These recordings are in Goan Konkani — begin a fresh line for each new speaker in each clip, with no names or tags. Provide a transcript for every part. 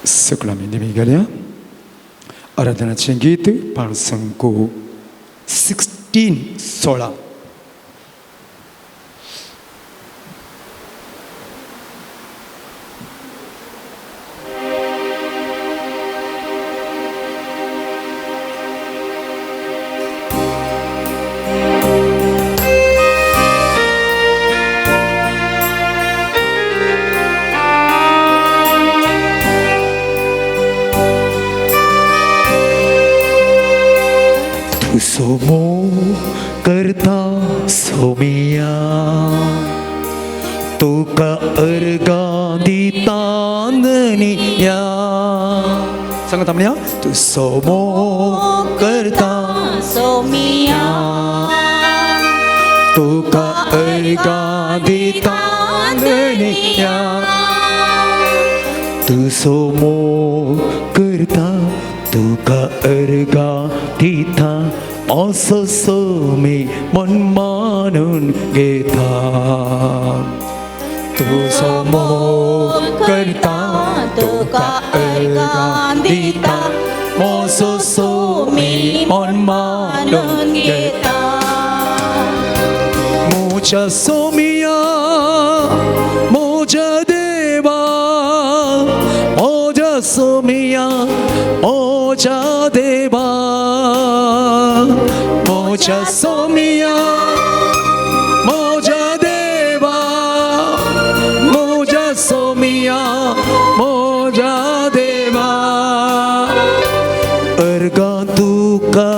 सकळां आमी निमी गेल्या आराधनाचें गीत पाळसंको 16 16.
तूं सोमो करता सोमिया, तुका अर्गां दिता धनिया.
सांगता म्हणया, तूं सोमो करता
सोमिया,
तुका अर्गां दिता धनिया. तूं सोमो करता, तुका अर्गां दिता, असो सोमी मन मानून घेता. तूं सोमो करता, तुका अर्गां दिता, मोसो सोमी मन मानून घेता. मोजा सोमिया, मोजा देवा, मोजा सोमिया, मोजा देवा, मोजा सोमिया, मोजा देवा, मोजा सोमिया, मोजा देवा. अर्गां तुका,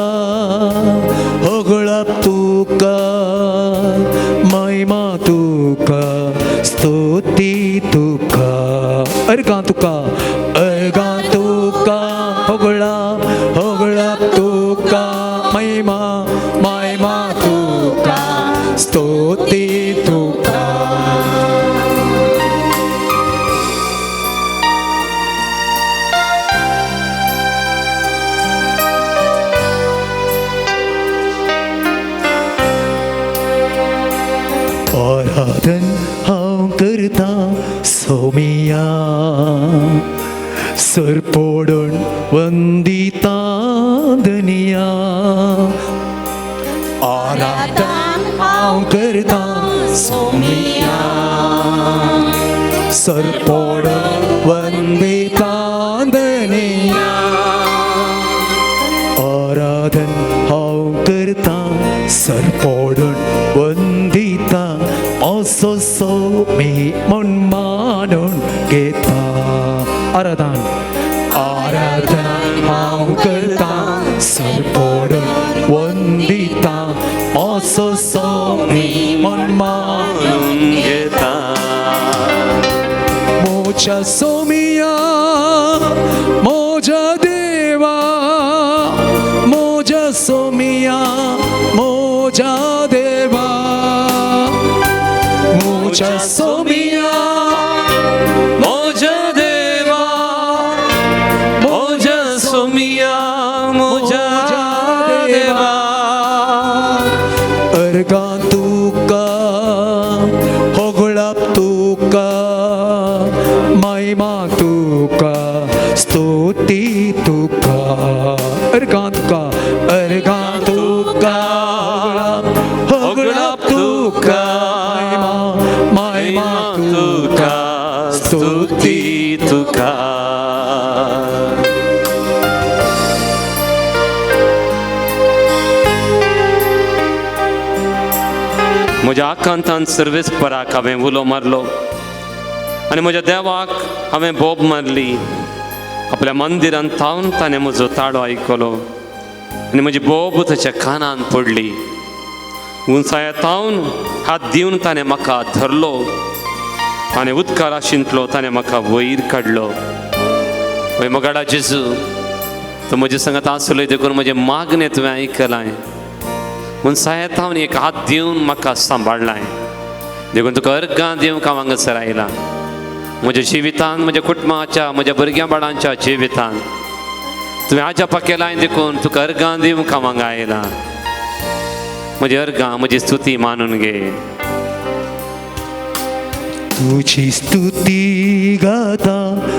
होगळप तुका, महिमा तुका, स्तुती तुका. अर्गां तुका, अर्गां तुका, होगळप, होगळप तुका, महिमा, महिमा तुका, स्तुती तुका. आराधन हांव करता सोमिया, सरपोडून वंदिता धनिया. आराधन हांव करता सोमिया, सरपोडून वंदिता धनिया. आराधन हांव करता, सरपोडून वंदिता, असो सोमी मन मानून घेता. आराधन, आराधन हांव करता, सरपोडून वंदिता, असो सोमी मन मानून
घेता.
मोजा सोमिया, मोजा देवा, मोजा सोमिया, मोजा देवा, मोजा सोमिया,
मोजा देवा, मोजा सोमिया, मोजा देवा.
अर्गां तुका, होगळप तुका, महिमा तुका, स्तुती तुका. अर्गां तुका, अर्गां तुका, होगळप तुका, महिमा, महिमा तुका,
स्तुती तुका. म्हज्या आकांतान सर्वेस्पराक हांवें उलो मारलो आनी म्हज्या देवाक हांवें बोब मारली. आपल्या मंदिरांत थावन ताणें म्हजो ताळो आयकलो आनी म्हजी बोब ताच्या कानान पडली. उंचाया थावन हात दिवन ताणें म्हाका धरलो आनी उदका राशींतलो ताणें म्हाका वयर काडलो. वय मोगाडा जेजू, तूं म्हजे संगत आसलो देखून म्हजें मागणें तुवें आयकलां. उंचाया थावन एक हात दिवन म्हाका सांबाळ्ळाय देखून तुका अर्गां दिवंक हांव हांगासर आयलां. म्हज्या जिवितान, म्हज्या कुटुंबाच्या, म्हज्या भुरग्यां बाळांच्या जिवितान तुवें आजापा केलाय देखून तुका अर्गां दिवंक हांव हांगा आयलां. म्हजी अर्गां, म्हजी स्तुती मानून घे.
तुझी स्तुती गाता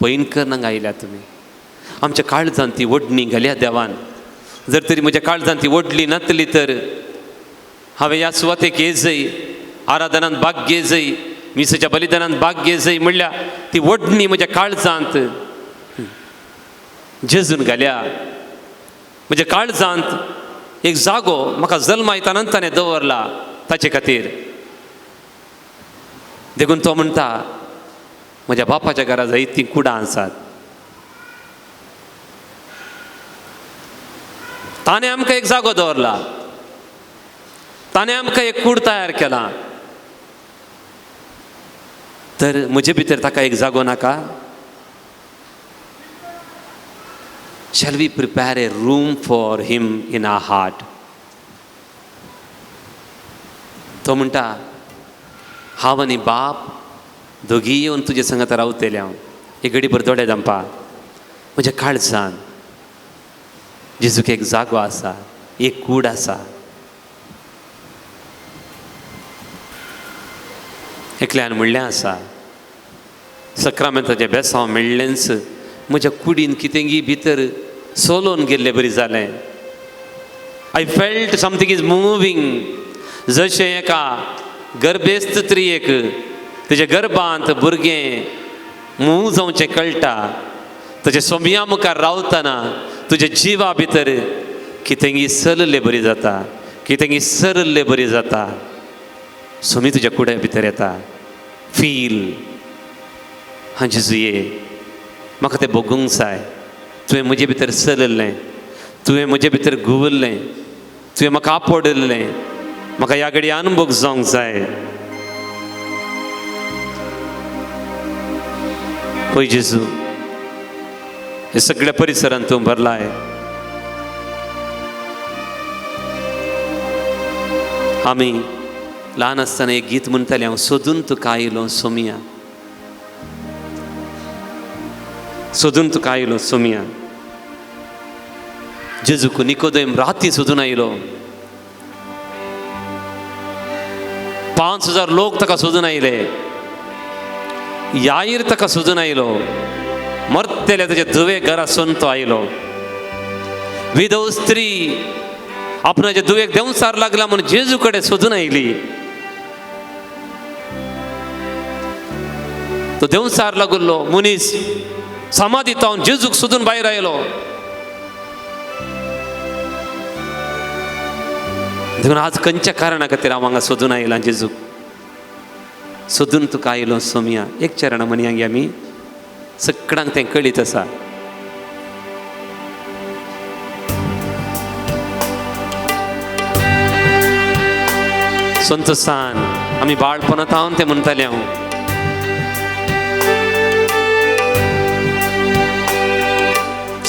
पैनकर हांगा आयल्या तुमी. आमच्या काळजान ती ओडणी घाल्या देवान. जर तरी म्हज्या काळजान ती ओडली नातली तर हांवें ह्या सुवातेक येजय, आराधनान भाग घेजय, मिसाच्या बलिदानान भाग घेजय म्हणल्यार ती ओडणी म्हज्या काळजांत जेजून घाल्या. म्हज्या काळजांत एक जागो म्हाका जल्मायताना ताणें दवरला ताचे खातीर. देखून तो म्हणटा म्हज्या बापाच्या घरा जायतीं कुडां आसात. ताणें आमकां एक जागो दवरला, ताणें आमकां एक कूड तयार केला. तर म्हजे भितर ताका एक जागो नाका? Shall we prepare a room for him in our heart? तो म्हणटा हांव आनी बाप दोगी येवन तुजे संगत रावतले. हांव एक घडीभर दोळे धांपा. म्हज्या काळजान जेजूक एक जागो आसा, एक कूड आसा. एकल्यान म्हणलें आसा सक्रामेंताचें बेसांव मेळ्ळेंच म्हज्या कुडीन कितेंगी भितर सोलोवन गेल्ले बरी जालें. I felt something is moving. जशें एका गर्भेस्त स्त्रियेक तेज्या गर्भांत भुरगें मूव जावचें कळटा, तुज्या सोम्या मुखार रावतना तुज्या जिवा भितर कितेंगी सरले बरी जाता, कितेंगी सरले बरी जाता. सोमी तुज्या कुड्या भितर येता. फील हां जेजू ये, म्हाका तें भोगूंक जाय. तुवें म्हजे भितर सरलें, तुवें म्हजे भितर घुंवल्लें, तुवें म्हाका आपडलें, म्हाका ह्या घडये अनुभव जावंक जाय. पळय जेजू, हे सगळ्या परिसरांत तूं भरलाय. आमी ल्हान आसतना एक गीत म्हणटाले, हांव सोदून तुका आयलो सोमिया, सोदून तुका आयलो सोमिया. जेजूक निकोदेम राती सोदून आयलो. 5000 लोक ताका सोदून आयले. याईर ताका सोदून आयलो. मरतेल्या ताच्या धुवे घरा सोन तो आयलो. विधव स्त्री आपणाच्या धुवेक देंवचार लागला म्हणून जेजू कडेन सोदून आयली. तो देंवचार लागुल्लो मनीस समाधी तावन जेजूक सोदून भायर आयलो. देखून आज खंयच्या कारणा खातीर हांव हांगा सोदून आयला जेजूक? सोदून तुका आयलो सोमिया. एक चरण म्हणया आमी, सगळ्यांक तें कळीत आसा. संतोसान आमी बाळपणांत हांव तें म्हणटालें. हांव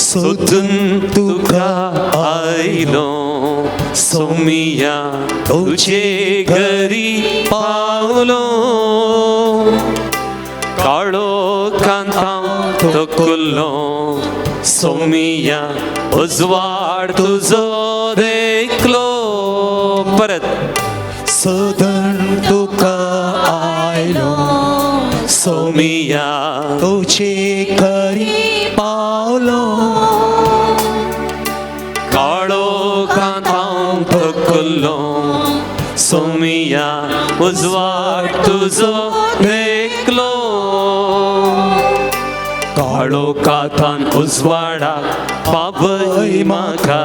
सोदून तुका आयलो सोमिया, तुजे घरी पावलो. काळो कांतां तकुल्लो सोमिया, उजवाड तुजो देखलो. परत
सोदून तुका आयलो
सोमिया,
तुजे घरी पावलो.
काळो कांतां तकुल्लो सोमिया, उजवाड तुजो देखलो. काळो कांतान उजवाडाक पावय म्हाका,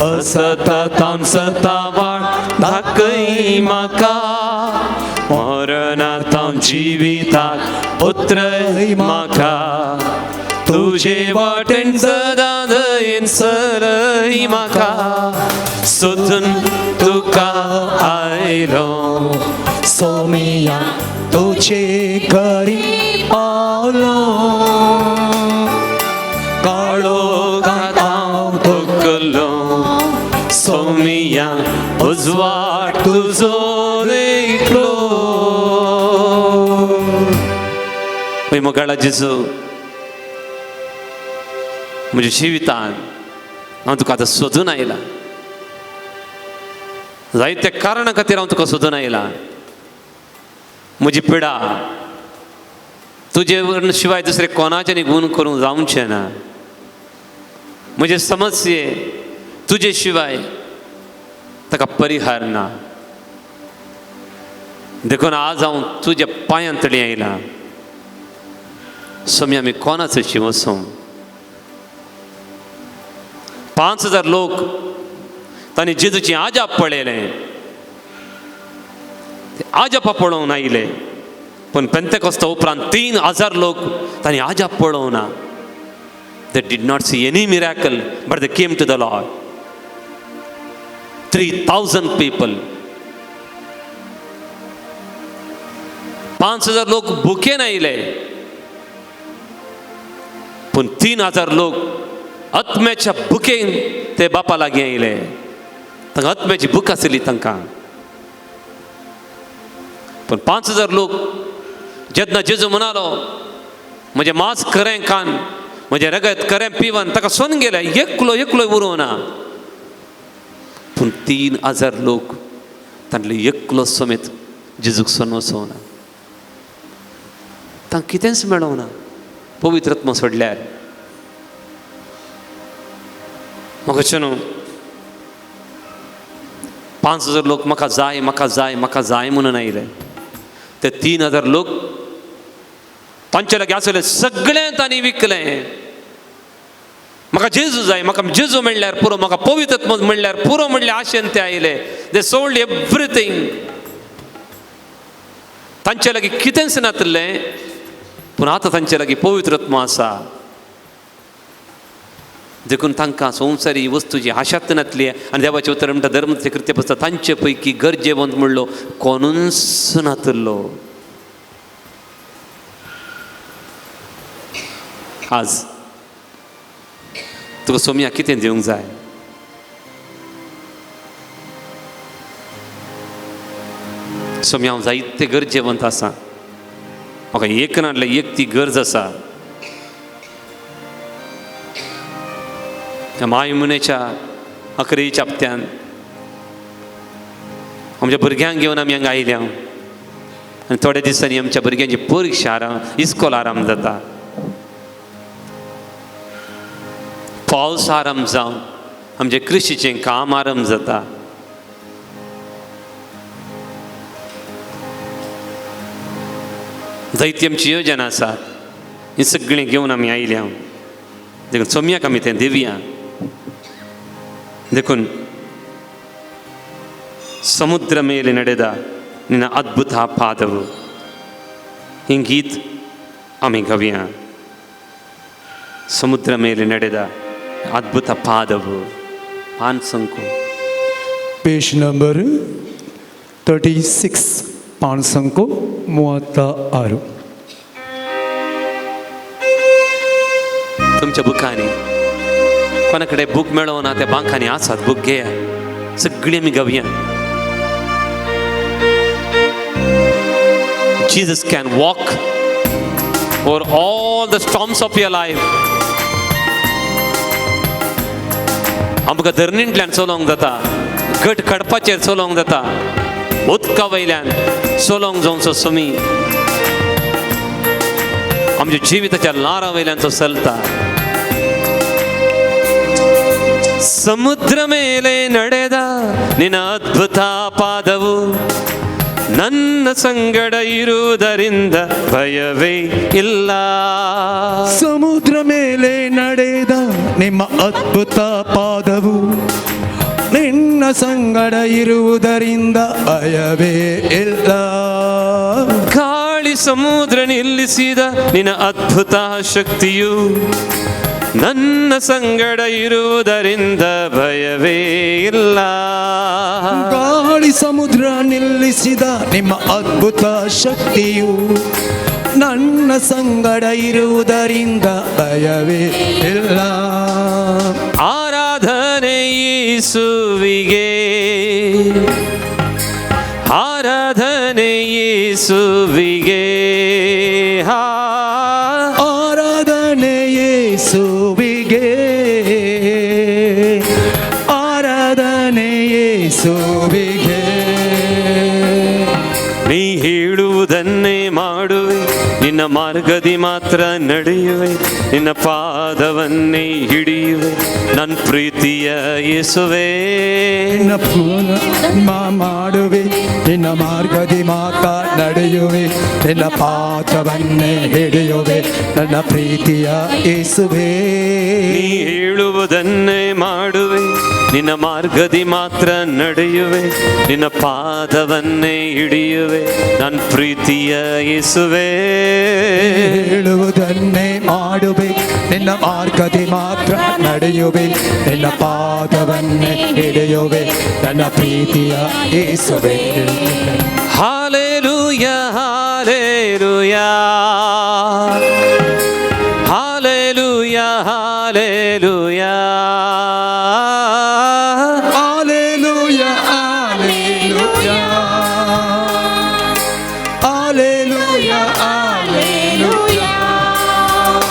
असतान सतावाड दाखय म्हाका. मरणांत जिविताक उतरय म्हाका, तुजे वाटेन सदां दयेन सरय म्हाका. सोदून तुका आयलो
सोमिया, तुजे घरी पावलो.
काळो कांतां तकलो सोमिया, उजवाड तुजो देखलो. मोगाळा जेजू, म्हज्या जिवितान हांव तुका आतां सोदून आयला. जायत्या कारणा खातीर हांव तुका सोदून आयला. म्हजी पिडा, तुजे शिवाय दुसरे कोणाच्यानी गुण करूंक जावचें ना. म्हजे समस्ये तुजे शिवाय ताका परिहार ना. देखून आज हांव तुज्या पांयां तडी आयलां. स्वामी आमी कोणाचो वचूं? 5000 लोक तांणी जेजूची आजाप पळयलें, आजापा पळोवंक आयले. पूण पेंतेकोस्ता उपरांत 3000 लोक तांणी आजाप पळोवंक ना. They did not see any miracle, but they came to the Lord. 3000 people. 5000 लोक भुकेन आयले, पूण 3000 लोक आत्म्याच्या भुकेन ते बापा लागीं आयले. तांकां आत्म्याची भूक आसली तांकां. पूण 5000 लोक जेन्ना जेजू म्हणालो म्हजें मांस खरें खान, म्हजें रगत खरें पिवन, ताका सोन गेले, एकलो एकलो उरूं ना. पूण 3000 लोक तांतले एकलो समेत जेजूक सोन वचोना, तांकां कितेंच मेळोना पवित्र आत्मो सोडल्यार. म्हाका न्हू 5000 लोक म्हाका जाय म्हाका जाय म्हाका जाय म्हणून आयले. ते 3000 लोक तांचे लागीं आसले सगळें तांणी विकलें. म्हाका जेजू जाय, म्हाका जेजू म्हणल्यार पुरो, म्हाका पवित्र आत्मो म्हणल्यार पुरो म्हणल्यार आशेन ते आयले. They sold everything. तांचे लागीं कितेंच नातलें, पूण आतां तांचे लागीं पवित्र आत्मो आसा. देखून तांकां संवसारी वस्तूची आशात नातली. आनी देवाचें उतर म्हणटा धर्माचें कृत्य पुस्तक तांचे पैकी गरजेवंत म्हणलो कोणूच नातलो. आज तुका सोमया कितें दिवंक जाय? सोमया हांव जायते गरजेवंत आसा, म्हाका एक नासल्यार एक ती गरज आसा. माय म्हयन्याच्या अकरेच्या हप्त्यान आमच्या भुरग्यांक घेवन आमी हांगा आयल्या आनी थोड्या दिसांनी आमच्या भुरग्यांची परिक्षा आराम इस्कोल आराम जाता, पावस आराम जावन आमचें कृशीचें काम आराम जाता. जायती आमची योजना आसा, ही सगळीं घेवन आमी आयल्या. देखून सोमयाक आमी तें दिवया. देखून समुद्र ಮೇಲೆ ನಡೆದ ನಿನ್ನ ಅದ್ಭುತ ಪಾದವು ही गीत आमी गावया. समुद्र ಮೇಲೆ ನಡೆದ ಅದ್ಭುತ ಪಾದವು. पानसंको
पेज नंबर 36 पानसंको 36.
तुमच्या बुकांनी कोणा कडेन बूक मेळोना त्या बांकांनी आसात, बूक घेया, सगळीं आमी गावया. Jesus can walk over all the storms of your life. आमकां धरणींतल्यान चलोवंक जाता, गट काडपाचेर चलोवंक जाता, उदका वयल्यान चलोवंक जावचो समी आमच्या जिविताच्या ल्हारां वयल्यान तो चलता. ಸಮುದ್ರ ಮೇಲೆ ನಡೆದ ನಿನ್ನ ಅದ್ಭುತ ಪಾದವು ನನ್ನ ಸಂಗಡ ಇರುವುದರಿಂದ ಭಯವೇ ಇಲ್ಲ.
ಸಮುದ್ರ ಮೇಲೆ ನಡೆದ ನಿಮ್ಮ ಅದ್ಭುತ ಪಾದವು ನಿನ್ನ ಸಂಗಡ ಇರುವುದರಿಂದ ಭಯವೇ ಇಲ್ಲ.
ಗಾಳಿ ಸಮುದ್ರ ನಿಲ್ಲಿಸಿದ ನಿನ್ನ ಅದ್ಭುತ ಶಕ್ತಿಯು ನನ್ನ ಸಂಗಡ ಇರುವುದರಿಂದ ಭಯವೇ ಇಲ್ಲ.
ಗಾಳಿ ಸಮುದ್ರ ನಿಲ್ಲಿಸಿದ ನಿಮ್ಮ ಅದ್ಭುತ ಶಕ್ತಿಯು ನನ್ನ ಸಂಗಡ ಇರುವುದರಿಂದ ಭಯವೇ ಇಲ್ಲ.
ಆರಾಧನೆ ಯೇಸುವಿಗೆ, ಆರಾಧನೆ ಯೇಸುವಿಗೆ,
ಆರಾಧನೆ ಯೇಸುವಿಗೆ, ಆರಾಧನೆ ಯೇಸುವಿಗೆ.
ನೀ ಹೇಳುವುದನ್ನೇ ಮಾಡುವೆ, ನಿನ್ನ ನಿನ್ನ ಮಾರ್ಗದಿ ಮಾತ್ರ ನಡೆಯುವೆ, ನಿನ್ನ ಪಾದವನ್ನೇ ಹಿಡಿಯುವೆ, ನನ್ನ ಪ್ರೀತಿಯ ಯೇಸುವೇ.
ನಿನ್ನ ಪೂರ್ಣ ಮಾಡುವೆ, ನಿನ್ನ ಮಾರ್ಗದಿ ಮಾತ್ರ ನಡೆಯುವೆ, ನಿನ್ನ ಪಾದವನ್ನೇ ಹಿಡಿಯುವೆ, ನನ್ನ ಪ್ರೀತಿಯ ಯೇಸುವೇ.
ನೀ ಹೇಳುವುದನ್ನೇ ಮಾಡುವೆ, ನಿನ್ನ ಮಾರ್ಗದಿ ಮಾತ್ರ ನಡೆಯುವೆ, ನಿನ್ನ ಪಾದವನ್ನೇ ಹಿಡಿಯುವೆ, ನನ್ನ ಪ್ರೀತಿಯ ಯೇಸುವೇ.
ಹೇಳುವುದನ್ನೇ ಮಾಡುವೆ, ನಿನ್ನ ಮಾರ್ಗದಿ ಮಾತ್ರ ನಡೆಯುವೆ, ನಿನ್ನ ಪಾದವನ್ನೇ ಹಿಡಿಯುವೆ, ನನ್ನ ಪ್ರೀತಿಯ ಯೇಸುವೇ.
Hallelujah, hallelujah, hallelujah, hallelujah,
hallelujah, hallelujah, hallelujah, hallelujah,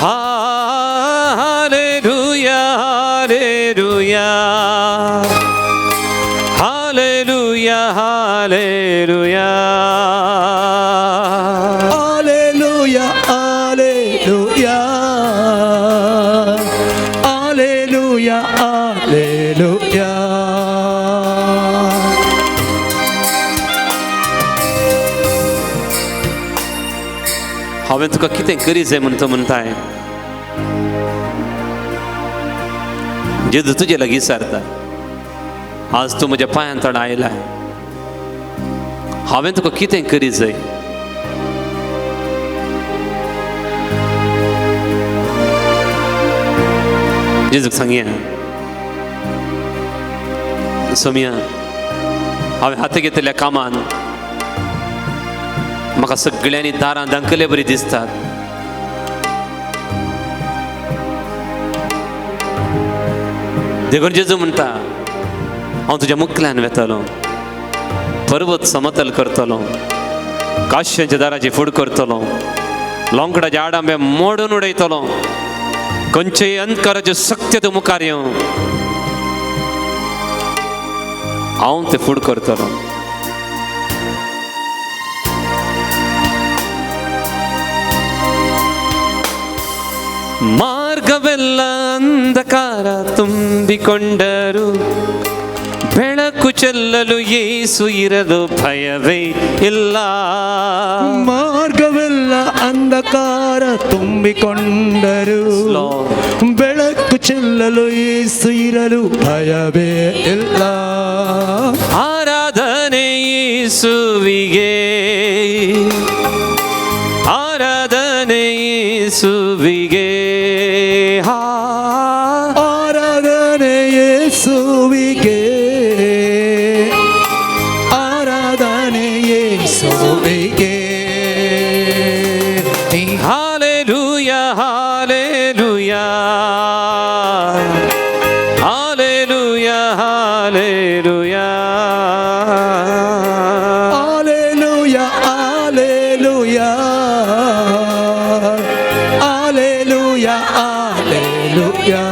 hallelujah, hallelujah, hallelujah, hallelujah,
hallelujah, hallelujah, hallelujah, hallelujah.
हांवें तुका कितें करी जाय म्हूण तूं म्हणटाय? जेजू तुजे लागीं सारता, आज तूं म्हज्या पांयां तडा आयलाय, हांवें तुका कितें करी जाय? जेजूक सांगया, सोमया, हांवें हाती घेतिल्ल्या कामान म्हाका सगळ्यांनी दारां दांकले बरी दिसतात. देखून जेजू म्हणटा, हांव तुज्या मुखल्यान वेतलो, पर्वत समतल करतलो, काश्यांच्या दाराची फूड करतलो, लोंकडाचे आडांबे मोडून उडयतलो, खंयचेय अंधकाराच्यो शक्ती तूं मुखार येवं, हांव ते फूड करतलो. ಮಾರ್ಗವೆಲ್ಲ ಅಂಧಕಾರ ತುಂಬಿಕೊಂಡರು, ಬೆಳಕು ಚೆಲ್ಲಲು ಯೇಸು ಇರಲು ಭಯವೇ ಇಲ್ಲ.
ಮಾರ್ಗವೆಲ್ಲ ಅಂಧಕಾರ ತುಂಬಿಕೊಂಡರು, ಬೆಳಕು ಚೆಲ್ಲಲು ಯೇಸು ಇರಲು ಭಯವೇ ಇಲ್ಲ.
ಆರಾಧನೆ ಯೇಸುವಿಗೆ, ಆರಾಧನೆ ಯೇಸುವಿಗೆ,
ಆರಾಧನೆ ಯೇಸುವಿಗೆ, ಆರಾಧನೆ ಯೇಸುವಿಗೆ.
Hallelujah, hallelujah, hallelujah, hallelujah,
hallelujah, hallelujah, hallelujah, hallelujah.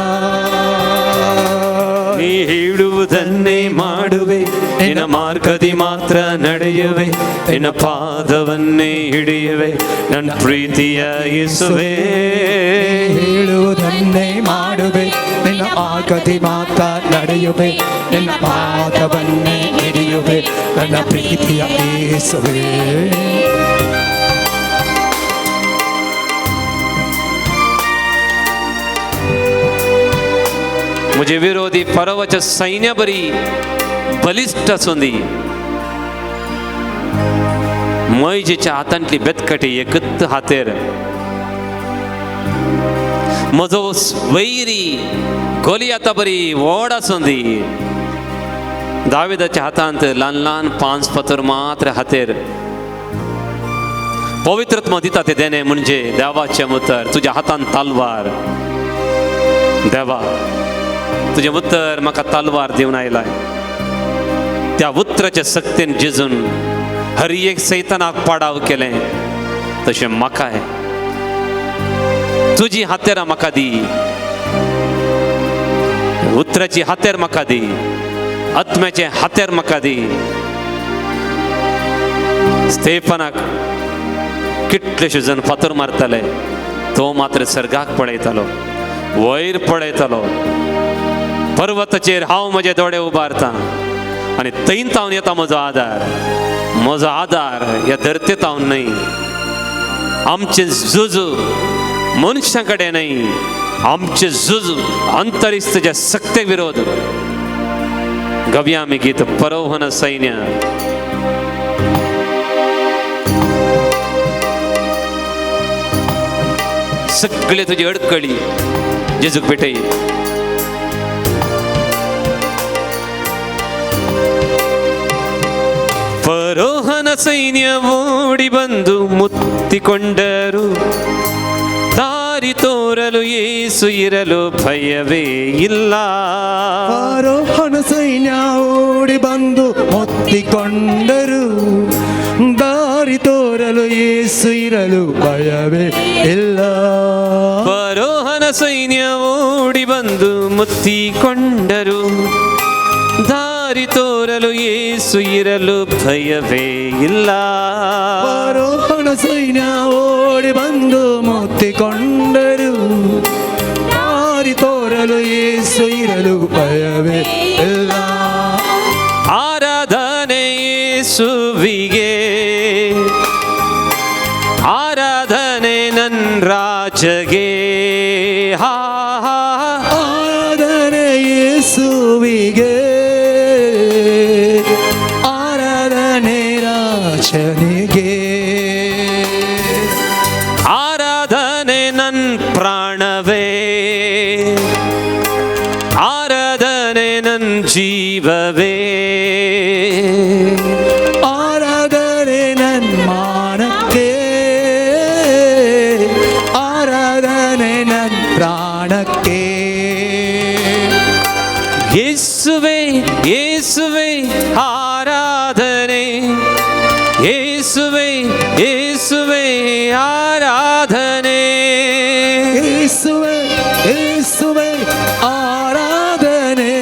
ನೀ ಹೇಳುವುದನ್ನೇ ಮಾಡುವೆ, ನಿನ್ನ ಮಾರ್ಗದಿ ಮಾತ್ರ ನಡೆಯುವೆ, ನಿನ್ನ ಪಾದವನ್ನೇ ಹಿಡಿಯುವೆ, ನನ್ನ ಪ್ರೀತಿಯ ಯೇಸುವೇ.
ಹೇಳುವುದನ್ನೇ ಮಾಡುವೆ, ನಿನ್ನ ಮಾರ್ಗದಿ ಮಾತ್ರ ನಡೆಯುವೆ, ನಿನ್ನ ಪಾದವನ್ನೇ ಹಿಡಿಯುವೆ, ನನ್ನ ಪ್ರೀತಿಯ ಯೇಸುವೇ.
म्हजे विरोधी परवाच्या सैन्या बरी बलिश्ट आसूं दी, मैजेच्या हातांतली बेतकटी एकच हातेर, म्हजो वैरी गोलियाता बरी व्हड आसूं दी, दाविदाच्या हातांत ल्हान ल्हान पांच फातर मात्र हातेर. पवित्रत्व दिता ते देणे म्हणजे देवाचें उतर, तुज्या हातांत तलवार. देवा, तुजें उतर म्हाका तलवार दिवन आयलाय, त्या उतराच्या सक्तीन जेजून हर एक सैतानाक पाडाव केलें, तशें म्हाकाय तुजी हातेरां म्हाका दी, उतराची हातेर म्हाका दी, आत्म्याचें हातेर म्हाका दी. स्टेफनाक कितलेशे जण फातर मारताले, तो मात्र सर्गाक पळयतालो, वयर पळयतालो. पर्वताचेर हांव म्हजे दोळे उबारता आनी थंय तावन येता म्हजो आदार. म्हजो आदार ह्या धरते तावन न्हय, आमचें झूज मनशां कडेन न्हय, आमचें झूज अंतरिस्तच्या सक्ते विरोध. गवया आमी गीत परोहन सैन्य. सगळे तुजी अडकळी जेजूक भेटय. ಫರೋಹನ ಸೈನ್ಯ ಓಡಿ ಬಂದು ಮುತ್ತಿಕೊಂಡರು, ದಾರಿ ತೋರಲು ಯೇಸು ಇರಲು ಭಯವೇ ಇಲ್ಲ.
ಫರೋಹನ ಸೈನ್ಯ ಓಡಿ ಬಂದು ಮುತ್ತಿಕೊಂಡರು, ದಾರಿ ತೋರಲು ಯೇಸು ಇರಲು ಭಯವೇ ಇಲ್ಲ.
ಫರೋಹನ ಸೈನ್ಯ ಓಡಿ ಬಂದು ಮುತ್ತಿಕೊಂಡರು, ದಾರಿ ತೋರಲು ಯೇಸು ಇರಲು ಭಯವೇ ಇಲ್ಲ.
ಫರೋಹನ ಸೈನ್ಯ ಓಡಿ ಬಂದು ಮುತ್ತಿಕೊಂಡರು, ದಾರಿ ತೋರಲು ಯೇಸು ಇರಲು ಭಯವೇ ಇಲ್ಲ.
ಆರಾಧನೆ ಯೇಸುವಿಗೆ, ಆರಾಧನೆ ನನ್ ರಾಜಗೆ. ಹಾ ಹಾ,
ಆರಾಧನೆ ಯೇಸುವಿಗೆ, ಆರಾಧನೆ ರಾಜನಿಗೆ.
ಆರಾಧನೆ ನನ್ ಪ್ರಾಣವೇ, ಆರಾಧನೆ ನನ್ ಜೀವವೇ.
ಆರಾಧನೆ ನನ್ ಮಾನಕ್ಕೆ, ಆರಾಧನೆ ನನ್ ಪ್ರಾಣಕ್ಕೆ.
ಯೇಸುವೆ ಯೇಸುವೆ ಆರಾಧನೆ, ಯೇಸುವೆ ಯೇಸುವೆ ಆರಾಧನೆ.
ಯೇಸುವೆ ಯೇಸುವೆ ಆರಾಧನೆ,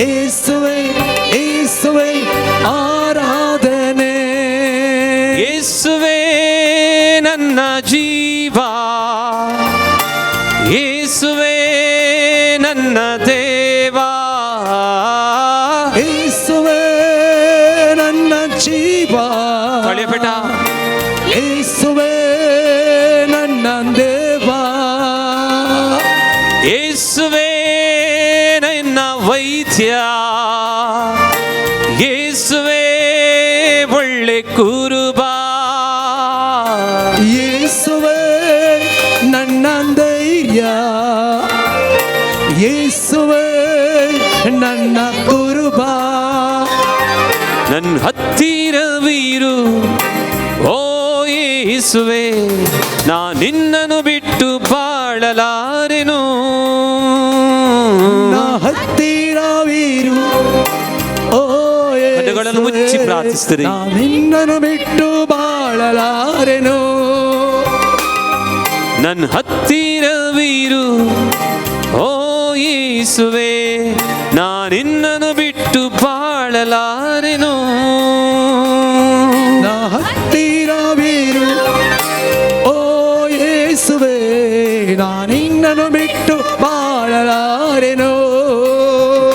ಯೇಸುವೆ ಯೇಸುವೆ ಆರಾಧನೆ.
ಯೇಸುವೆ ನನ್ನ ಜೀವ, ಯೇಸುವೆ ನನ್ನ ದೇವ.
ಯೇಸುವೆ ನನ್ನ ಜೀವ,
ಕಳಿಯಬೇಟ.
ಯೇಸುವೆ ನನ್ನ ದೇವ.
ಯೇಸುವೆ ನನ್ನ ವೈದ್ಯ, ಯೇಸುವೆ ಒಳ್ಳೆ ಕುರುಬ.
ಯೇಸುವೆ ನನ್ನ ಧೈರ್ಯ, ಯೇಸುವೆ ನನ್ನ ಕುರುಬ.
ನನ್ನ ಹತ್ತಿರವಿರು ಓ ಯೇಸುವೆ, ನಾ ನಿನ್ನನ್ನು ಬಿಟ್ಟು ಬಾಳಲಾರೆನು.
ನಾ ಹತ್ತಿರವಿರು ಓ
ಕಣ್ಣುಗಳನ್ನು ಮುಚ್ಚಿ ಪ್ರಾರ್ಥಿಸ್ತೀರಿ.
ನಾ ನಿನ್ನನ್ನು ಬಿಟ್ಟು ಬಾಳಲಾರೆನು.
ನನ್ನ ಹತ್ತಿರವಿರು ಓ ಯೇಸುವೆ, ನಾ ನಿನ್ನನ್ನು ಬಿಟ್ಟು ಬಾಳಲಾರೆನು.
ನಾ ಹತ್ತಿರವಿರು ಓ ಯೇಸುವೆ, ನಾ ನಿನ್ನನ್ನು ಬಿಟ್ಟು ಬಾಳಲಾರೆನು.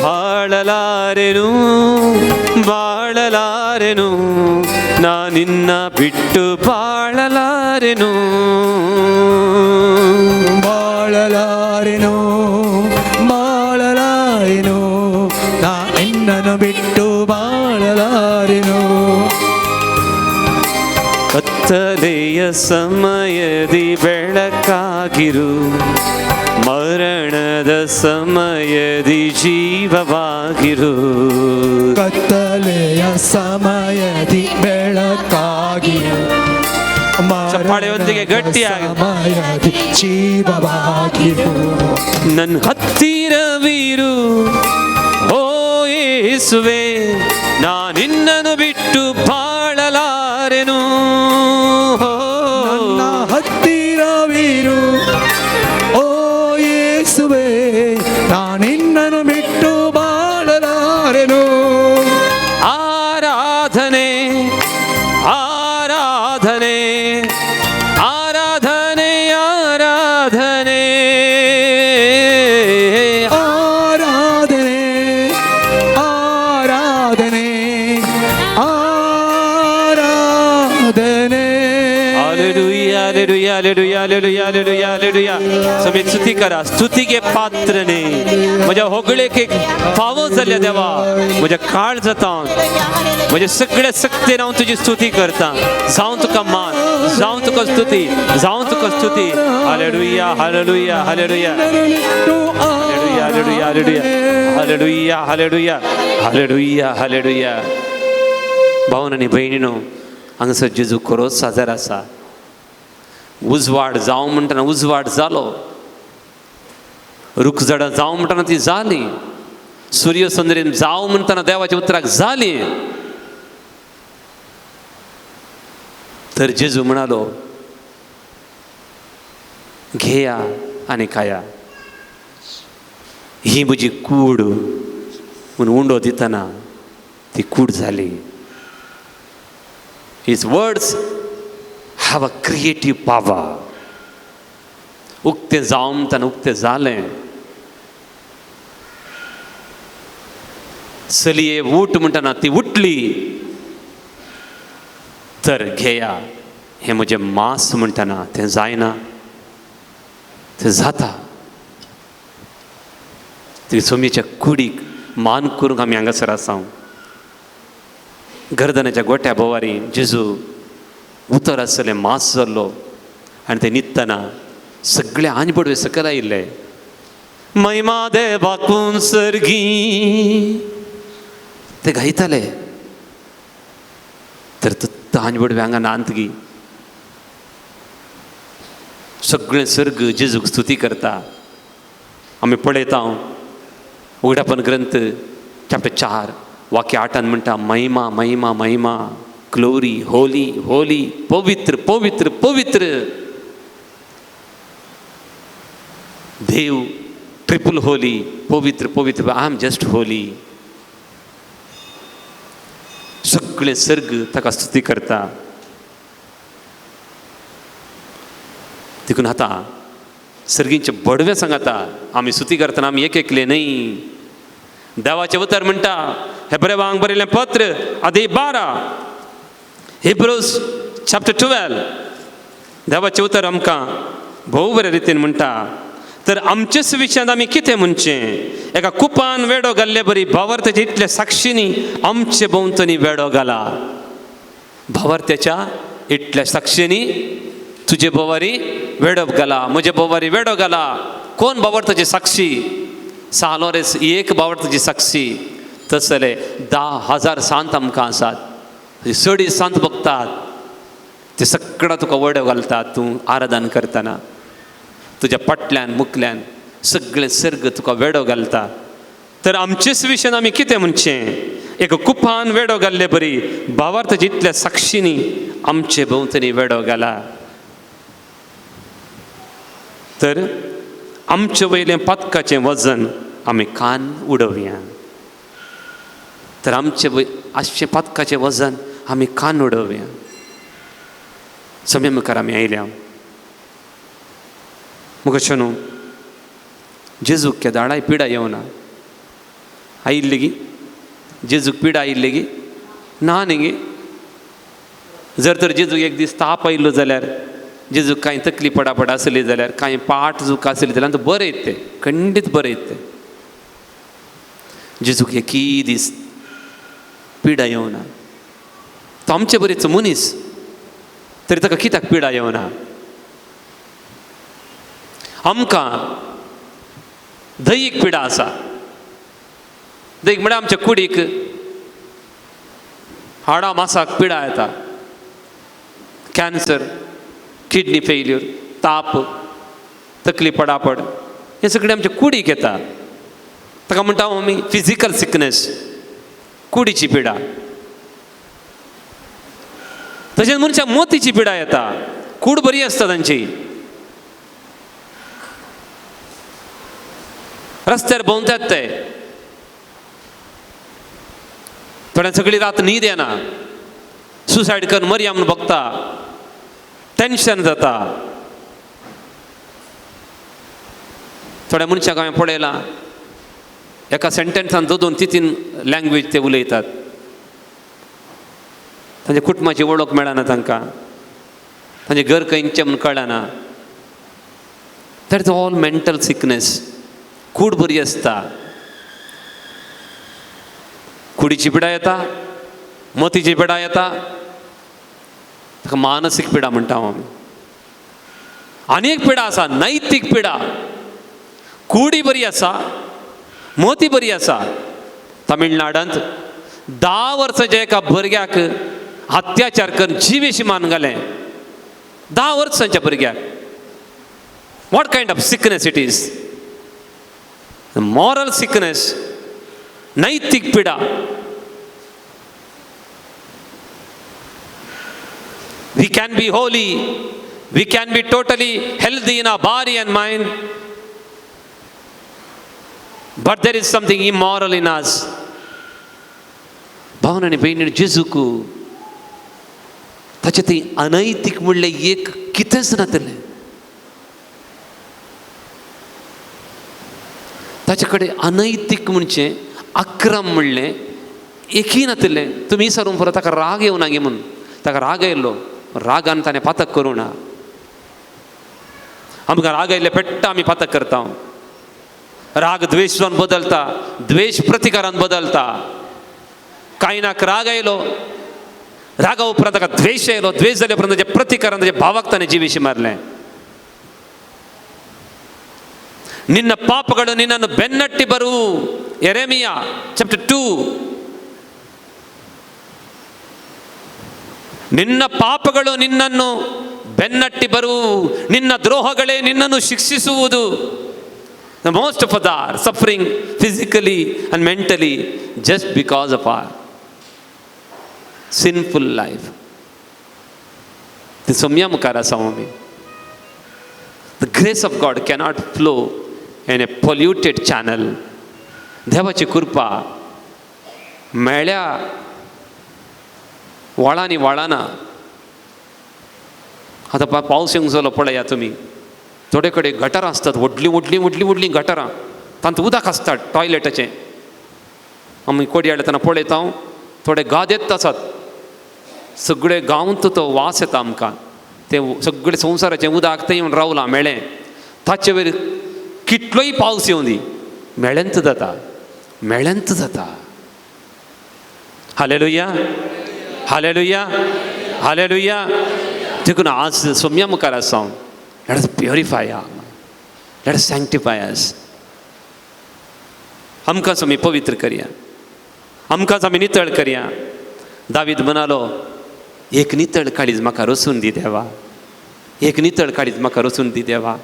ಬಾಳಲಾರೆನು, ಬಾಳಲಾರೆನು, ನಾ ನಿನ್ನ ಬಿಟ್ಟು ಬಾಳಲಾರೆನು.
ಬಾಳಲಾರೆನು, ಬಾಳಲಾರೆನು, ನಾ ನಿನ್ನನ್ನು ಬಿಟ್ಟು ಬಾಳಲಾರೆನು.
ಕತ್ತಲೆಯ ಸಮಯದಿ ಬೆಳಕಾಗಿರು, ಮರಣದ ಸಮಯದಿ ಜೀವವಾಗಿರು.
ಕತ್ತಲೆಯ ಸಮಯದಿ ಬೆಳಕಾಗಿರು,
ಚಪ್ಪಾಳೆಯೊಂದಿಗೆ ಗಟ್ಟಿಯಾಗಿ.
ಸಮಯದಿ ಜೀವವಾಗಿರು.
ನನ್ನ ಹತ್ತಿರವಿರು ಓ ಯೇಸುವೆ, ನಾ ನಿನ್ನನ್ನು ಬಿಟ್ಟು ಬಾಳಲಾರೆನು.
ನನ್ನ ಹತ್ತಿರವಿರು ಓ ಯೇಸುವೆ, ನಾ ನಿನ್ನನ್ನು ಬಿಟ್ಟು ಬಾಳಲಾರೆನು.
ಆರಾಧನೆ ಆರಾಧನೆ ಆರಾಧನೆ
ಆರಾಧನೆ ಆರಾಧನೆ ಆರಾಧನೆ.
Hallelujah, hallelujah, hallelujah, hallelujah, hallelujah, hallelujah. स्वामी स्तुती करा, स्तुतीगे पात्र न्ही म्हज्या होगळेक फावो जाल्ल्या देवा, म्हज्या काळ जाता म्हज्या सगळ्या सक्तेन हांव तुजी स्तुती करता. जावं तुका मान, जावं तुका स्तुती, जावं तुका स्तुती. Hallelujah, hallelujah, hallelujah, hallelujah, hallelujah, hallelujah, hallelujah, hallelujah, hallelujah. भावन आनी भयणीनो, हांगासर जेजू खरोच साजर आसा. उजवाड जावं म्हणटना उजवाड जालो, रूख झाडां जावं म्हणटना ती जाली, सूर्य सुंदरीन जावं म्हणटना देवाच्या उतराक जाली. तर जेजू म्हणालो, घेया आनी खाया, ही म्हजी कूड. म्हूण उंडो दितना ती कूड जाली. His words have a creative power. उक्तें जावं म्हणटना उक्तें जालें. चलये उठ म्हणटना ती उठली. तर घेया हें म्हजें मांस म्हणटना तें जायना, तें जाता. ती सोमयेच्या कुडीक मान करूंक आमी हांगासर आसा. गर्दनाच्या गोट्या भोवारी जेजू उतर आसलें, मांस जाल्लो आनी ते न्हिदतना सगळे आनी बडवे सकयल आयिल्ले. महिमा देवाकून सर्गी ते गायताले. तर आनी बडवे हांगा नांतगी सगळें सर्ग जेजूक स्तुती करता. आमी पळयता उगडापन ग्रंथ चॅप्टर 4 वाक्य 8 म्हणटा, महिमा महिमा महिमा, ग्लोरी, होली होली, पवित्र पवित्र पवित्र. देव ट्रिपल होली, पवित्र पवित्र, I am just Holi. सगळे सर्ग ताका स्तुती करता. देखून आतां सर्गींचे बडवे सांगता, आमी स्तुती करतना आमी एक एकले न्हय. देवाचें उतर म्हणटा हेब्रेवांक बरयलें पत्र आदी 12, हिब्रूज चॅप्टर 12, देवाचें उतर आमकां भोव बरे रितीन म्हणटा, तर आमचेच विशयांत आमी कितें म्हणचें? एका कुपान वेडो घाल्ले बरी भावार्थाच्या इतल्या साक्षींनी आमचे भोंवतणी वेडो घाला. भावार्थ्याच्या इतल्या साक्षींनी तुजे भोवारी वेडो घाला, म्हजे भोवारी वेडो घाला. कोण भावार्थाची साक्षी? सालोरेस एक भावार्थाची साक्षी. तसले 10,000 सांत आमकां आसात. चडी सांत बघतात, ते सगळं तुका वडो घालतात. तूं आराधन करतना तुज्या पटल्यान मुकल्यान सगळें सर्ग तुका वेडो घालता. तर आमचेच विशयान आमी कितें म्हणचें? एक कुपान वेडो घाल्ले बरी भावार्थाच्या इतल्या साक्षींनी आमचे भोंवतणी वेडो घाला. तर आमचे वयलें पातकाचें वजन आमी कान उडोवया. तर आमचे आसचें पातकाचें वजन आमी कान उडोवया. समे मुखार आमी आयल्या. मुखार न्हू जेजूक केदाळाय पिडा येवना आयिल्ली गी? जेजूक पिडा आयिल्ली गी? ना न्ही गी. जर तर जेजूक एक दीस ताप आयिल्लो जाल्यार, जेजूक कांय तकली पडापड आसली जाल्यार, कांय पाट जुक आसली जाल्यार तो बरें येत, ते खंडीत बरें येत. जेजूक एकय दीस पिडा येवना. तो आमचे बरेच मनीस, तरी ताका कित्याक पिडा येवना? आमकां दैहीक पिडा आसा. दैहीक म्हळ्यार आमच्या कुडीक हाडां मासाक पिडा येता, कॅन्सर, किडनी फेल्यूर, ताप, तकली पडापड, हें सगळें आमच्या कुडीक येता. ताका म्हणटा आमी फिजिकल सिकनेस, कुडीची पिडा. तशेंच मनशाक मोतीची पिडा येता. कूड बरी आसता तांची, रस्त्यार भोंवतात ते, थोड्या सगळी रात न्हीद येना, सुसायड करून मरया म्हूण बघता, टेन्शन जाता. थोड्या मनशाक हांवें पळयलां, एका सेंटेन्सान दोन दोन तीन तीन लँग्वेज ते उलयतात. तांच्या कुटुंबाची वळख मेळना तांकां, तांचें घर खंयचें म्हूण कळना. That is all mental sickness. कूड बरी आसता, कुडीची पिडा येता, मतीची पिडा येता, ताका मानसीक पिडा म्हणटा आमी. आनी एक पिडा आसा, नैतीक पिडा. कुडी बरी आसा, मोती बरी आसा. तमिळनाडांत 10 वर्सांच्या एका भुरग्याक अत्याचार करून जिवेशी मान घालें. 10 वर्सांच्या भुरग्याक. What kind of sickness it is? Moral sickness, नैतीक पिडा. We can be holy, we can be totally healthy in our body and mind, but there is something immoral in us. भावन आनी भयणी, जेजूक ताचें ती अनैतीक म्हणलें एक कितेंच नातलें. ताचे कडेन अनैतीक म्हणचें अक्रम म्हणलें एकय नातिल्लें. तुमी विचारूंक पुरो ताका राग येवना गे म्हूण. ताका राग आयलो, रागान ताणें पातक करूं ना. आमकां राग आयिल्ले पेट्टा आमी पातक करता. राग द्वेश जावन बदलता, द्वेश प्रतिकारान बदलता. कांयनाक राग आयलो, रागा उपरांत ताका द्वेश आयलो, द्वेश जाले उपरांत ताच्या प्रतिकारान ताच्या भावाक ताणें जिवेशी मारलें. ನಿನ್ನ ಪಾಪಗಳು ನಿನ್ನನ್ನು ಬೆನ್ನಟ್ಟಿ ಬರುವು. ಯೆರೆಮೀಯ ಚಾಪ್ಟರ್ 2. ನಿನ್ನ ಪಾಪಗಳು ನಿನ್ನನ್ನು ಬೆನ್ನಟ್ಟಿ ಬರುವು, ನಿನ್ನ ದ್ರೋಹಗಳೇ ನಿನ್ನನ್ನು ಶಿಕ್ಷಿಸುವುದು. The most of us are suffering physically and mentally just because of our sinful life. ती सोम्या मुखार आसा आमी. The grace of God cannot flow in a polluted channel. देवाची कृपा मेळ्या व्हाळांनी व्हाळाना. आतां पावस येवंक जालो पळया तुमी, थोडे कडेन गटरां आसतात, व्हडलीं व्हडलीं व्हडलीं व्हडलीं गटरां, तांतूं उदक आसता टॉयलेटाचें. आमी कोडी हाडटा तेन्ना पळयता हांव, थोडे गादेत आसात, सगळे गांवांत तो वास येता आमकां. तें सगळें संवसाराचें उदक तें येवन रावलां मेळ्ळें, ताचे वयर कितलोय पावस येवं दी, मेळ्ळेंच जाता, मेळ्ळेंच जाता. Hallelujah, hallelujah, hallelujah. देखून आज सोम्या मुखार आसा हांव. Let us purify, let us sanctify us. आमकांच आमी पवित्र करया, आमकांच आमी नितळ करया. दावीद म्हणालो, एक नितळ काळीज म्हाका रचून दी देवा, एक नितळ काळीज म्हाका रचून दी देवा.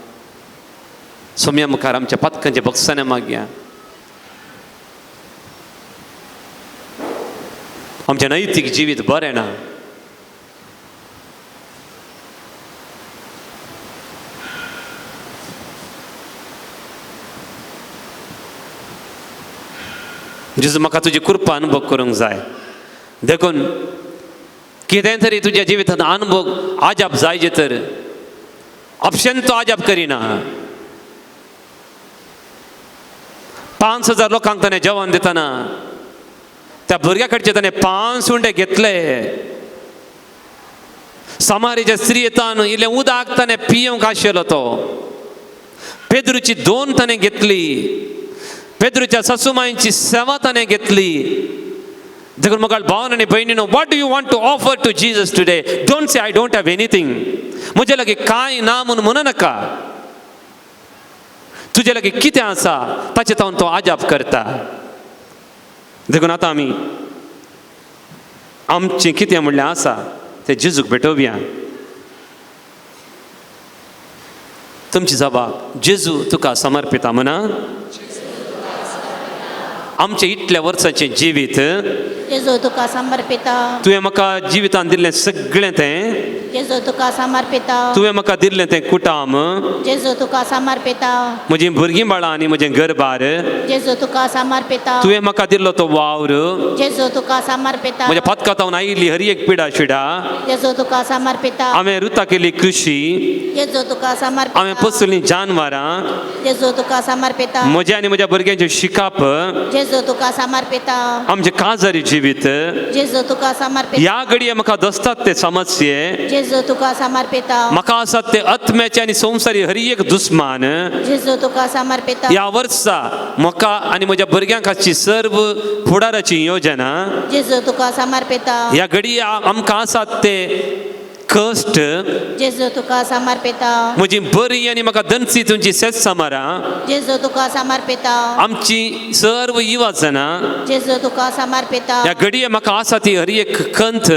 सोम्या मुखार आमच्या पातकांचे बक्षाने मागया. आमचें नैतीक जिवीत बरें ना. जेजू म्हाका तुजी कृपा अनुभव करूंक जाय. देखून कितें तरी तुज्या जिवितांत अनुभव आजाप जाय जे तर ऑप्शन तो आजाप करिना. 5000 लोकांक ताणें जेवण दितना त्या भुरग्या कडचे ताणें 5 उंडे घेतले. समारीच्या स्त्रियेतान इल्लें उदक ताणें पियोवंक आशिल्लो तो. पेद्रूची 2 ताणें घेतली, पेद्रूच्या सासुमायची सेवा ताणें घेतली. देखून म्हाका भावन आनी भयणीनो, what do you want to offer to Jesus today? Don't say I don't have anything. म्हजे लागीं कांय ना म्हूण म्हणू नाका. तुजे लागीं कितें आसा ताचे तावन तो आजाप करता. देखून आतां आमी आमचें कितें म्हणलें आसा तें जेजूक भेटोवया. तुमची जबाब जेजू तुका समर्पिता म्हणा. आमचें इतल्या वर्साचें जिवीत
जेजू तुका समर्पिता.
तुवें म्हाका जिवितान दिल्लें सगळें तें
जेजू तुका समर्पिता।
तुवें म्हाका दिल्लें तें कुटाम
जेजू तुका समर्पिता।
म्हजीं भुरगीं बाळां आनी म्हजें घरबार
जेजू तुका समर्पिता।
तुवें म्हाका दिल्लो तो वावर
जेजू तुका समर्पिता।
म्हज्या पदकातावन आयिल्ली हर एक पिडा शिडा
जेजू तुका समर्पिता।
हांवें रुता केली कृशी
जेजू तुका समर्पिता।
हांवें पोसलीं जानवरां
जेजू तुका समर्पिता।
म्हज्या आनी म्हज्या भुरग्यांचें शिकप
जेजू तुका समर्पिता।
आमचें काजारी जिवीत
जेजू तुका समर्पिता।
ह्या घडये म्हाका दसतात ते समस्ये
जेजू तुका समर्पिता।
म्हाका आसात ते आत्म्याचे आनी संवसारी हर एक दुस्मान
जेजू तुका समर्पिता।
ह्या वर्सा म्हाका आनी म्हज्या भुरग्यांक आसची सर्व फुडाराची योजना
जेजू तुका समर्पिता।
ह्या घडये आमकां आसात ते कश्ट
जेजू तुका समर्पिता।
म्हजी बरी आनी म्हाका दनसी तुमची शेत समारां
जेजू तुका समर्पिता।
आमची सर्व युवाजना
जेजू तुका समर्पिता।
ह्या घडये म्हाका आसा ती हर एक कंत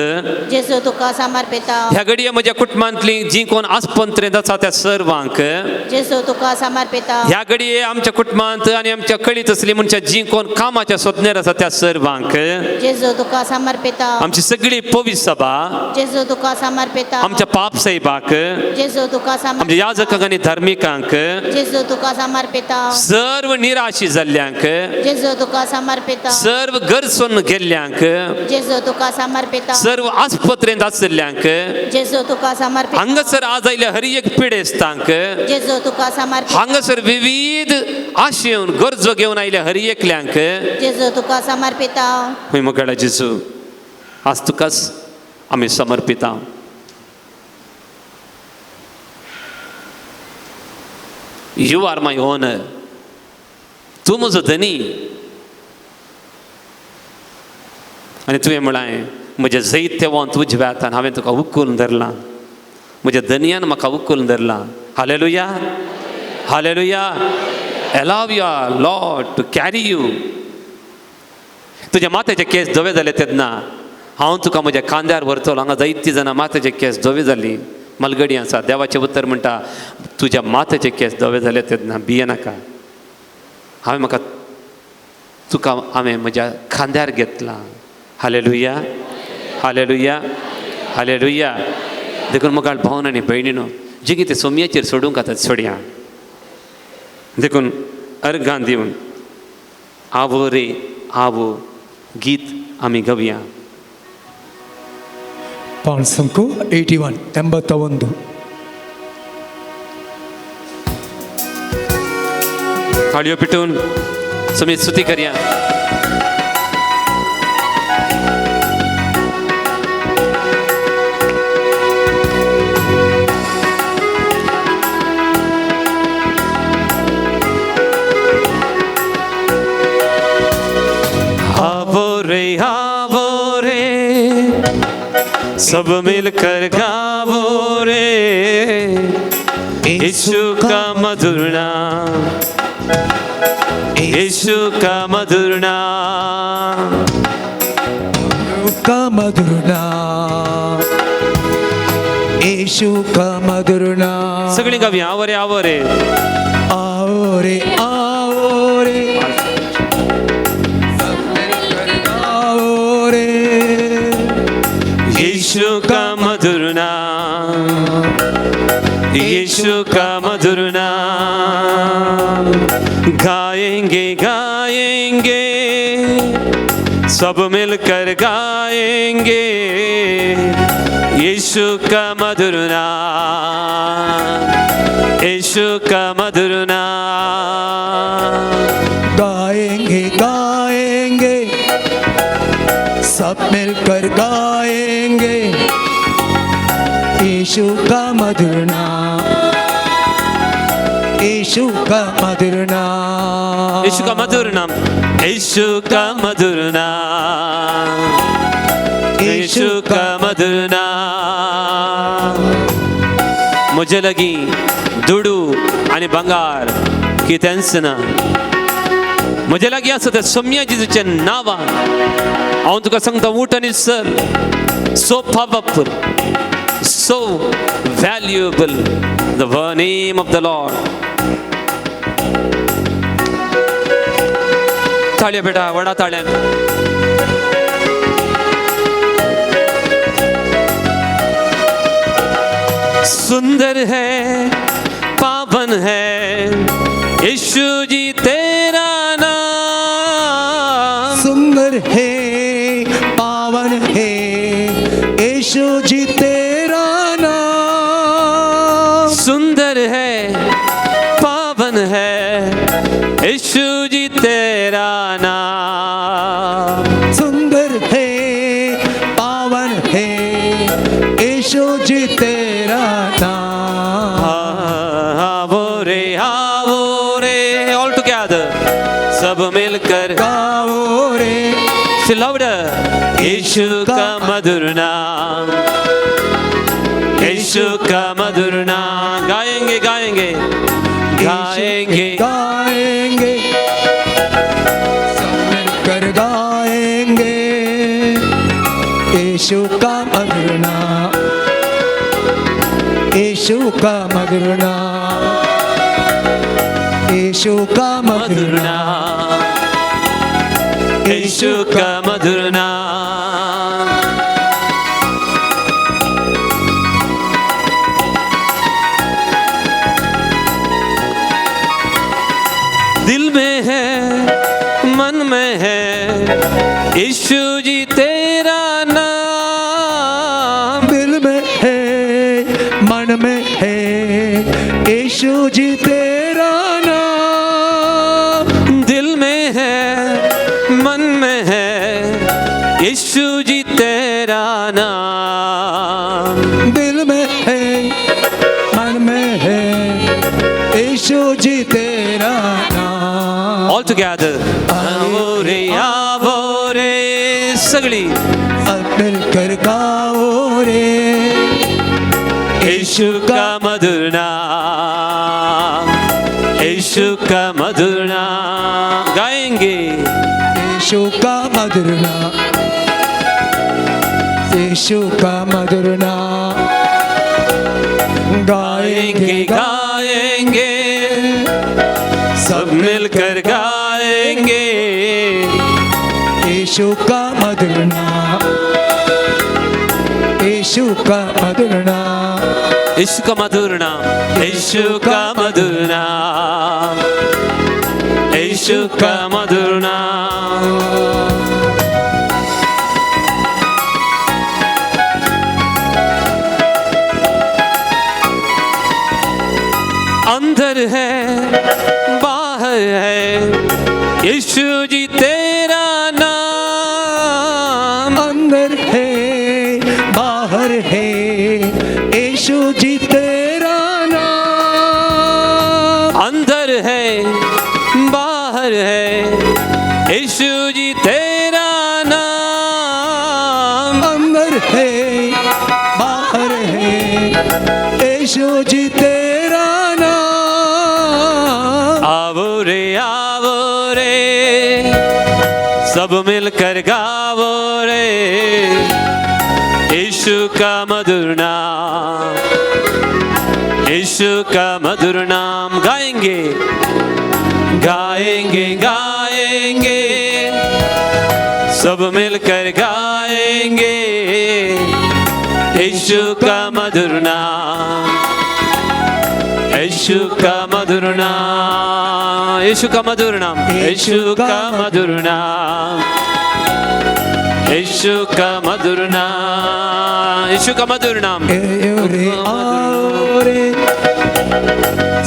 जेजू तुका समर्पिता।
ह्या घडये म्हज्या कुटुंबांतली जी कोण आस्पंत्रेंत आसा त्या सर्वांक
जेजू तुका समर्पिता।
ह्या घडये आमच्या कुटुंबांत आनी आमच्या कळीत आसली मनशां जी कोण कामाच्या सोदनेर आसा त्या सर्वांक
जेजू तुका समर्पिता।
आमची सगळी पवित्र सभा
जेजू तुका समर्पिता।
आमच्या पाप साहेबाक
जेजू तुका समर्पिता।
आमच्या याजकांक आनी धार्मिकांक
जेजू तुका समर्पिता।
सर्व निराशी जाल्ल्यांक
जेजू तुका समर्पिता।
सर्व गरजून गेल्ल्यांक
जेजू तुका समर्पिता।
सर्व आस्पत्रेंत आशिल्ल्यांक
जेजू तुका समर्पिता।
हांगासर आज आयिल्ल्या हर एक पिडेस्तांक
जेजू तुका समर्पिता।
हांगासर विविध आशेवन गरजो घेवन आयिल्ल्या हर एकल्यांक
जेजू तुका समर्पिता।
मोगाळा जेजू आज तुकाच आमी समर्पिता। You are my owner. तूं म्हजो धनी आनी तुवें म्हळें म्हजें जैत्यवंत उजव्या हातान हांवें तुका उखलून धरलां, म्हज्या धनयान म्हाका उखलून धरलां। Hallelujah, hallelujah. Allow your Lord to carry you. तुज्या माथ्याचे केस धवे जाले तेन्ना हांव तुका म्हज्या खांद्यार व्हरतलो। हांगा जायतीं जाणां माथ्याचे केस धवे जाली मलगडी आसा। देवाचें उतर म्हणटा तुज्या माथ्याचे केस धवे जाले तेन्ना भियेनाका, हांवें म्हाका तुका हांवें म्हज्या खांद्यार घेतलां। Hallelujah, hallelujah, hallelujah. देखून म्हाका भावन आनी भयणीनो जें कितें सोमयाचेर सोडूंक आतां सोडया। देखून अर्घां दिवन आवो रे आवो गीत आमी गावया।
5 81 81.
थाळयो पिटून समी स्तुती करया। आवो रे सब मिलकर गावो रे यीशु का मधुर नाम, यीशु का मधुर नाम,
का मधुर नाम, यीशु का मधुर नाम।
सगळी गावी आवो रे आवो रे
आओ रे आओ रे आओ रे
यीशु का मधुर नाम, यीशु का मधुर नाम। गाएंगे गाएंगे सब मिलकर गाएंगे यीशु का मधुर नाम, यीशु का मधुर नाम।
गाएंगे गाएंगे सब मिलकर गाएंगे यीशु का मधुर नाम, यीशु का मधुर नाम,
यीशु का मधुर नाम, यीशु का मधुर नाम, यीशु का मधुर नाम। म्हजे लागीं दुडू आनी भांगार कितेंच ना, म्हजे लागीं आसा तें सोम्या जेजूच्या नांवान। हांव तुका सांगता उठ आनी sir. So powerful, so valuable the name of the Lord. ताळयो बेटा, व्हडा ताळ्यान। सुंदर है, पावन है यीशु जी तेरा नाम।
सुंदर है, पावन है यीशु जी तेरा नाम।
सुंदर है, पावन है यीशु जी तेरा नाम।
सुंदर है, पावन है यीशु जी तेरा नाम।
आवो रे, आवो रे, ऑल टुगेदर, सब मिलकर
गाओ रे।
लाउडर। यीशु का मधुर नाम, यीशु का मधुर नाम। गाएंगे, गाएंगे, गाएंगे।
गाएंगे, सब मिलकर गाएंगे यीशु का मधुर नाम, यीशु का मधुर नाम, यीशु का मधुर
मधुर
नाम।
नाम, यीशु का मधुर नाम। दिल में है, मन में है यीशु जी तेरा नाम।
दिल में है, मन में है यीशु जी तेरा नाम।
दिल में है, मन में है यीशु जी तेरा नाम।
दिल में है, मन में है यीशु जी तेरा नाम।
All together. आवो रे, आवो रे, सगळी।
अब मिलकर गाओ रे।
यीशु का मधुर नाम, यीशु का मधुर नाम। गाएंगे।
यीशु का मधुर नाम, यीशु का मधुर नाम। गाएंगे।
गाएंगे, गाएंगे, सब मिलकर गाएंगे।
यीशु का मधुर नाम, यीशु का मधुर नाम।
यीशु का मधुर नाम, यीशु का मधुर नाम, यीशु का मधुर नाम। अंदर है, बाहर है यीशु जी तेरा नाम।
अंदर है, बाहर है यीशु जी तेरा नाम।
अंदर है, बाहर है यीशु जी तेरा नाम।
अंदर है, बाहर है यीशु जी तेरा नाम।
आवो रे, आवो रे, सब मिलकर गावो रे यीशु का मधुर नाम, यीशु का मधुर नाम। गाएंगे, गाएंगे, गाएंगे, सब मिलकर गाएंगे यीशु का मधुर नाम, यीशु का मधुर नाम, यीशु का मधुर नाम, यीशु का मधुर नाम, यीशु का मधुर नाम, यीशु का मधुर नाम।
ए रे, आओ रे,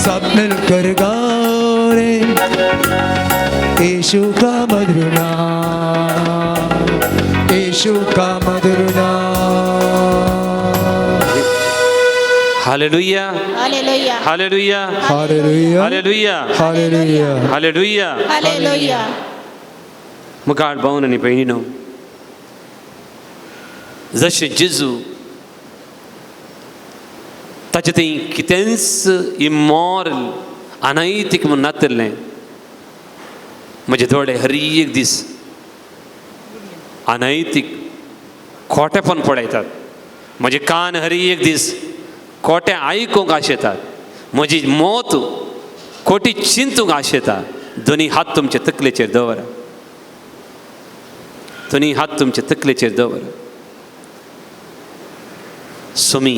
सब मिलकर गाओ रे यीशु का मधुर नाम, यीशु का मधुर नाम।
Hallelujah.
Hallelujah.
Hallelujah.
Hallelujah.
Hallelujah.
Hallelujah.
Hallelujah.
Hallelujah.
मुखार भावन आनी भयणीनो, जशें जेजू ताचे थंय कितेंच इमॉरल, अनैतीक म्हूण नातिल्लें, म्हजे दोळे हर एक दीस अनैतीक खोटेपण पळयतात, म्हजे कान हर एक दीस खोटें आयकूंक आशेतात, म्हजी मोत खोटी चिंतूंक आशेता। दोनी हात तुमचे तकलेचेर दवरा, दोनी हात तुमचे तकलेचेर दवर। सुमी,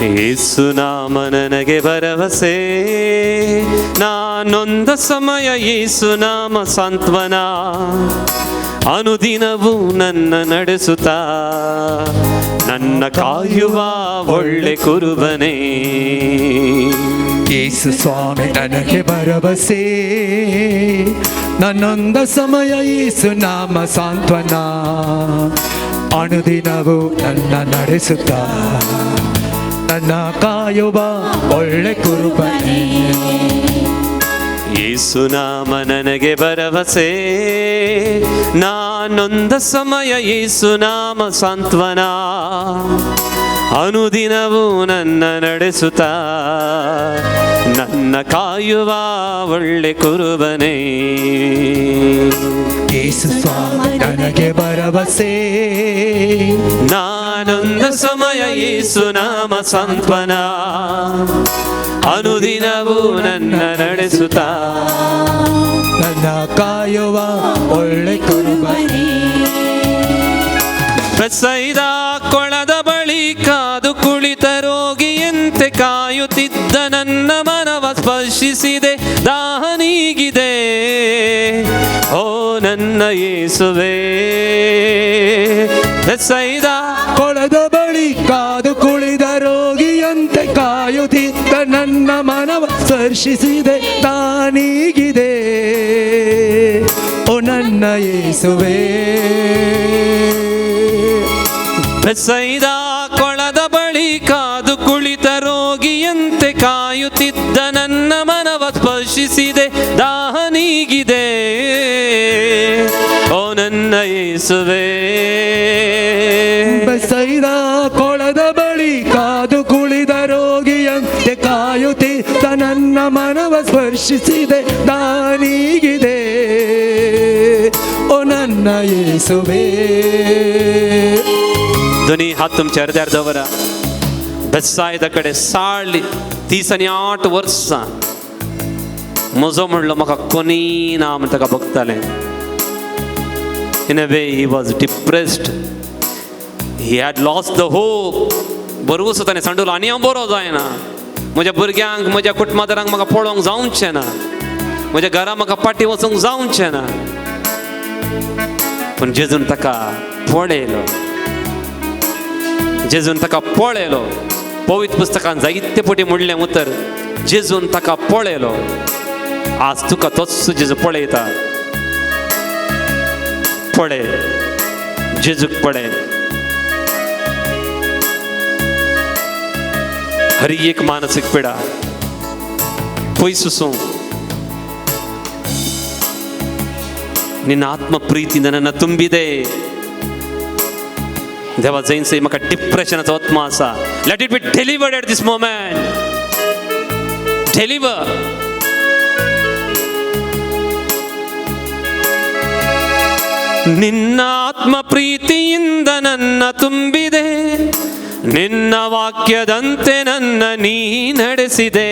ಯೇಸು ನಾಮ ನನಗೆ ಭರವಸೆ, ನಾನೊಂದ ಸಮಯ ಯೇಸು ನಾಮ ಸಾಂತ್ವನ, ಅನುದಿನವೂ ನನ್ನ ನಡೆಸುತ್ತಾ ನನ್ನ ಕಾಯುವ ಒಳ್ಳೆ ಕುರುಬನೇ.
ಯೇಸು ಸ್ವಾಮಿ ನನಗೆ ಭರವಸೆ, ನನ್ನೊಂದ ಸಮಯ ಯೇಸು ನಾಮ ಸಾಂತ್ವನ, ಅನುದಿನವೂ ನನ್ನ ನಡೆಸುತ್ತ ನನ್ನ ಕಾಯುವ ಒಳ್ಳೆ ಕುರುಬನೇ.
ಯೇಸು ನಾಮ ನನಗೆ ಭರವಸೆ, ನಾನೊಂದ ಸಮಯ ಯೇಸು ನಾಮ ಸಾಂತ್ವನ, ಅನುದಿನವೂ ನನ್ನ ನಡೆಸುತ್ತಾ ನನ್ನ ಕಾಯುವ ಒಳ್ಳೆ ಕುರುಬನೇ.
ಯೇಸು ಸ್ವಾಮಿ ನನಗೆ ಭರವಸೆ,
ನಾನೊಂದ ಸಮಯ ಯೇಸು ನಾಮ ಸಾಂತ್ವನ, ಅನುದಿನವೂ ನನ್ನ ನಡೆಸುತ್ತಾ
ನನ್ನ ಕಾಯುವ ಒಳ್ಳೆ ಕುರುಬನೇ.
ಬೆತ್ಸೈದ ಕೊಳದ ಬಳಿ ಕಾದು ಕುಳಿತ ರೋಗಿಯಂತೆ ಕಾಯುತ್ತಿದ್ದ ನನ್ನ ಮನವ ಸ್ಪರ್ಶಿಸಿದೆ, ದಾಹ ನೀಗಿದೆ ಓ ನನ್ನ ಯೇಸುವೇ. ಬೆತ್ಸೈದ
ಕೊಳದ ಬಳಿ ಕಾದು ಕುಳಿದ ರೋಗಿಯಂತೆ ಕಾಯುತ್ತಿದ್ದ ನನ್ನ ಮನವ ಸ್ಪರ್ಶಿಸಿದೆ, ತಾನೀಗಿದೆ ಓ ನನ್ನ ಯೇಸುವೇ.
ಬೆತ್ಸೈದ ಕೊಳದ ಬಳಿ ಕಾದು ಕುಳಿತ ರೋಗಿಯಂತೆ ಕಾಯುತ್ತಿದ್ದ ನನ್ನ ಮನವ ಸ್ಪರ್ಶಿಸಿದೆ, ದಾಹ ನೀಗಿದೆ ಓ ನನ್ನ ಯೇಸುವೇ.
ಬೆತ್ಸೈದ ಕೊಳದ ಬಳಿ ಕಾದು ಕುಳಿದ ರೋಗಿಯಂತೆ ಕಾಯುತ್ತಿದ್ದ ನನ್ನ ಮನವ ಸ್ಪರ್ಶಿಸಿದೆ, ತಾನೀಗಿದೆ ಓ ನನ್ನ ಯೇಸುವೇ.
दोन्ही हात तुमच्या हृदयार दवरा. बेत्सायदा कडेन 30 आनी 8 वर्सां म्हजो म्हणलो म्हाका कोणी ना म्हण ताका भोगतालें. In a way he was depressed, he had lost the hope. बरोसो ताणें सांडलो आनी हांव बरो जायना, म्हज्या भुरग्यांक म्हज्या कुटुंबादारांक म्हाका पळोवंक जावचें ना, म्हज्या घरा म्हाका फाटीं वचूंक जावचें ना. पूण जेजून ताका पळयलो, जेजून ताका पळयलो. पवित्र पुस्तकान जायते फावटी म्हणलें उतर, जेजून ताका पळयलो. आज तुका तोच जेजू पळयता. पळय जेजूक पळय. हर एक मानसीक पिडा पयस वचूं. ನಿನ್ನ ಆತ್ಮ ಪ್ರೀತಿಯಿಂದ ನನ್ನ ತುಂಬಿದೆ ದೇವ. ಜೈನ್ಸೆ म्हाका डिप्रेशनाचो आत्मा आसा, let it be delivered at this moment. Deliver. ನಿನ್ನ ಆತ್ಮ ಪ್ರೀತಿಯಿಂದ ನನ್ನ ತುಂಬಿದೆ, ನಿನ್ನ ವಾಕ್ಯದಂತೆ ನನ್ನ ನೀ ನಡೆಸಿದೆ.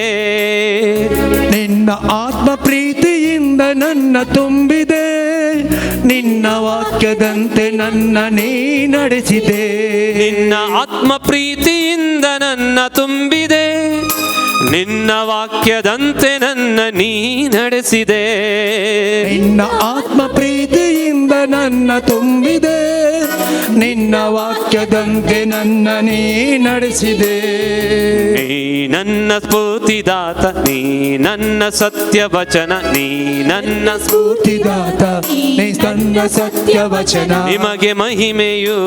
ನಿನ್ನ ಆತ್ಮ ಪ್ರೀತಿಯಿಂದ ನನ್ನ ತುಂಬಿದೆ, ನಿನ್ನ ವಾಕ್ಯದಂತೆ ನನ್ನ ನೀ ನಡೆಸಿದೆ.
ನಿನ್ನ ಆತ್ಮ ಪ್ರೀತಿಯಿಂದ ನನ್ನ ತುಂಬಿದೆ, ನಿನ್ನ ವಾಕ್ಯದಂತೆ ನನ್ನ ನೀ ನಡೆಸಿದೆ.
ನಿನ್ನ ಆತ್ಮ ಪ್ರೀತಿಯಿಂದ ನನ್ನ ತುಂಬಿದೆ, ನಿನ್ನ ವಾಕ್ಯದಂತೆ ನನ್ನ ನೀ ನಡೆಸಿದೆ.
ನೀ ನನ್ನ ಸ್ಫೂರ್ತಿದಾತ, ನೀ ನನ್ನ ಸತ್ಯ ವಚನ, ನೀ ನನ್ನ
ಸ್ಫೂರ್ತಿದಾತ, ನೀ ನನ್ನ ಸತ್ಯ ವಚನ.
ನಿಮಗೆ ಮಹಿಮೆಯು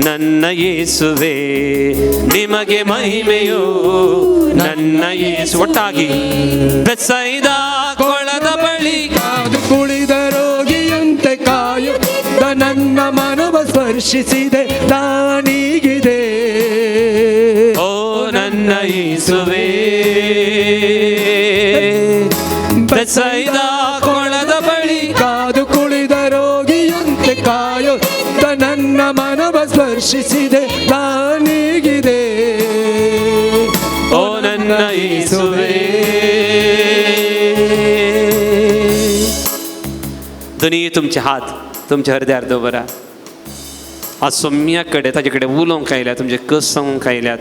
ನನ್ನ ಯೇಸುವೆ, ನಿಮಗೆ ಮಹಿಮೆಯು ನನ್ನ ಯೇಸು. ಒಟ್ಟಾಗಿ ಬೆತ್ಸೈದ ಕೊಳದ ಬಳಿ
ಕಾದು ಕುಳಿದ ರೋಗಿಯಂತೆ ಕಾಯುತ್ತಿದ್ದ ನನ್ನ ಮನವ ಸ್ಪರ್ಶಿಸಿದೆ, ತಾನೀಗಿದೆ
ಓ ನನ್ನ ಯೇಸುವೆ. ಬೆತ್ಸೈದ ಕೊಳದ ಬಳಿ
ಕಾದು ಕುಳಿದ ರೋಗಿಯಂತೆ ಕಾಯುತ್ತಿದ್ದ ನನ್ನ ಮನವ ಸ್ಪರ್ಶಿಸಿದೆ, ತಾನೀಗಿದೆ
ಓ ನನ್ನ ಯೇಸುವೆ. दोन्ही तुमचे हात तुमच्या हृदयार दवरा. आज सोम्या कडेन ताजे कडेन उलोवंक आयल्यात, तुमचे कस सांगूंक आयल्यात.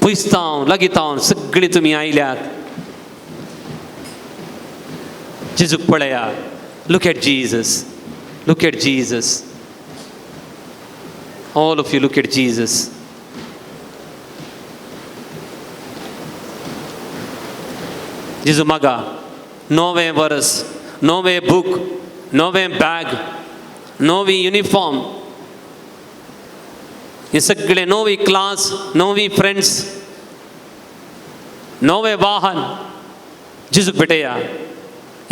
पयसतांव लागीतावन सगळीं तुमी आयल्यात. जेजूक पळया. Look at Jesus, look at Jesus. All of you look at Jesus. जेजू मागा नवें वरस, नवें बूक, नवें बॅग, नवी युनिफॉर्म, हे सगळे नवी क्लास, नवी फ्रेंड्स, नवें वाहन. जेजूक भेटया.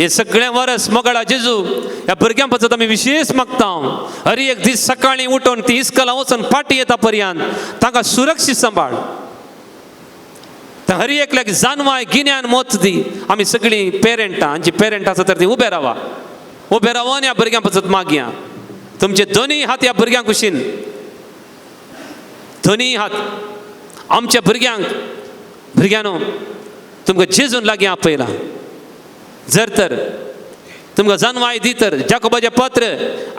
हे सगळें वरस मोगळा जेजू ह्या भुरग्यां पासत आमी विशेश मागता. हर एक दीस सकाळीं उठून ती इस्कला वचून फाटी येता पर्यंत तांकां सुरक्षीत सांबाळ. हर एकल्याक जानवाय गिन्यान मोत दी. आमी सगळीं पेरंटां, आमची पेरंट आसा तर ती उबे रावा, उबे रावा आनी ह्या भुरग्यां पासत मागया. तुमचे दोनूय हात ह्या भुरग्यांक कुशीन, दोनूय हात आमच्या भुरग्यांक. भुरग्यांनो, तुमकां जेजून लागीं आपयला. जर तर तुमकां जानवाय दी तर जाकोबाचें पत्र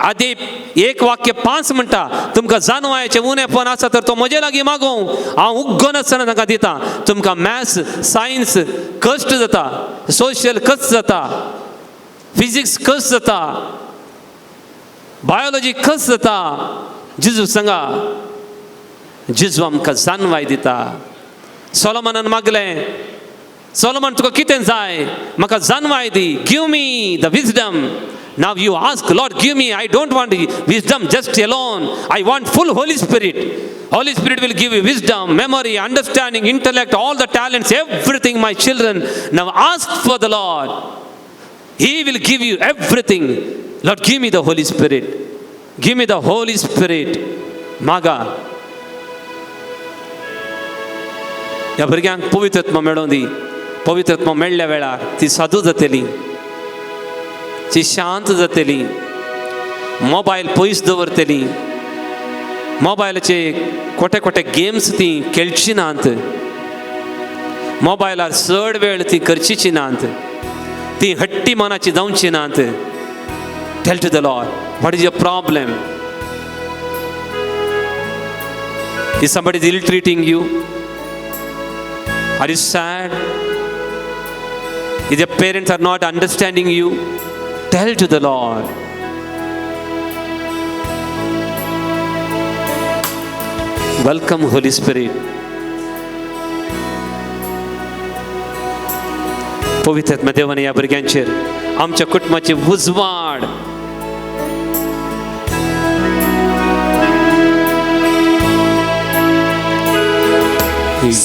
आदी 1:5 म्हणटा, तुमकां जानवायचें उणेपण आसा तर तो म्हजे लागीं मागूं, हांव उग्गो नासतना तांकां दिता. तुमकां मॅथ्स, सायन्स कश्ट जाता, सोशल कश्ट जाता, फिजिक्स कश्ट जाता, बायोलॉजी कश्ट जाता, जेजू सांगा. जेजू आमकां जानवाय दिता. सोलोमनान मागलें, सोलोमन तुका कितें जाय? म्हाका जानवाय दी. Give me the wisdom. Now you ask, Lord give me, I don't want wisdom just alone, I want full Holy Spirit. Holy Spirit will give you wisdom, memory, understanding, intellect, all the talents, everything, my children. Now ask for the Lord, He will give you everything. Lord, give me the Holy Spirit. Give me the Holy Spirit. मागा ह्या भुरग्यांक पवित्रत्व मेळोवन दी. पवित्रत्व मेळ्ळ्या वेळार ती साधू जातली, ती शांत जातली, मोबायल पयस दवरतली, मोबायलाचे खोटे खोटे गेम्स ती खेळची नात, मोबायलार चड वेळ ती करचीची नात, ती हट्टी मनाची जावची नात. Tell to the Lord, what is your problem? Is somebody is ill treating you? Are you sad? If your parents are not understanding you, tell to the Lord. Welcome Holy Spirit. पवित्र आत्मा देवाने ह्या भुरग्यांचेर आमच्या कुटुंबाची उजवाड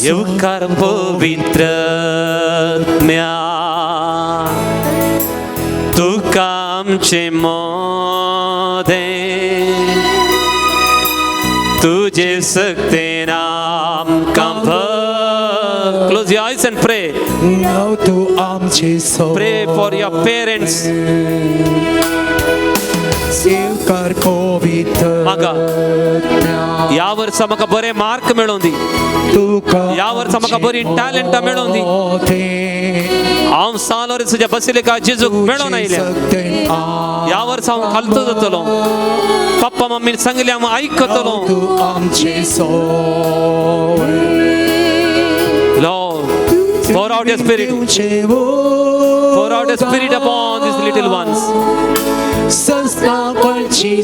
येवकार पवित्र आत्म्या तुका आमचे मोदे तुझे सक्तेन आमकां भर. Close your eyes and pray.
Now तूं आमचे
Pray for your parents.
येवकार पवित्र
मागा. ह्या वर्सा म्हाका बरे मार्क मेळोवन दी.
तुका
ह्या वर्सा म्हाका बरी टॅलंटां मेळोवन दी. हांव सान लोरेंसाच्या बसिलिका जेजूक मेळोवन आयल्या. ह्या वर्सा हांव खालतो जातलो. पप्पा मम्मीन सांगलें हांव आयकतलो.
तूं आमचे
Lord, pour out your spirit. Pour out your spirit upon these little ones.
संस्थापनची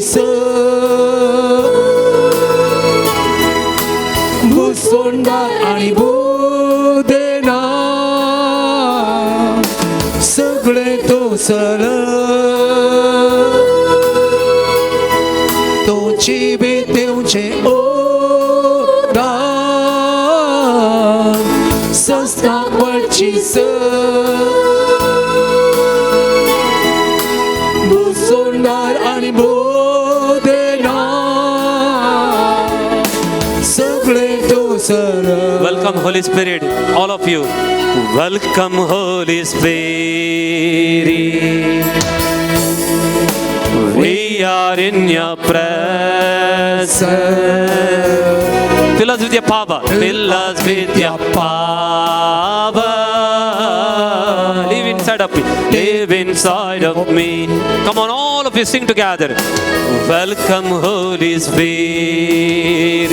भुसोंडार आनी बुदेना सगळे तो सर तोची बेतेवचे ओ संस्थापनची भुसोंडार आनी बोदेना सगळे तो sir.
Welcome Holy Spirit, all of you. Welcome Holy Spirit. We are in your presence. Fill us with your power. Fill us with your power. Live inside of me. Live inside of me. Come on, all of you sing together. Welcome Holy Spirit.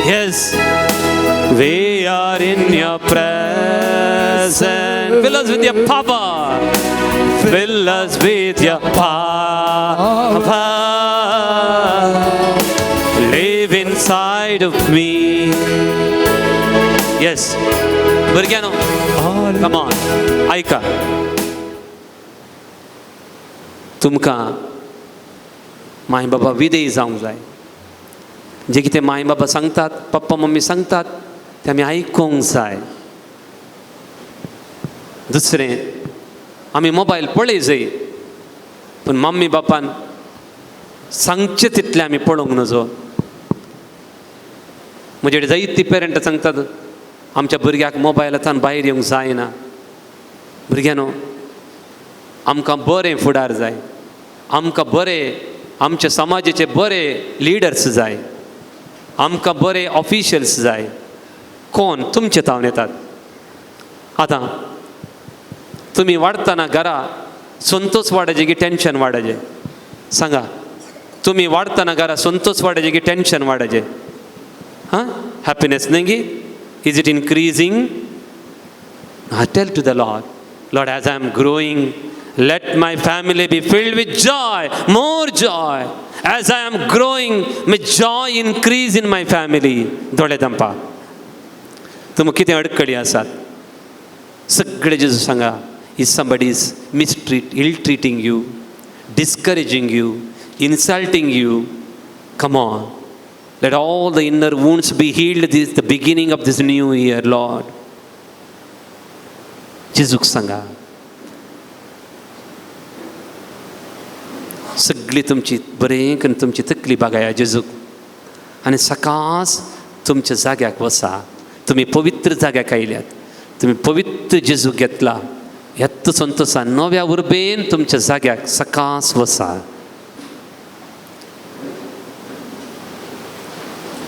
Yes. We are in your presence. Fill us with your power. Fill us with your power. Live inside of me. Yes. भुरग्यांनो, come on, आयका. तुमकां माय बाबा विधेय जावंक जाय. जे कितें माय बाबा सांगतात, पप्पा मम्मी सांगतात, तें आमी आयकूंक जाय. दुसरें, आमी मोबायल पळय जाय, पूण मम्मी बापान सांगचें तितलें आमी पळोवंक नजो. म्हजे कडेन जायतीं पेरंटां सांगतात, आमच्या भुरग्याक मोबायलांतल्यान भायर येवंक जायना. भुरग्यांनो, आमकां बरें फुडार जाय, आमकां बरें आमच्या समाजाचे बरे लिडर्स जाय, आमकां बरे ऑफिशियल्स जाय. कोण तुमचे तावन येतात. आतां तुमी वाडटना घरा संतोष वाडायचे की टेंशन वाडायचें? सांगा, तुमी वाडटना घरा संतोष वाडायचे की टेंशन वाडायचें? हां, हॅपिनेस न्ही गी? Is it increasing? I tell to the Lord, Lord, as I am growing, let my family be filled with joy, more joy. As I am growing, may joy increase in my family. दोळे दंपा, तुमकां कितें अडकडी आसात सगळे जेजू सांगा. Is somebody is mistreat ill treating you, discouraging you, insulting you, come on. Let all the inner wounds be healed this the beginning of this new year, Lord. जेजूक सांगा. सगळी तुमची बरें करून तुमची तकली बागाया जेजूक, आनी सकास तुमच्या जाग्याक वसा. तुमी पवित्र जाग्याक आयल्यात, तुमी पवित्र जेजूक घेतला. ह्याच संतोसान नव्या उर्बेन तुमच्या जाग्याक सकास वसा.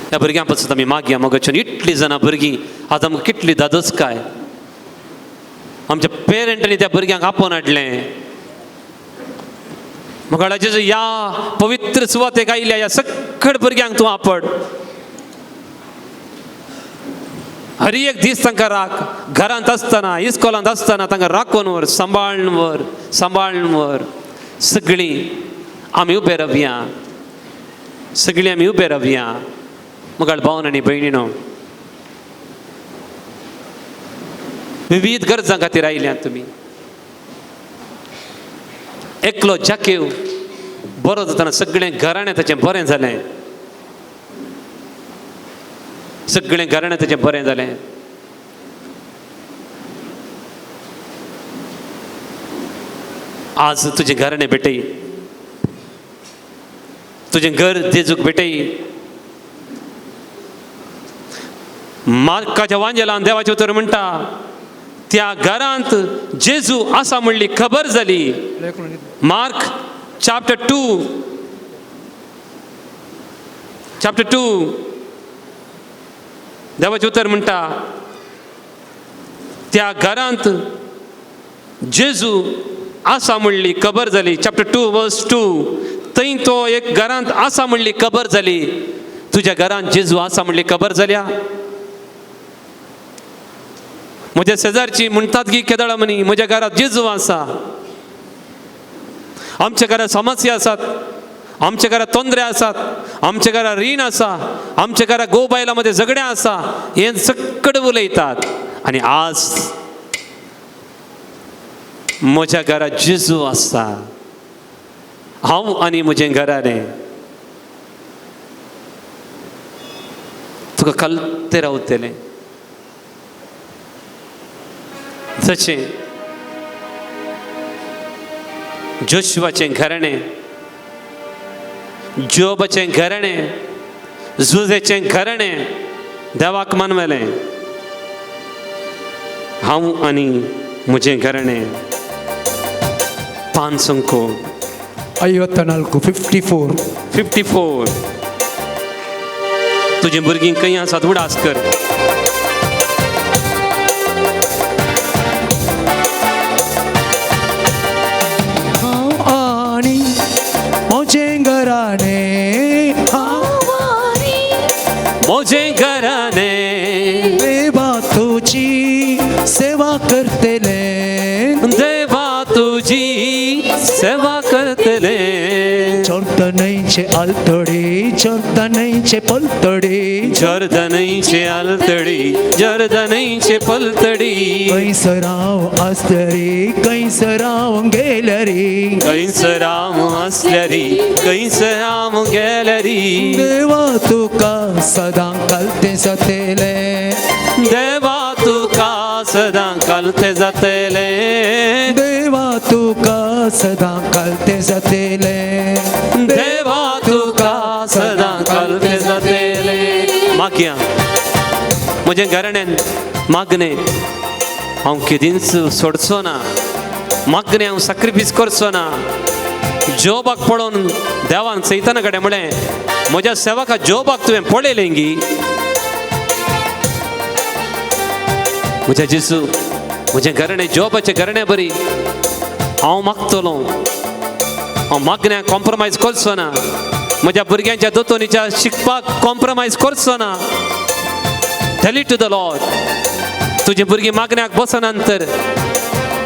ह्या भुरग्यां पासून आमी मागया मोगाच्यान. इतलीं जाणां भुरगीं आतां आमकां कितली दादोसकाय. आमच्या पेरंटांनी त्या भुरग्यांक आपोवन हाडलें. मोगाळा जेजू, ह्या पवित्र सुवातेक आयल्या ह्या सगळ्या भुरग्यांक तूं आपड. हर एक दीस तांकां राख. घरांत आसतना, इस्कोलांत आसतना तांकां राखून व्हर, सांबाळून व्हर, सांबाळून व्हर. सगळीं आमी उबे रावया, सगळीं आमी उबे रावया. मोगाळ भावन आनी भयणीनो, विविध गरजां खातीर आयल्यात तुमी. एकलो जाकेव बरो जातना सगळें घराणें ताचें बरें जालें, सगळें घराणें ताचें बरें जालें. आज तुजें घराणें भेटय, तुजें घर जेजूक भेटय. मार्काच्या वांजेलान देवाचें उतर म्हणटा, त्या घरांत जेजू आसा म्हणली खबर जाली. मार्क चॅप्टर 2, चॅप्टर 2, देवाचें उतर म्हणटा, त्या घरांत जेजू आसा म्हणली खबर जाली. चॅप्टर 2 वर्स 2, थंय तो एक घरांत आसा म्हणली खबर जाली. तुज्या घरांत जेजू आसा म्हणली खबर जाल्या? म्हज्या शेजारची म्हणटात की केदळा म्हणी म्हज्या घरांत जेजू आसा. आमच्या घरांत समस्या आसात, आमच्या घरांत तोंदरे आसात, आमच्या घरांत रीण आसा, आमच्या घरांत गो बायलां मदें झगडें आसा, हें सगळें उलयतात. आनी आज म्हज्या घरांत जेजू आसा, हांव आनी म्हजें घराणें. तुका कलते रावतलें. जशें जोशुआचें घराणें, जोबाचें घराणें, जुजेचें घराणें देवाक मानवलें, हांव आनी म्हजें घराणें. 5
54, 54.
54. तुजीं भुरगीं खंय आसात उडास कर.
आनी म्हजें घराणें,
म्हजें घराणें, सेवा करतले.
जोर्दनयचे आलतडी जोर्दनयचे पलतडी
जॉर्दनयचे आलतडी जॉर्दनयचे पलतडी
खंयसर हांव आसतरी खंयसर हांव गेल्यार
खंयसर हांव आसल्यारी खंयसर हांव गेल्यारी
देवा तुका सदां कलते जातले
देवा तुका सदां कलते जातले
देवा तुका सदां कलते जातले
देवा तुका सदां कलते जातले. मागया म्हजें घराण्यान मागणें हांव केदींच सोडचो ना, मागणें हांव सॅक्रिफायस करचो ना. जोबाक पळोवन देवान सैताना कडेन म्हळें म्हज्या सेवका जोबाक तुवें पळयलें गी. म्हज्या जेजू म्हजें घराणें जोबाचें घराणें बरी हांव मागतलो, हांव मागण्याक कॉम्प्रोमायज करचो ना, म्हज्या भुरग्यांच्या दोतोनीच्या शिकपाक कॉम्प्रोमायज करचो ना. Tell it to the Lord. तुजी भुरगीं मागण्याक बसना तर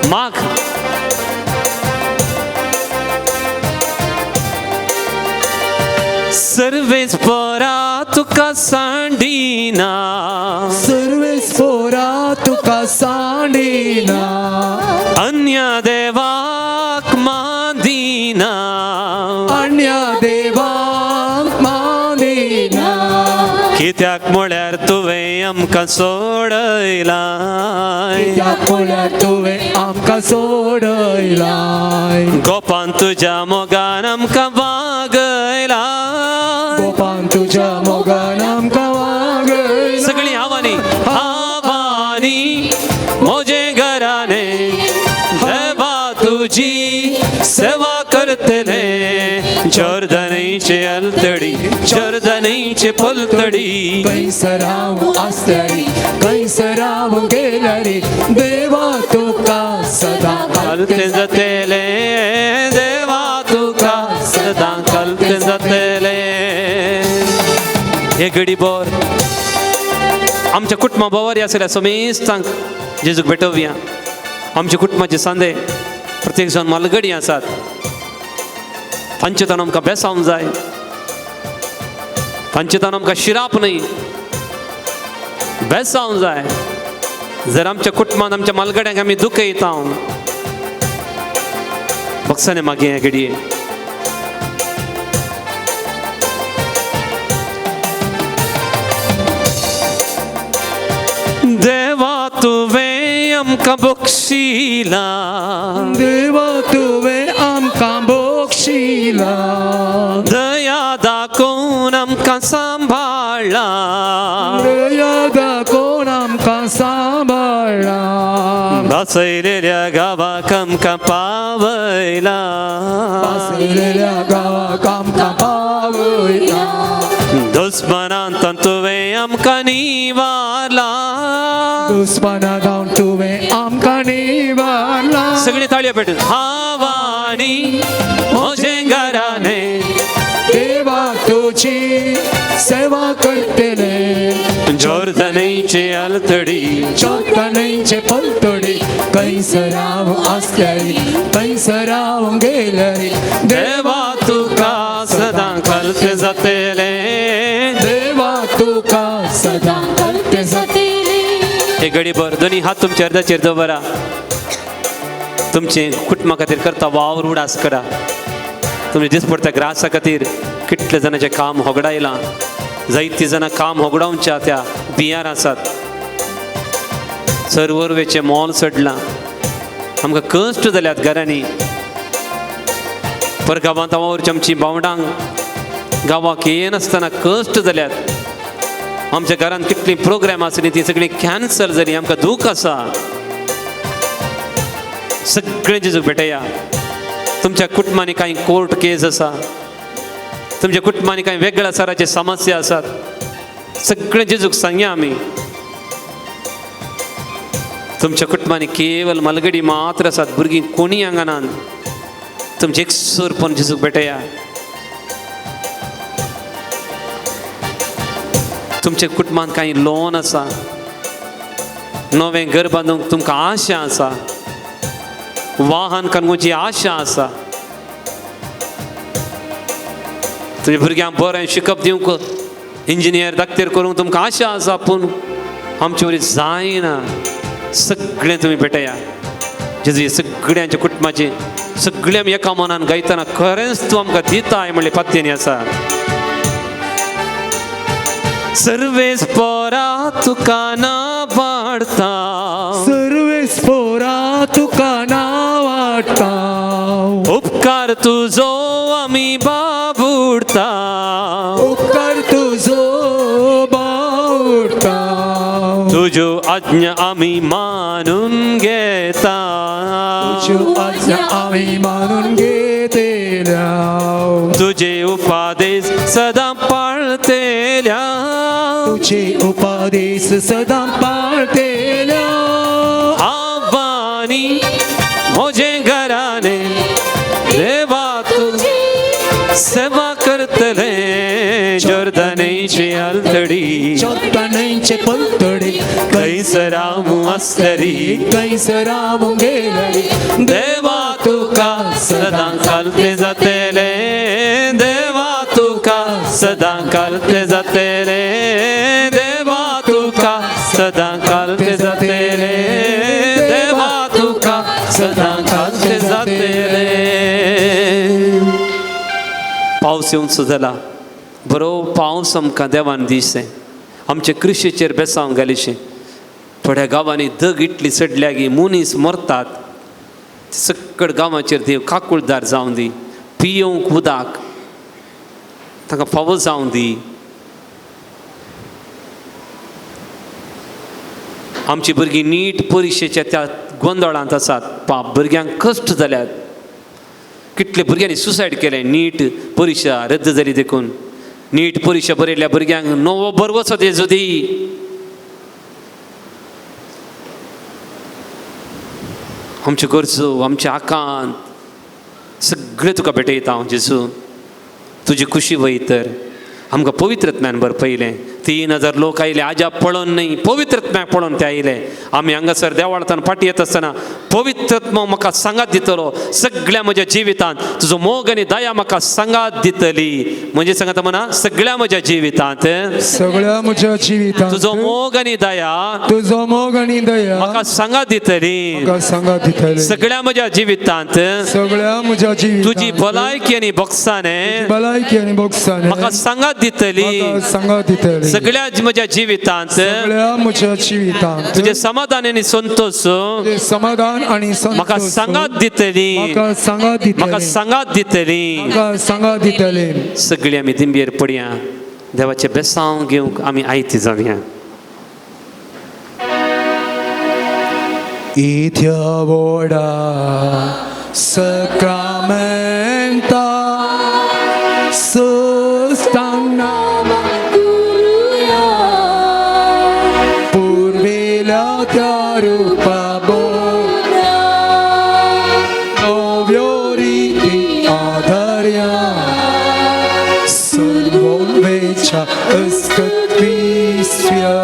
माग. सर्वेस पोरा तुका सांडिना
सर्वेस पोरा तुका सांडिना
अन्य देवाक मादिना
अन्य देवाक मादिना
कित्याक म्हळ्यार तुवें आमकां सोडयलाय
कित्याक म्हळ्यार तुवें आमकां सोडयलाय
गोपान तुज्या मोगान आमकां वागयलाय
गोपान तुज्या मोगान आमकां वागयलाय.
सगळीं आवानी आवानी म्हजे घराने देवा तुजी सेवा करतले. जॉर्दनयचे आलतडी जॉर्दनयचे पलतडी
खंयसर हांव आसतरी खंयसर हांव गेल्यारी देवा तुका सदां
कलते जातले देवा तुका सदां कलते जातले. हे घडी भर आमच्या कुटुंबा बरी आसल्या समेस्तांक जेजूक भेटोवया. आमच्या कुटुंबाचे सांदे प्रत्येक जाण मालगडी आसात, तांचे ताण आमकां बेसावंक जाय, तांचे ताण आमकां शिराप न्हय बेसावंक जाय. जर आमच्या कुटुंबान आमच्या मालगड्यांक आमी दुखयता बक्षाने मागीर हे घडये देवा तुवें आमकां बक्षिला
देवा तुवें आमकां बक्षिला
दया दाखोवन आमकां सांबाळ्ळा
दया दाखोवन आमकां सांबाळ्ळा
भासयलेल्या गांवाक आमकां पावयला
भासयलेल्या गांवाक आमकां पावयला
दुस्मनांत तुवें आमकां निवारला
दुस्मना तुवें आमकां निवारला.
सगळी ताळयो पेटून हावानी म्हजें घराने
देवा तुजी सेवा करतले
जॉर्दनयचे आलतडी
जोर्दनयचे पलतडी खंयसर हांव आसतरी खंयसर हांव गेल्यारी
देवा तुका सदां कलते जातले
देवा तुका सदां कलते जातले.
हे घडीभर दोनी हात तुमच्या अर्दाचेर दवरा. तुमचे कुटुंबा खातीर करता वावर उडास करा. तुमचे दिसपडत्या ग्रासा खातीर कितले जाणांचें काम होगडायलां, जायतीं जाणां काम होगडावच्या त्या बियार आसात. सर्वरवेचें मोल चडलां, आमकां कश्ट जाल्यात घरांनी. परगांवांत वावुरची आमची भावंडांक गांवाक येनासतना कश्ट जाल्यात. आमच्या घरांत कितलीं प्रोग्राम आसली ती सगळीं कॅन्सल जाली, आमकां दूख आसा. सगळें जेजूक भेटया. तुमच्या कुटुंबांनी कांय कोर्ट केस आसा, तुमच्या कुटुंबांनी कांय वेगळ्या सराचे समस्या आसात, सगळें जेजूक सांगया आमी. तुमच्या कुटुंबांनी केवल मालगडी मात्र आसात, भुरगीं कोणी हांगा नात. तुमचें एकसूरपण जेजूक भेटया. तुमच्या कुटुंबांत कांय लोन आसा, नवें घर बांदूंक तुमकां आशा आसा, वाहन कनगुची आशा आसा. तुज्या भुरग्यांक बरें शिकप दिवंक, इंजिनियर डाक्टर करूंक तुमकां आशा आसा, पूण आमचे वरी जायना. सगळें तुमी भेटया जेजू, सगळ्यांच्या कुटुंबाचे सगळे आमी एका मनान गायतना खरेंच तूं आमकां दिताय म्हणलें पात्येनी आसा. सर्वेस पोरा तुका ना वाडता,
सर्वेस पोरा तुका ना वाडटा,
उपकार तुजो आमी बाबुडता,
उपकार तुजो बावडटा,
तुज्यो आज्ञा आमी मानून घेता,
तुज्यो आज्ञा आमी मानून घेतल्या,
तुजे उपदेश सदां पाळतेल्या,
तुजे उपदेश सदां पाळतेल्या.
आव्हानी म्हजे घराने देवा तुजी सेवा करतले, जोर्दनेची आलतडी,
जोर्दनेचे पलतडी,
खंयसर हांव आसतरी,
खंयसर हांव गेलरी,
देवा तुका सदां कालते जातले, देवा तुका सदां कालते जातले, देवा तुका सदां कालते जातले, देवा तुका सदां कालते जातले. पावस येवचो जाला, बरो पावस आमकां देवान दिसें, आमचे कृशीचेर बेसांव घालिशें. थोड्या गांवांनी दग इटली चडल्या गी मनीस मरतात, सकड गांवाचेर देव काकुळदार जावन दी, पियोवंक उदक तांकां फावो जावन दी. आमची भुरगीं नीट परिक्षेच्या त्या गोंदळांत आसात. पाप भुरग्यांक कश्ट जाल्यात, कितले भुरग्यांनी सुसायड केलें नीट परिक्षा रद्द जाली देखून. नीट परिक्षा बरयल्ल्या भुरग्यांक नवो बरवचो तेजो दी. आमच्यो गरजो, आमचे आकांत सगळें तुका भेटयता हांव जेजू, तुजी खुशी वय तर आमकां पवित्रत्म्यान बरपयलें. 3000 लोक आयले आजाप पळोवन न्हय, पवित्रत्म्याक पळोवन ते आयले. आमी हांगासर देवाळतान फाटी येत आसतना पवित्रत्म म्हाका सांगात दितलो, सगळ्या म्हज्या जिवितांत तुजो मोग आनी दया म्हाका सांगात दितली. म्हणजे सांगता म्हणा, सगळ्या म्हज्या जिवितांत,
सगळ्या म्हज्या जिवितांत
तुजो मोग आनी दया,
तुजो मोग आनी दया
म्हाका सांगात दितली.
म्हाका सांगात दितली.
सगळ्या म्हज्या जिवितांत,
सगळ्या म्हज्या जिवितांत
तुजी भलायकी आनी बोगसाने,
भलायकी आनी बोगसाने
म्हाका सांगात दितली.
म्हाका सांगात दितली.
सगळ्या म्हज्या जिवितांत,
सगळ्या म्हज्या जिवितांत
तुजें समाधान आनी संतोष,
तुजें समाधान आनी संतोष
म्हाका सांगात दितली,
म्हाका सांगात दितली,
म्हाका सांगात दितली.
म्हाका सांगात दितली.
सगळीं आमी दिंबेर पडया, देवाचें बेसांव घेवंक आमी आयती जावया.
इथ्या वोडा सक्रामेंता सुस्तांना पुर्वेल्या त्या रुपा बोल्या नव्यो रीती आधार्या सर्वोवेच्या अस्कत्विस्व्या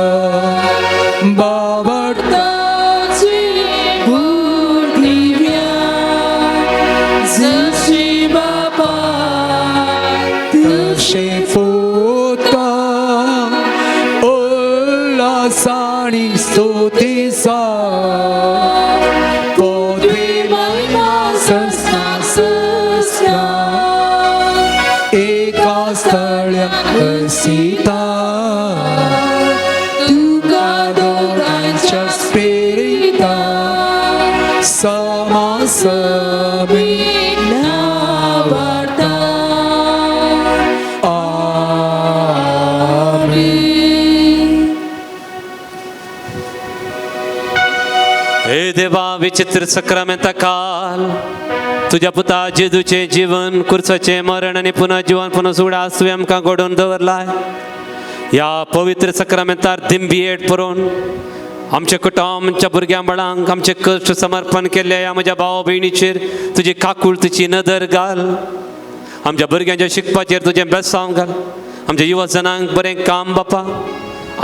बावडताची तशे पोता उल्हासानी स्तुतीसा पदवी महिमा संस्था सस्या एका स्थळ्या हसीता तुका दोगांच्या स्पिरिता समासमी नावाडता. आमेन.
हे देवा, विचित्र सक्रामेंता काल तुज्या पुता जेजूचें जीवन, कुर्साचें मरण आनी पुनः जिवन पुनः सुडास तुवें आमकां घडोवन दवरलाय. ह्या पवित्र सक्रामेंतार दिंबी पुरोवन आमच्या कुटुंब, आमच्या भुरग्यां बाळांक आमचे कश्ट समर्पण केल्ल्या ह्या म्हज्या भाव भयणीचेर तुजी काकुळतीची नदर घाल. आमच्या भुरग्यांच्या शिकपाचेर तुजें बेसांव घाल. आमच्या युवजनांक बरें काम बापा,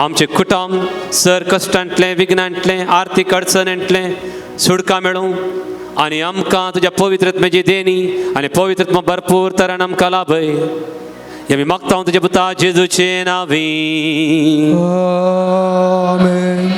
आमचें कुटुंब सर कश्टांतलें, विघ्नांतलें, आर्थीक अडचणींतलें सुटका मेळूं. आनी आमकां तुज्या पवित्रत्म्याची देणी आनी पवित्रत्मा भरपूर तरान आमकां लाभय. हें आमी मागता तुज्या पुता जेजूचे नांवी.
आमेन.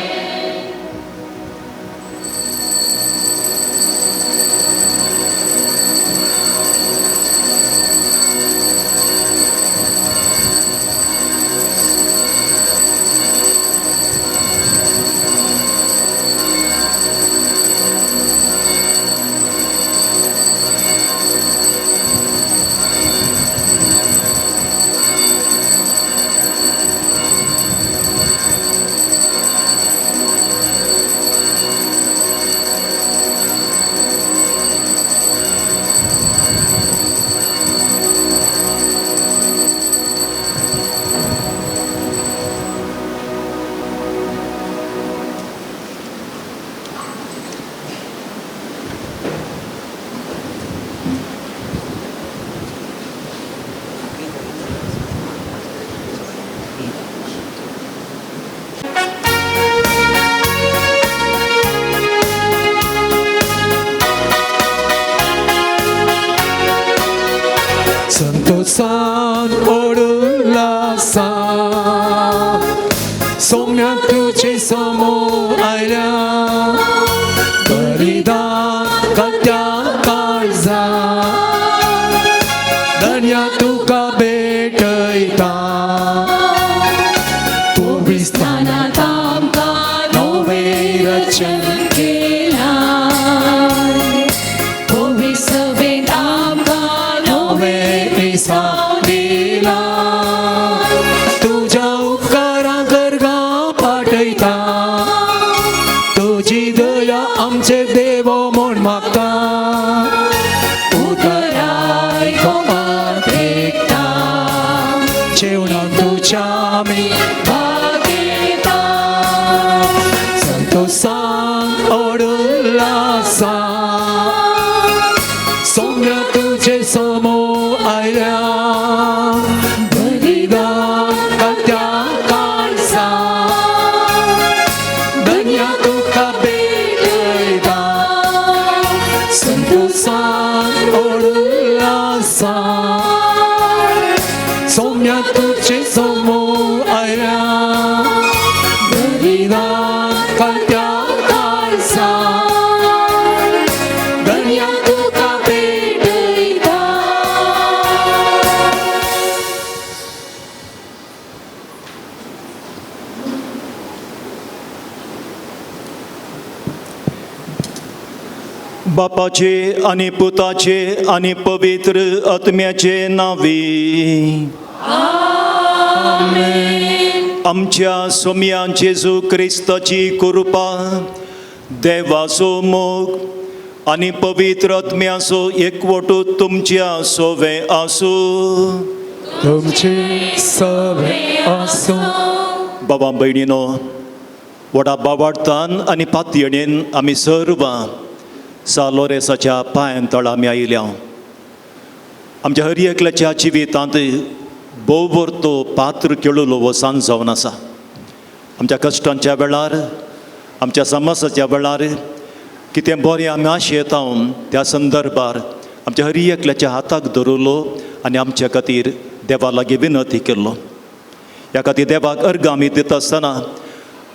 संतोषान ओडुल्लासा सोम्या तुझे समोर आयल्या बलिदान घालत्या काळजा धन्या तुका भेटयता पवित्रस्थानांत आमकां नवें रचन
केलां पवित्र सभेंत आमकां नवें
नवें दिला तुज्या उपकारां गर्गां पाठयता तुजी दया आमचे देव म्हूण मागता उतराय कोमात एकता जेवणान तुज्या आमी
भाग घेता
संतोषान ओडुल्लासा सौम्य तुझे समोर आयल्या बलिदान घालत्या काळजा धन्या तुका भेटयता संतोषान ओडुल्लासा सौम्य तुझे समोर आयल्या बलिदान घालत्या काळजा धन्या तुका
भेटयता.
बापाचे आनी पुताचे आनी पवित्र आत्म्याचे नांवी. आमच्या सोम्या जेजू क्रिस्ताची कृपा, देवाचो मोग आनी पवित्र आत्म्याचो एकवटू तुमच्या सोवे आसूं.
तुमचे सवे आसूं.
बाबा भयणीनो, व्हडा बाबाडतान आनी पातयेणेन आमी सर्वां सा लोरेसाच्या पांयां तळा आमी आयल्या. आमच्या हर एकल्याच्या जिवितांत भोव तो पात्र खेळलो हो सांज जावन आसा. आमच्या कश्टांच्या वेळार, आमच्या समाजाच्या वेळार कितें बरें आमी आशेता त्या संदर्भार आमच्या हर एकल्याच्या हाताक धरलो आनी आमच्या खातीर देवा लागीं विनंती केल्लो. ह्या खातीर देवाक अर्गां आमी दिता आसतना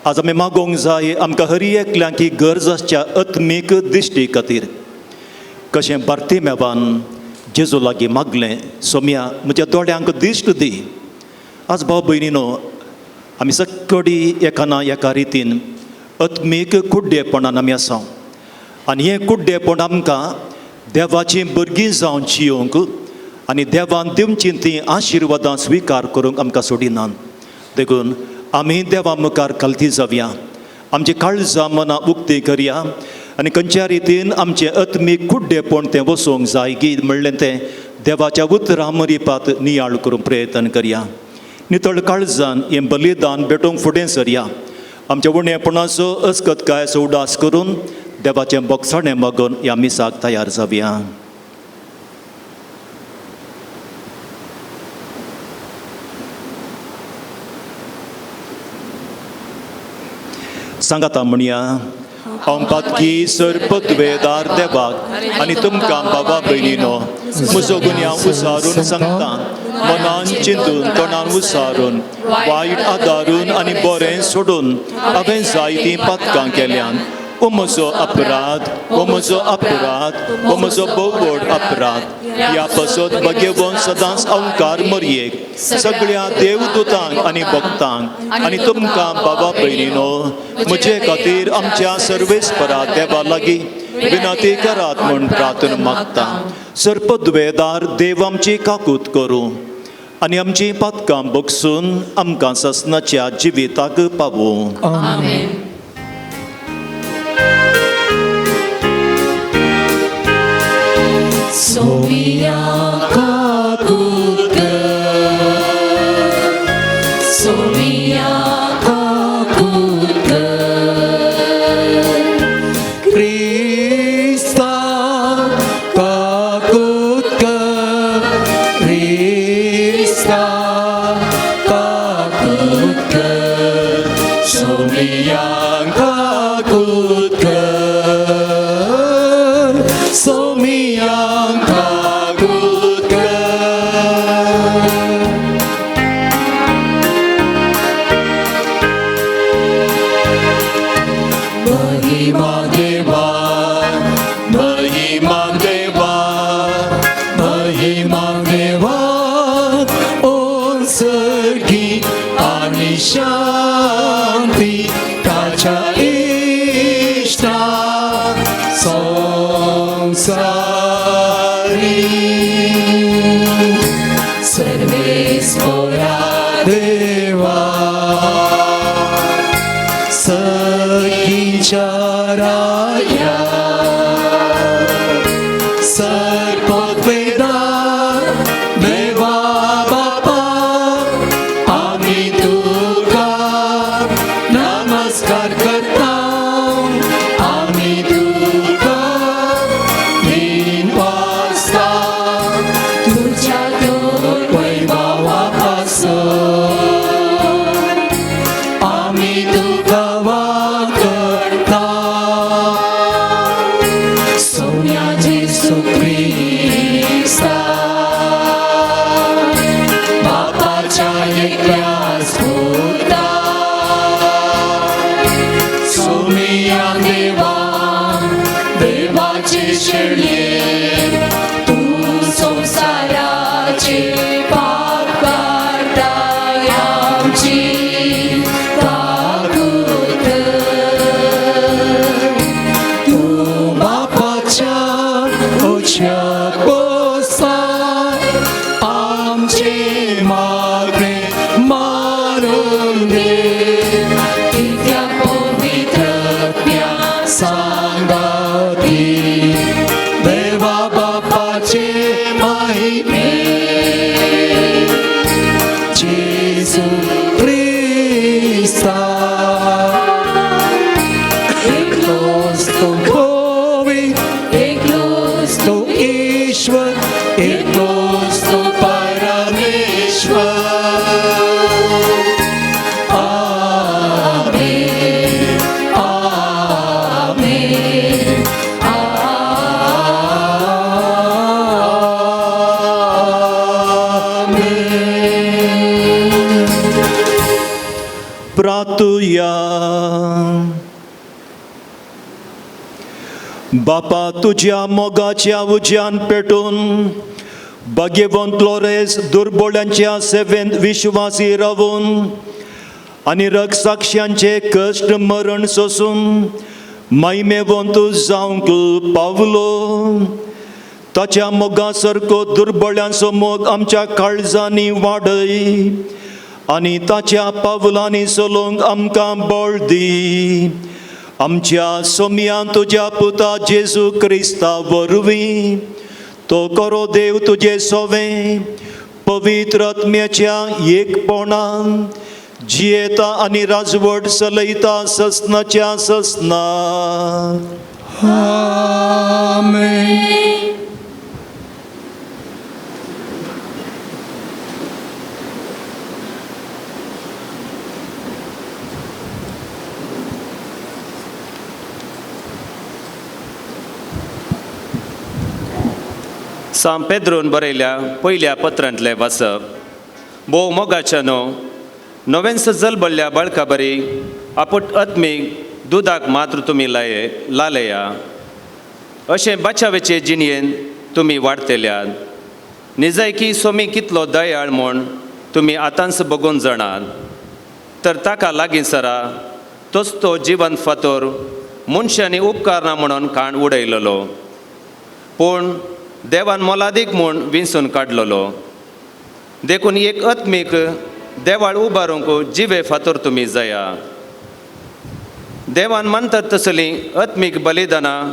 आज आमी मागोवंक जाय आमकां हर एकल्यांक ही गरज आसच्या आत्मीक दिश्टी खातीर. कशें बार्तिमेवान जेजू लागीं मागलें, सोम्या म्हज्या दोळ्यांक दिश्ट दी. आज भाव भयणीनो, आमी सक्कडी एका ना एका रितीन आत्मीक कुड्डेपणान आमी आसा आनी हें कुड्डेपण आमकां देवाचीं भुरगीं जावन जियोवंक आनी देवान दिवचीं तीं आशिर्वादां स्विकार करूंक आमकां सोडिनात. देखून आमी देवा मुखार खालती जावया, आमची काळजां मनां उक्ती करया आनी खंयच्या रितीन आमचें आत्मीक कुड्डेपण तें वचोंक जाय गी म्हणलें तें देवाच्या उतरां मरिपात नियाळ करूंक प्रयत्न करया. नितळ काळजान हें बलिदान भेटोवंक फुडें सरया. आमच्या उणेपणाचो अस्कतकायेचो उडास करून देवाचें बोगसाणें मागून ह्या मिसाक तयार जावया. सांगाता म्हणया, हांव पातकी सर्पद्वेदार देवाक आनी तुमकां बाबा भयणीनो म्हजो गुन्यांव उसारून सांगता. मनान चिंतून तोंडान उसारून वायट आदारून आनी बरें सोडून हांवें जायतीं पातकां केल्यान. ओ म्हजो अपराध, ओ म्हजो अपराध, ओ म्हजो भोव व्हड अपराध. ह्या पासत भगेवन सदांच अंकार मरयेक सगळ्या देवदूतांक आनी भक्तांक आनी तुमकां बाबा भयणीनो म्हजे खातीर आमच्या सर्वेस्परा देवा लागीं विनंती करात म्हूण प्रार्थना मागता. सर्पद्वेदार देव आमची काकूत करूं आनी आमची पातकां बगसून आमकां ससनाच्या जिविताक पावूं.
आमेन. सोमिया काकूत कर, सोमिया काकूत कर,
क्रिस्ता काकूत कर, क्रिस्ता काकूत कर, सोमिया काकूत कर, सोमिया काकूत कर. महिमा देवा, महिमा देवा, महिमा देवा, ओसर्गी आणि शांती ताच्या इष्टा संसारी.
सर्वेस्परा
देवा सखीच्या राया सर्पद्वेदा देवा बापा आमी तुका नमस्कार करता, आमी तुका विनवासता
तुझ्या थोर
वैभवा पासून आमी तुका वांगडता.
सोम्या जेसू क्रिस्ता बापाच्या एकल्याच पुता,
सोमिया देवा देवाचे शेळये
तूं संवसाराचे पाप काडताय आमची काकूत कर.
तूं बापाच्या उच्च्याक बसता आमचे मागणे मानून घे.
कित्याक पवित्रत्म्या
सांगाती देवा बापाचे महिमे जेसू क्रिस्ता एकलोच तो गोवी,
एकलोच
तो ईश्वर, एकलोच तो परमेश्वर. आमेन,
आमेन,
आमेन.
प्रातुया. बापा तुज्या मोगाच्या उज्यान पेटून भाग्यवंत लोरेस दुर्बोळ्यांच्या सेवेंत विश्वासी रावून आनी रगसाक्षांचे कश्ट मरण सोसून महिमेवंत जावंक पावलो. ताच्या मोगा सारको दुर्बळ्यांचो मोग आमच्या काळजांनी वाडय आनी ताच्या पावलांनी चलोवंक आमकां बळ दी. आमच्या सोमयान तुज्या पुता जेजू क्रिस्ता वरवीं तो करो देव तुजे सोवे पवित्र आत्म्याच्या एकपणान जियेता आनी राजवट चलयता ससनाच्या ससना.
आमेन.
सांत पेद्रून बरयल्या पयल्या पत्रांतलें वाचप. भोव मोगाच्यानो, नव्यान्स जल्मल्ल्या बाळका बरी आपूट आत्मीक दुदाक मात्र तुमी लाये लालया. अशें बाचावेचे जिणयेन तुमी वाडटेल्यात. निजायकी सोमी कितलो दयाळ म्हूण तुमी आतांच बगून जाणात. तर ताका लागीं सरा, तोच तो जिवन फातोर मनशांनी उपकारना म्हणून काण उडयलेलो, पूण देवान मोलादीक म्हूण विंचून काडलेलो. देखून एक आत्मीक देवाळ उबारूंक जिवे फातोर तुमी जाया. देवान मानतात तसलीं आत्मीक बलिदानां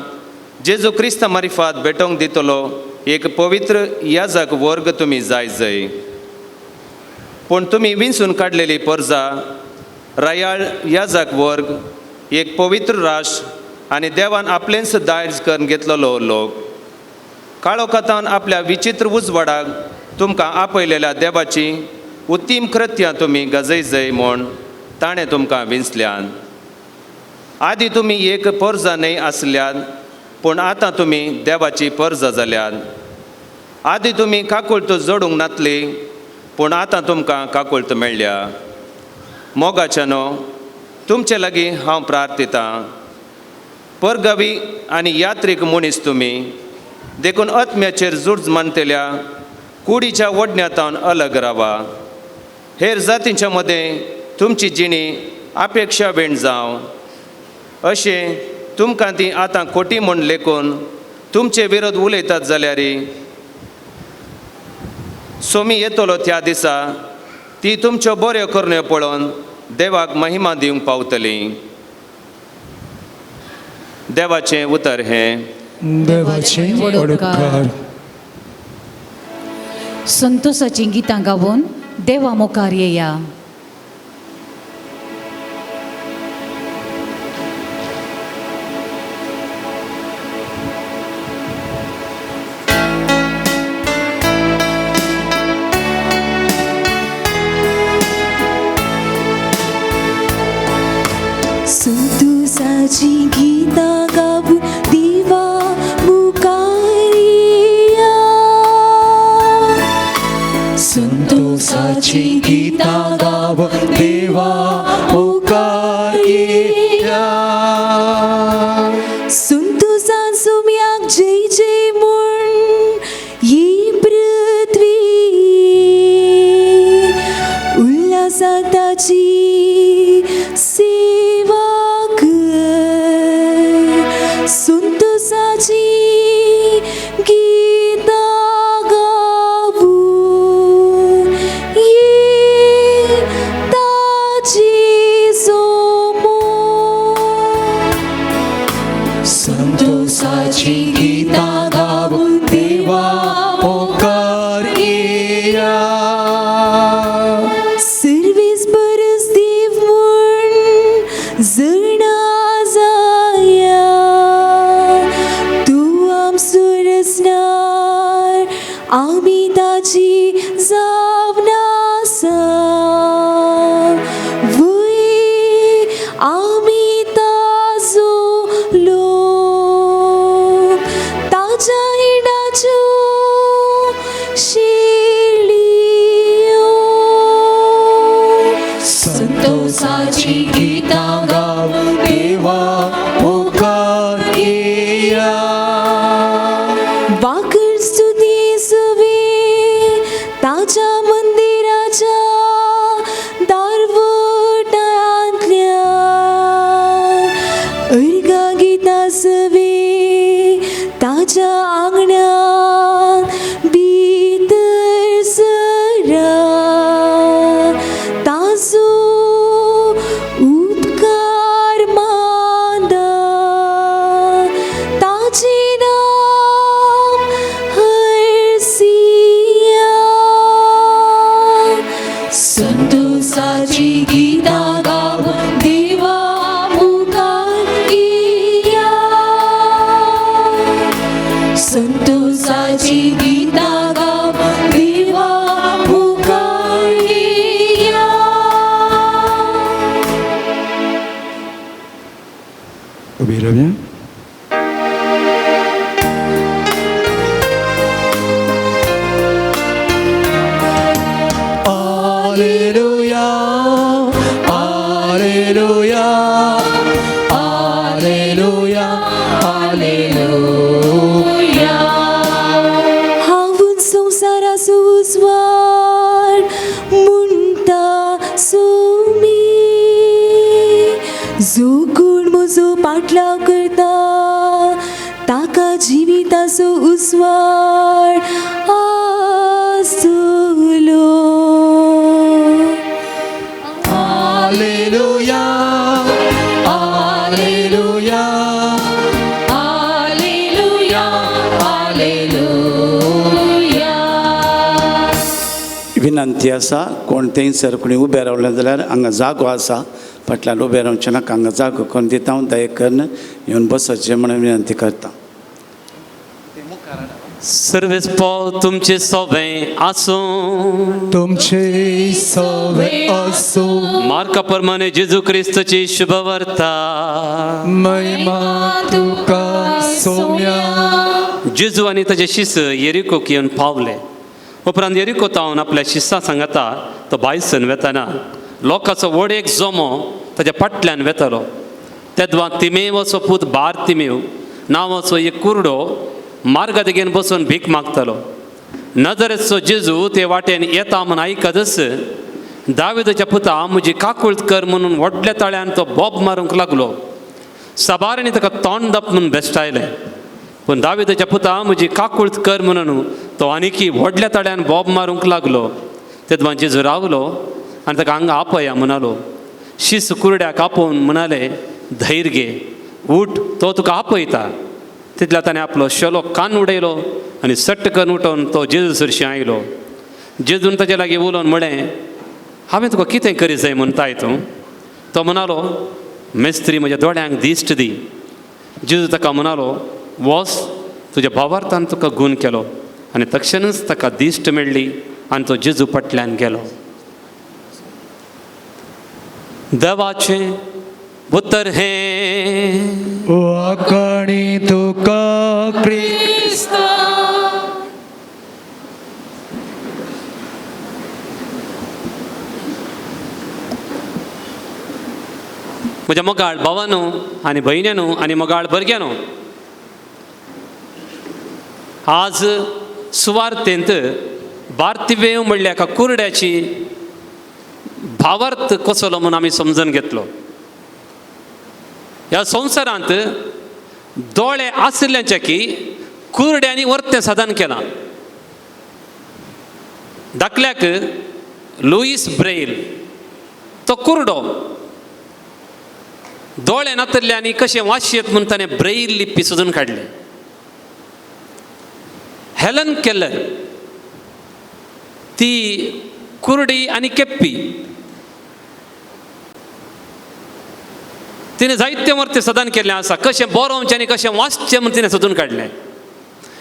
जेजू क्रिस्ता मारिफात भेटोवंक दितलो एक पवित्र याजक वर्ग तुमी जाय जय. पूण तुमी विंचून काडलेली परजा, रायाळ याजक वर्ग, एक पवित्र राष्ट्र आनी देवान आपलेंच दायज करून घेतलेलो लोक. काळोखांतान आपल्या विचित्र उजवाडाक तुमकां आपयलेल्या देवाची उत्तीम कृत्यां तुमी गजय जय म्हूण ताणें तुमकां विंचल्यान. आदी तुमी एक परजा न्हय आसल्यात, पूण आतां तुमी देवाची परजा जाल्यात. आदी तुमी काकुळट जोडूंक नातली, पूण आतां तुमकां काकुळट मेळ्ळ्या. मोगाच्यानो, तुमचे लागीं हांव प्रार्थितां. परगावी आनी यात्रीक मनीस तुमी, देखून आत्म्याचेर झूज मानतल्या कुडीच्या ओडण्यातावन अलग रावा. हेर जातींच्या मदें तुमची जिणी अपेक्षा वेण जावं, अशें तुमकां ती आतां खोटी म्हूण लेखून तुमचे विरोध उलयतात जाल्यार सोमी येतलो त्या दिसा ती तुमच्यो बऱ्यो करण्यो पळोवन देवाक महिमा दिवंक पावतली. देवाचें उतर हें.
देवाचे वडकार.
संतोषाचीं गितां गावन देवा मुखार येया.
संतोषाची गीतां गावन देवा मुखार येया.
संतोषाची गीतां गावन देवा मुखार येया.
संतोषान सोम्याक जय जय म्हूण ही पृथ्वी, उल्हासान ताची सेवा कर. संतोषाची गीतां गावून ये ताची सोमो.
संतोषाची गीतां गावन देवा मुखार येया.
सर्वीस बरस देव म्हूण जणा जाया, तूं आमचो रचणार आमी ताची जावन आसा. वय आमी ताजो लोक, ताज्या हिंडाच्यो शेळयो.
संतोषाची गीतां गावन देवा मुखार येया.
वाकड स्तुती सवे ताज्या मंदिराच्या दारवटांतल्या, अर्घा गीतां सवे ताज्या आंगणांत भितर सरा. ताजो उपकार मानदा, ताजें नांव हरसिया.
संतोषाची गीतां गावन देवा मुखार येया. संतोषाची गीतां गावन देवा मुखार येया.
उबी रावया.
जिविताचो उजवाड म्हणटा सोमी. जो कोण म्हजो पाटलाव करता ताका जिविताचो उजवाड आसतलो.
Alleluia, Alleluia,
hallelujah, hallelujah.
विनंती आसा, कोण थंयसर कोणी उबे रावले जाल्यार हांगा जागो आसा, फाटल्यान उबे रावचें नाका, हांगा जागो करून दिता हांव, दया करून येवन बसचें म्हणून विनंती करता.
सर्वेस पाव तुमचे सोबें आसूं.
तुमचे सवे असो.
मार्का प्रमाणे जेजू क्रिस्तची शुभवार्ता.
महिमा तुका सोम्या.
जेजू आनी ताचे शिस येरिकोक येवन पावले. उपरांत येरिको तावन आपल्या शिसां सांगता तो भायसन वेताना लोकांचो व्हड एक जमो ताच्या फाटल्यान वेतालो. तेदवा तिमेवाचो पूत बार तिमेव नांवाचो एक कुरडो मार्गा देगेन बसून भीक मागतालो. नजरेचो जेजू ते वाटेन येता म्हूण आयकतच दाविदाच्या पुता म्हजी काकूळत कर म्हणून व्हडल्या ताळ्यान तो बोब मारूंक लागलो. साबारांनी ताका तोंड दाप म्हणून बेश्टायलें, पूण दाविदाच्या पुता म्हजी काकूळत कर म्हणून तो आनीकी व्हडल्या ताळ्यान बोब मारूंक लागलो. तेदवा जेजू रावलो आनी ताका हांगा आपया म्हणालो. शीस कुरड्याक आपोवन म्हणाले, धैर्य घे, उठ, तो तुका आपयता. तितल्या ताणें आपलो शेलो कान उडयलो आनी सट्ट करून उठोवन तो जेजू सरशीं आयलो. जेजून ताच्या लागीं उलोवन म्हळें, हांवें तुका कितें करी जाय म्हणटाय तूं? तो म्हणालो, मेस्त्री म्हज्या दोळ्यांक दिश्ट दी. जेजू ताका म्हणालो, वोस, तुज्या भावार्थान तुका गूण केलो. आनी तक्षणच ताका दिश्ट मेळ्ळी आनी तो जेजू फाटल्यान गेलो. देवाचें उतर हें.
वाकाणी तुका क्रिस्ता.
म्हज्या मोगाळ भावानू आनी भयण्यांनू आनी मोगाळ भुरग्यांनू, आज सुवार्थेंत बार्तिवेव म्हणल्या एका कुरड्याची भावार्थ कसलो म्हूण आमी समजून घेतलो. ह्या संवसारांत दोळे आशिल्ल्याचे की कुरड्यांनी वर्तें साधन केलां. धाकल्याक लुईस ब्रेल तो कुरडो, दोळे नातल्ल्यांनी कशें वाशयत म्हूण ताणें ब्रेल लिपी सोदून काडले. हेलन केलर ती कुरडी आनी केप्पी, तिणें जायते वर्ते सदन केल्लें आसा, कशें बरोवचें आनी कशें वाचचें म्हूण तिणें सोदून काडलें.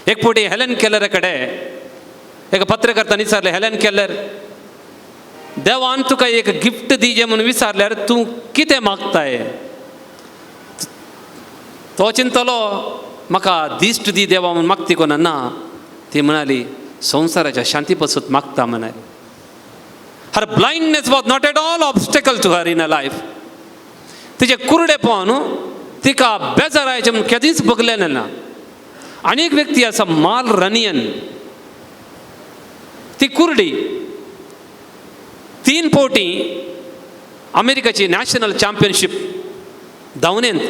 एक फावटी हेलन केलरा कडेन एका पत्रकर्त्यान विचारलें, हेलन केलर, देवान तुका एक गिफ्ट दिजे म्हूण विचारल्यार तूं कितें मागताय? तो चिंतलो, म्हाका दिश्ट दी देवा म्हूण मागती कोणा ना. ती म्हणाली, संवसाराच्या शांती पसून मागता म्हणाली. Her blindness was not at all obstacle to her in a life. तिचें कुरडेपण तिका बेजारायचें म्हूण केदींच भोगलें ना. आनी एक व्यक्ती आसा माल रनियन, ती कुरडी, 3 फावटी अमेरिकाची नॅशनल चॅम्पियनशीप धांवणेंत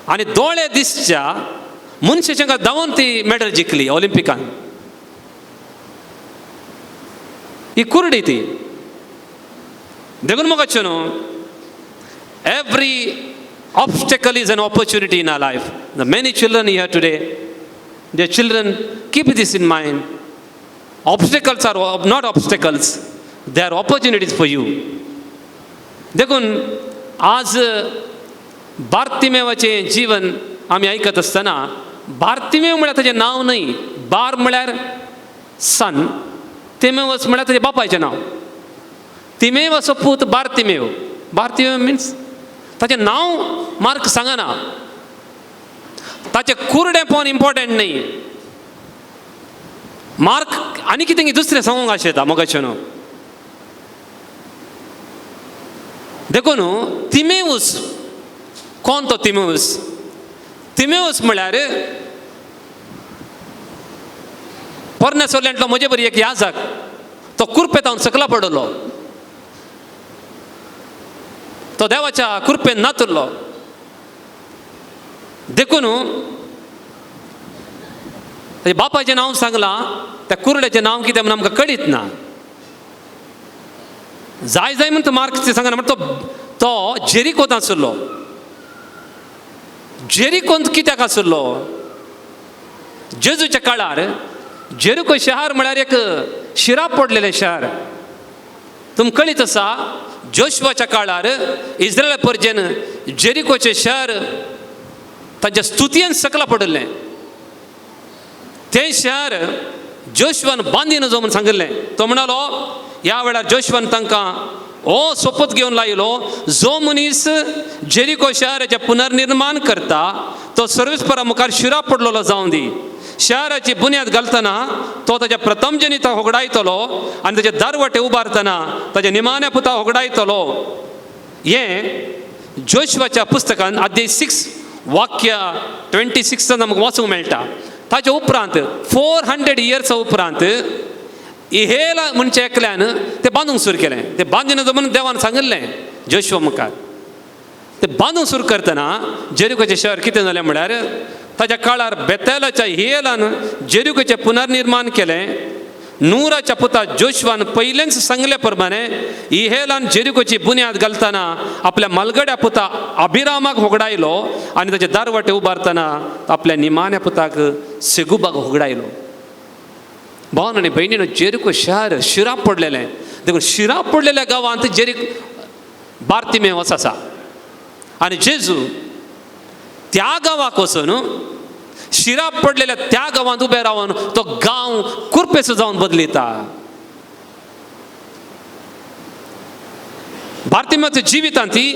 आनी दोळे दिसच्या मनशाच्या धांवून ती मेडल जिखली ऑलिम्पिकान. ही कुरडी ती. देखून म्हाका न्हू, every obstacle is an opportunity in our life. The many children here today, their children, keep this in mind. Obstacles are not obstacles, they are opportunities for you. देखून आज बार्तिमेवाचें जीवन आमी आयकत आसतना बार्तिमेव म्हळ्यार ताजें नांव न्हय, बार म्हळ्यार सन, तिमेवस म्हळ्यार ताजें बापायचें नांव. तिमेवाचो पूत बार्तिमेव, बार्तिमेव मिन्स ताचें नांव मार्क सांगना. ताचें कुरडेपण इम्पॉर्टंट न्हय. मार्क आनी कितें दुसरें सांगूंक आशेता मोगाचें न्हू. देखून तिमेवस, कोण तो तिमेवस? तिमेवस म्हळ्यार पोरण्या सोल्यांतलो म्हजे बरी एक याजक तो कुरपेतावन सकला पडलो, तो देवाच्या कुरपेन नातुरलो. देखून ताच्या बापायचें नांव सांगलां, त्या कुरड्याचें नांव कितें म्हूण आमकां कळीत ना. जाय जाय म्हूण तो मार्क सांगना, म्हण तो जेरिकोंत आशिल्लो. जेरिकोंत कित्याक आशिल्लो? जेजूच्या काळार जेरिको शहर म्हळ्यार एक शिराप पडलेलें शहर. तुमकां कळीत आसा, जोशुआच्या काळार इस्रायला परजेन जेरिकोचें शहर ताच्या स्तुतयेन सकला पडिल्लें. तें शहर जोशुआन बांदीन जो म्हूण सांगिल्लें. तो म्हणालो ह्या वेळार जोशुआन तांकां हो सोपत घेवन लायलो, जो मनीस जेरिको शहराचें पुनर्निर्माण करता तो सर्वेस्परा मुखार शिराप पडलेलो जावं दी. शहराची बुन्याद घालतना तो ताच्या प्रथम जनिता होगडायतलो आनी ताचे दारवटे उबारतना ताच्या निमाण्या पुता होगडायतलो. हें जोशुआच्या पुस्तकान अध्याय 6 वाक्य 26 आमकां वाचूंक मेळटा. ताच्या उपरांत 400 इयर्सा उपरांत इहेल म्हणचे एकल्यान तें बांदूंक सुरू केलें. तें बांदिना म्हणून देवान सांगिल्लें जोशुआ मुखार. तें बांदूंक सुरू करतना जेरिकोचें शहर कितें जालें म्हळ्यार ताच्या काळार बेतेलाच्या हियेलान जेरिकोचें पुनर्निर्माण केलें. नूराच्या पुता जोशुआन पयलेंच सांगले प्रमाणे इहेलान जेरिकोची बुन्याद घालतना आपल्या मालगड्या पुता अभिरामाक होगडायलो आनी ताचे दारवाटे उबारतना आपल्या निमाण्या पुताक सेगुबाक होगडायलो. भावन आनी भयणीनो, जेरिको शहर शिराप पडलेलें. देखून शिराप पडलेल्या गांवांत जेरिक बार्तिमेवस आसा आनी जेजू त्या गांवाक वचून शिराप पडलेल्या त्या गांवांत उबे रावन तो गांव कुरपेसो जावन बदलिता. बार्तिमेवाच्या जिवितांत ती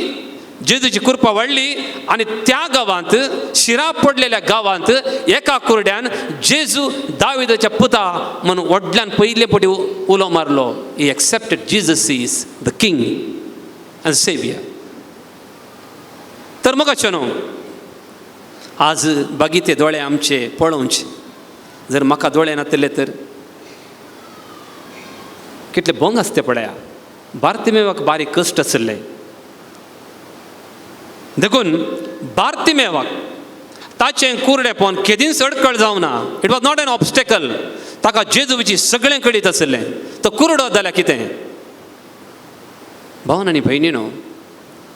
जेजूची कृपा वाडली आनी त्या गांवांत शिराप पडलेल्या गांवांत एका कुरड्यान जेजू दाविदाच्या पुता म्हणून व्हडल्यान पयले पटी उलो मारलो. He accepted Jesus is the king and saviour. तर मग न्हू आज बागीते दोळे आमचे पळोवचे, जर म्हाका दोळे नातले तर कितले भोंग आसते पळया. बार्तिमेवाक बारीक कश्ट आशिल्ले. देखून बार्तिमेवाक ताचें कुरडेपण केदींच अडकळ जावना. It was not an obstacle. ताका जेजूची सगळें कळीत आशिल्लें. तो कुरडो जाल्यार कितें? भावन आनी भयणीनो,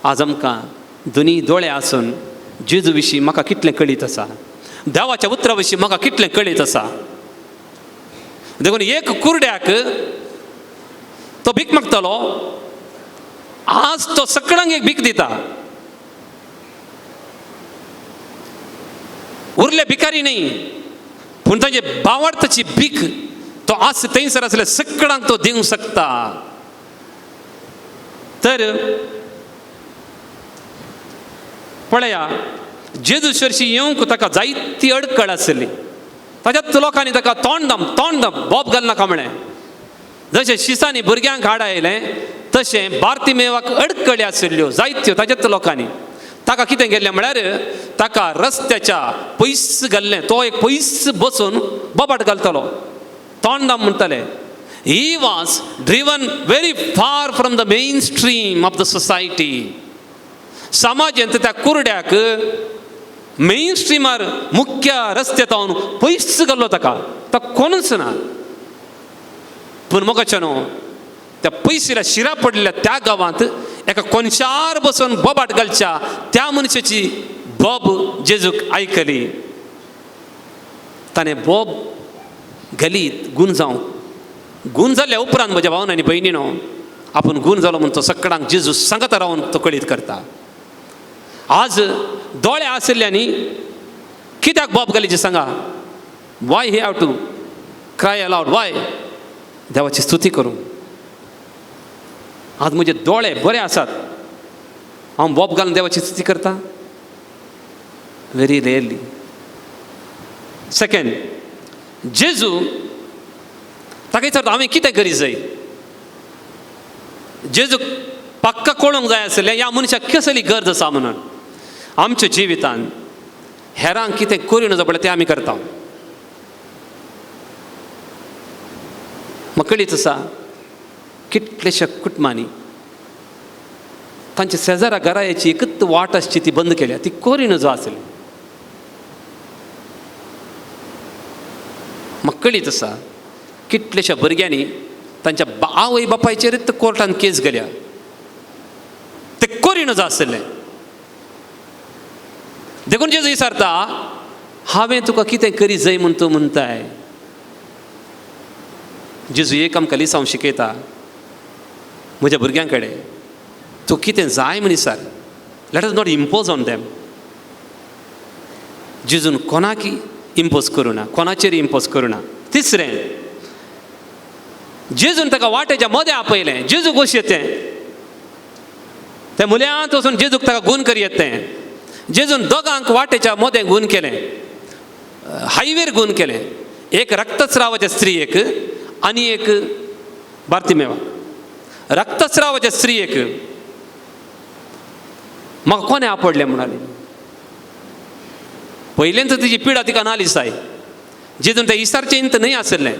आज आमकां दोनी दोळे आसून जेजू विशीं म्हाका कितलें कळीत आसा, देवाच्या उतरा विशीं म्हाका कितलें कळीत आसा. देखून एक कुरड्याक तो भीक मागतालो, आज तो सगळ्यांक एक भीक दिता. उरले भिकारी न्ही, पूण ताजे बावडताची भीक तो आज थंयसर आसले सगळ्यांक तो दिवंक शकता. तर पळया, जेजू सरशी येवंक ताका जायती अडकळ आसली. ताच्याच लोकांनी ताका तोंड तोंड बोब घालनाका म्हळें. जशें शिसांनी भुरग्यांक हाड आयलें तशें बार्तिमेवाक अडकळी आशिल्ल्यो जायत्यो. ताच्याच लोकांनी ताका कितें केल्लें म्हळ्यार ताका रस्त्याच्या पयस घाल्लें. तो एक पयस बसून बोबाट घालतलो, तोंडां म्हणटाले. He was driven very far from the main stream of the society. समाजेंत त्या कुरड्याक मेन स्ट्रीमार मुख्य रस्त्यान पयस घाल्लो ताका, तो कोणूच ना. पूण मोगाचें न्हू, त्या पयशिल्या शिरा पडलेल्या त्या गांवांत एका कोनशार बसून बोबाट घालच्या त्या मनशाची बोब जेजूक आयकली. ताणें बोब घालीत गूण जावं. गूण जाल्ल्या उपरांत म्हज्या भावन आनी भयणीनो, आपूण गूण जालो म्हूण तो सगळ्यांक जेजू सांगता रावन तो कळीत करता. आज दोळे आशिल्ल्यांनी कित्याक बोब घालीची सांगा? Why he have to cry aloud? Why? देवाची स्तुती करूं. आज म्हजे दोळे बरे आसात, हांव बोब घालून देवाची स्तुती करता? Very rarely. Second, जेजू ताका विचारता, हांवें कितें करी जाय? जेजू पक्का कळोंक जाय आसलें ह्या मनशाक कसली गरज आसा म्हणून. आमच्या जिवितान हेरांक कितें करूं नजो पळय तें आमी करता. म्हाका कळीत आसा कितलेश्या कुटुंबांनी तांच्या शेजारा घरायाची एकच वाट आसची ती बंद केल्या, ती कोरी नजो आसली. म्हाका कळीत आसा कितलेश्या भुरग्यांनी तांच्या आवय बापायचेरच कोर्टान केस गेल्या, ते कोरी नजो आसले. देखून जेजू विचारता, हांवें तुका कितें करी जाय म्हूण तूं म्हणटाय. जेजू एक आमकां लिसांव शिकयता म्हज्या भुरग्यां कडेन, तूं कितें जाय म्हूण विचार. Let us not impose on them. जेजून कोणाकी इम्पोज करूं ना, कोणाचेर इम्पोज करूं ना. तिसरें, जेजून ताका वाटेच्या मदें आपयलें. जेजू कशें तें त्या मुल्यांत वचून जेजूक ताका गूण करी येत तें. जेजून दोगांक वाटेच्या मदें गूण केलें, हायवेर गूण केलें. एक रक्तस्रावाच्या स्त्रियेक आनी एक बार्तिमेवा. रक्तस्रावाच्या स्त्रियेक म्हाका कोणें आपडलें म्हणाली. पयलेंच तिची पिडा तिका नाली साय. जेजून तें इसारचें इंत न्हय आसलें.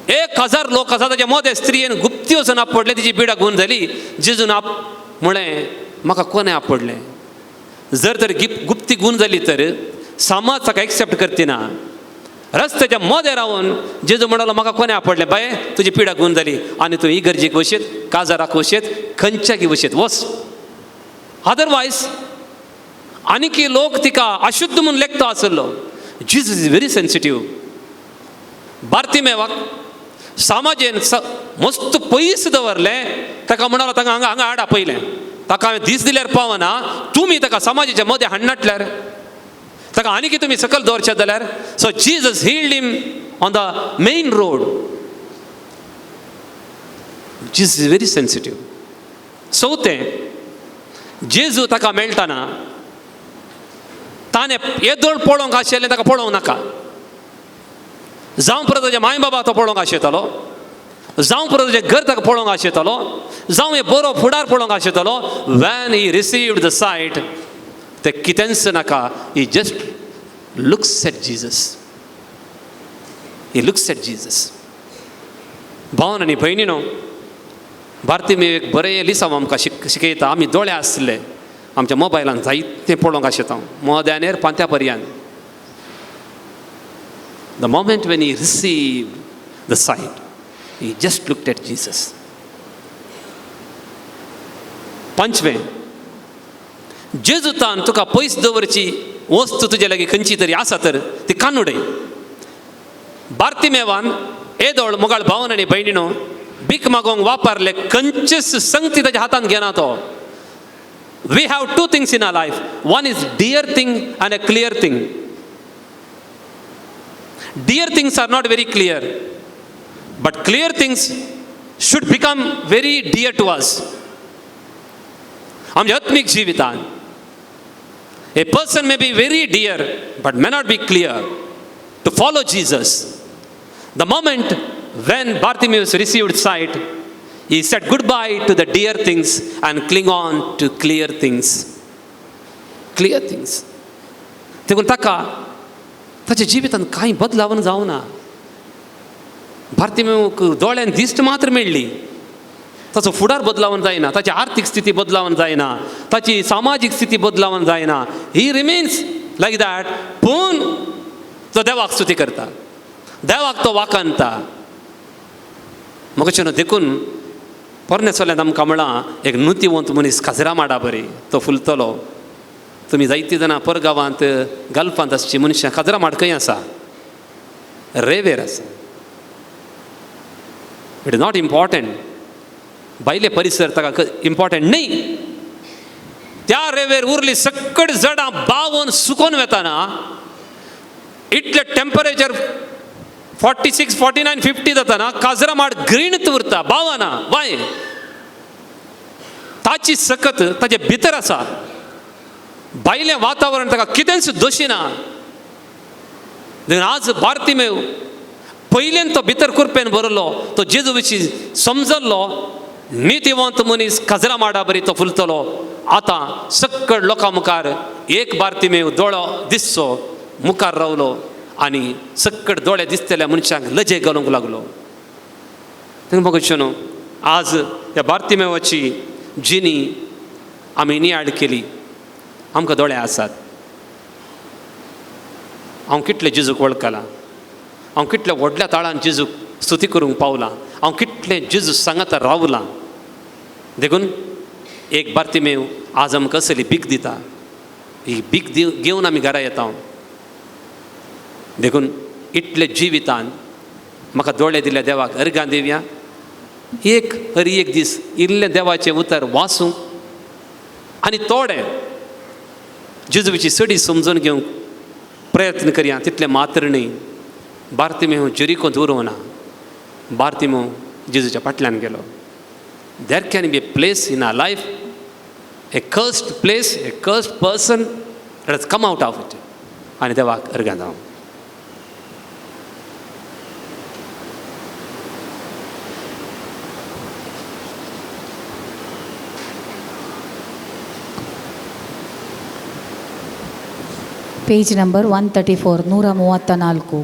1000 लोक आसा ताच्या मदें स्त्रियेन गुप्ती वचून आपडलें, तिची पिडा गूण जाली. जेजून आप म्हळें म्हाका कोणें आपडलें. जर तर गुप्ती गूण जाली तर समाज ताका एक्सेप्ट करतना. रस्त्याच्या मदें रावन जेजू म्हणालो म्हाका कोणें आपडलें, बाये तुजी पिडा गूण जाली आनी तूं इगर्जेक वशेत, काजाराक वशेत, खंयच्याकी वशेत वच. अदरवायज आनीकी लोक तिका अशुद्ध म्हूण लेखता आसलो. Jesus is very sensitive. बार्तिमेवाक समाजेन मस्त पयस दवरलें. ताका म्हणालो ताका हांगा हांगा हाड आपयलें. ताका हांवें दीस दिल्यार पावना, तुमी ताका समाजाच्या मदें हाडनाटल्यार ताका आनीकी तुमी सकयल दवरचे जाल्यार. So Jesus healed him on the main road. Jesus is very sensitive. चवथें, जेजू ताका मेळटना ताणें येदोळ पळोवंक आशिल्लें ताका पळोवंक नाका. जावं परत ताच्या माय बाबा तो पळोवंक आशेतालो, जावं परत ताचें घर ताका पळोवंक आशेतालो, जावं हे बरो फुडार पळोवंक आशेतालो. When he received the sight, ते कितेंच नाका. He just looks at Jesus. He looks at Jesus. भावन आनी भयणीनो, बार्तिमेव एक बरें लिसांव आमकां शिकयता. आमी दोळे आसले आमच्या मोबायलान जायतें पळोवंक आशेता, मोद्यानेर पांत्या पर्यान. The moment when he received the sight, he just looked at Jesus. पांचवें, जेजुतान तुका पयस दवरची वस्तू तुजे लागीं खंयची तरी आसा तर ती कानुडय. बार्तिमेवान येदोळ मोगाळ भावन आनी भयणीनो भीक मागोवंक वापरले खंयचेच संगती ताच्या हातांत घेना तो. We have two things in our life. One is dear thing and a clear thing. Dear things are not very clear, but clear things should become very dear to us. आमच्या आत्मीक जिवितान a person may be very dear but may not be clear to follow Jesus. The moment when Bartimaeus received sight, he said goodbye to the dear things and cling on to clear things. Clear things. देखून ताका ताच्या जिवितांत कांय बदलावन जावना. बार्तिमेवक दोळ्यान दिश्ट मात्र मेळ्ळी, ताचो फुडार बदलावन जायना, ताची आर्थीक स्थिती बदलावन जायना, ताची सामाजीक स्थिती बदलावन जायना. He remains like that. पूण तो देवाक स्तुती करता, देवाक तो वाखाणता. म्हाका देखून पोरण्या चल्यान आमकां म्हळां एक नुतीवंत मनीस खाजरा माडा बरी तो फुलतलो. तुमी जायतीं जाणां परगांवांत गल्फांत आसची मनशां खाजरा माड खंय आसा, रेवेर आसा. It is not important. भायले परिसर ताका इम्पॉर्टंट न्ही. त्या रेवेर उरली सकट जडां बावून सुकोन वेताना इतलें टेम्परेचर 46, 49, 50 जाताना काजरा माड ग्रीनत उरता, बावना. वाय? ताची सकत ताचे भितर आसा. भायलें वातावरण ताका कितेंच दोशिना. देखून आज बार्तिमेव पयल्यान तो भितर कुरपेन भरलो, तो जेजू विशीं समजल्लो. नितीवंत मनीस खाजरा माडा बरी तो फुलतलो. आतां सक्कड लोकां मुखार एक बार्तिमेव दोळो दिसचो मुखार रावलो. आनी सक्कड दोळे दिसतल्या मनशांक लजे घालूंक लागलो. तेन्ना म्हाका न्हू आज ह्या बार्तिमेवाची जिणी आमी नियाळ केली. आमकां दोळे आसात. हांव कितले जेजूक वळखलां, हांव कितल्या व्हडल्या ताळान जेजूक स्तुती करूंक पावलां, हांव कितलें जेजू सांगाता रावलां. देखून एक बार्तिमेव आज आमकां असली भीक दिता. ही भीक घेवन आमी घरा येता. देखून इतले जिवितान म्हाका दोळे दिल्या देवाक अर्गां दिवया. एक हर एक दीस इल्लें देवाचें उतर वाचूं आनी थोडे जेजूची सडी समजून घेवंक प्रयत्न करया. तितलें मात्र न्हय, बार्तिमेव जेरिकोंत उरोवना, बार्तिमेव जेजूच्या फाटल्यान गेलो. There can be a place in our life, a cursed place, a cursed person, let us come out of it. आनी देवाक अर्गां जावं.
Page number 134, 134.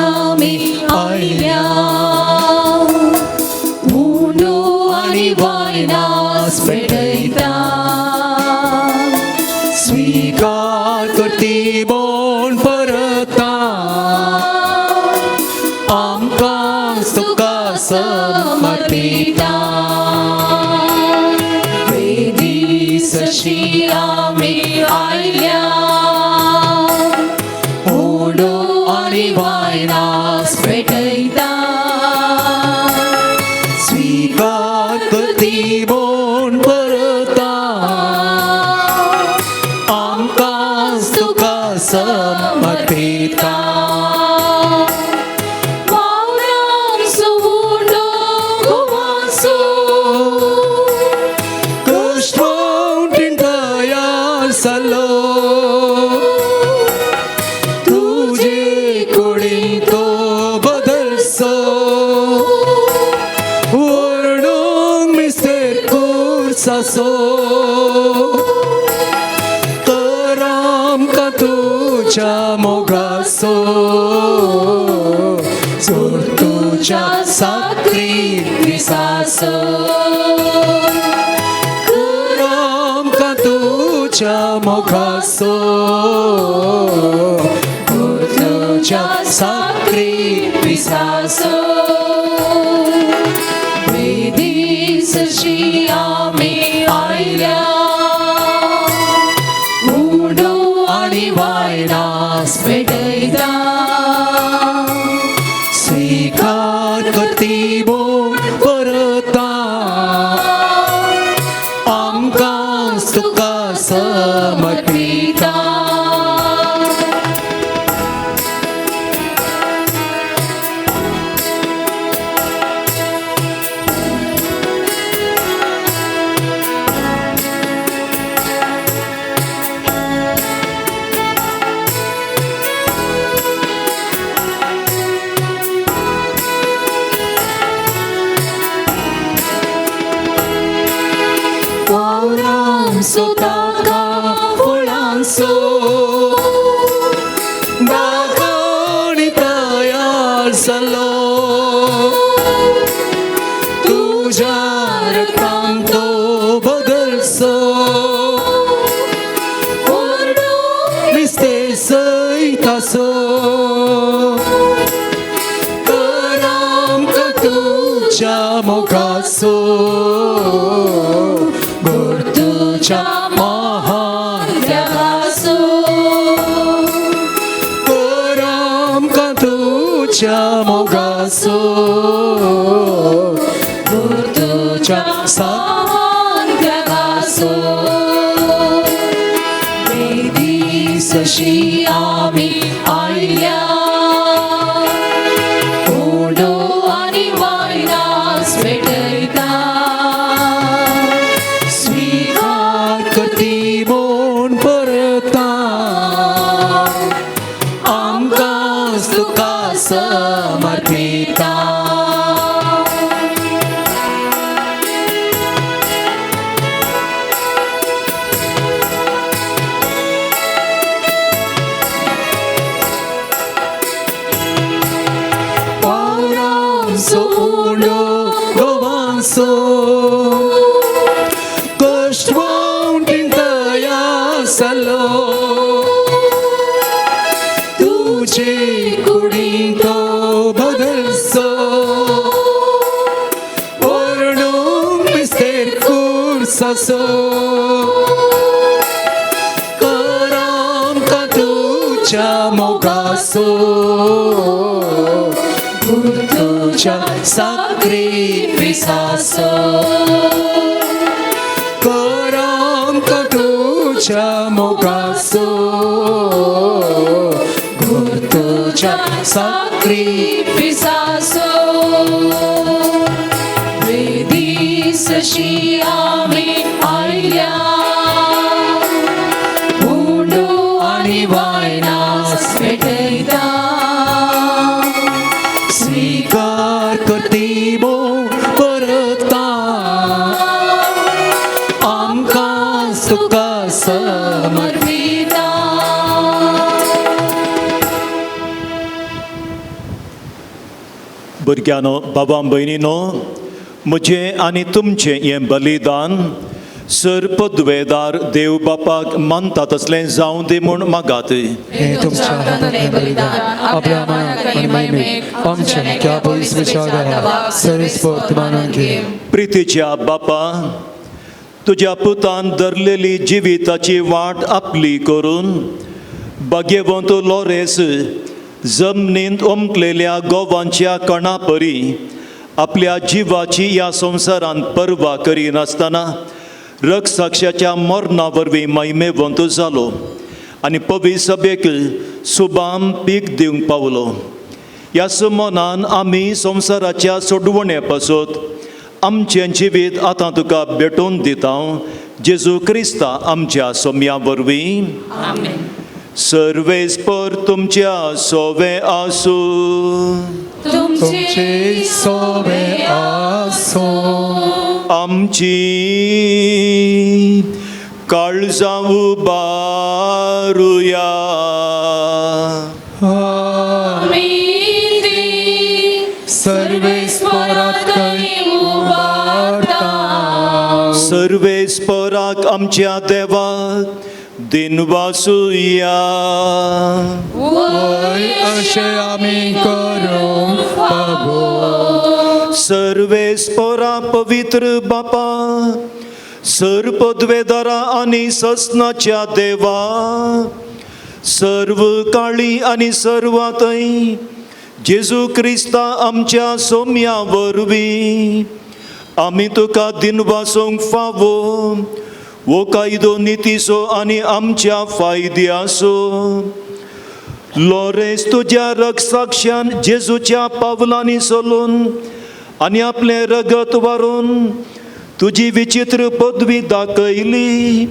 आमी आयल्या उंडो आनी वायनास पेटयता.
स्वीकार करती बोन परता आमकां तुका समर्पिता.
वेदीसशी आमी आयल्या उंडो आनी वायनास पेटयता.
स्वीकार करती बोन परता आमकां तुका समर्पिता. कश्ट तयार जालो तुजे कुडीन तो बदलसो वर्णूंक मिस्तेर कुर्सासो तर आमकां तुज्या मोगासो जोर तुज्या साक्रिफिसासो तर आमकां तुज्या मोगासो जोर तुज्या साक्रिफिसासो.
वेदीसशी आमी आयल्या उंडो आनी वायनास पेटयता.
स्वीकार करती बोन परता आमकां तुका समर्पिता.
सुताका फुलांसो
दाखवणी तयार जालो तुज्या रक्तान तो बदलसो मिस्ते सयतासो तर आमकां तुज्या मोगासो गोड तुज्या महान
त्यागासो
तर आमकां तुज्या मोगासो गोड तुज्या
महान त्यागासो. वेदीसशी आमी आयल्या
उंडो गोवांसो कश्ट तयासलो तुझे कुडींतो बदलसो वर्णू मिस्तेर कुर्सासो करामकां तुज्या मोगासो तुझ्या साक्रिफिसासो करामकां तुज्या मोगासो तुझ्या
साक्रिफिसासो वेदीसशी आमी आयल्या उंडो आनी वायनास भेटयता
स्वीकार करतिबो परता आमकां तुका
समर्पिता.
भुरग्यांनो, बाबा भयणीनो, म्हजें आनी तुमचें हें बलिदान सर पदवेदार देव बापाक मानता तसलें जावं दी म्हूण मागात.
हे तुमच्या हातांतलें बलिदान आपल्या मानाक आनी महिमेक आमच्या त्या पवित्र देवाक सर्वेस्पर मानून घे.
प्रितीच्या बापा, तुज्या पुतान धरलेली जिविताची वाट आपली करून भाग्यवंत लोरेस जमनींत ओमकलेल्या गोवांच्या कणा परी आपल्या जिवाची ह्या संवसारांत पर्वा करिनासतना रक्साक्षाच्या मरणा वरवीं महिमेवंत जालो आनी पवी सभेक सुबाम पीक दिवंक पावलो. ह्या सुमनान आमी संवसाराच्या सोडवणे पासत आमचें जिवीत आतां तुका भेटोवन दिता, जेजू क्रिस्ता आमच्या सोम्या वरवीं. सर्वेस्पर तुमच्या सोवे आसूं.
तुमचे सोवे आसूं.
आमची काळजां उबारुया.
सर्वेस्पराक
सर्वेस्पराक आमच्या देवाक दिनवासुया.
वय अशें आमी करूंक फावो.
सर्वेस्परा पवित्र बापा, सर पदवेदारा आनी ससनाच्या देवा, सर्व काळी आनी सर्वांतय जेजू क्रिस्ता आमच्या सोम्या वरवीं आमी तुका दिनवासूंक फावो. वो कायदो नितीचो आनी आमच्या फायद्याचो. लोरेस तुज्या रक्साक्षान जेजूच्या पावलांनी चलून आनी आपलें रगत वारून तुजी विचित्र पदवी दाखयली.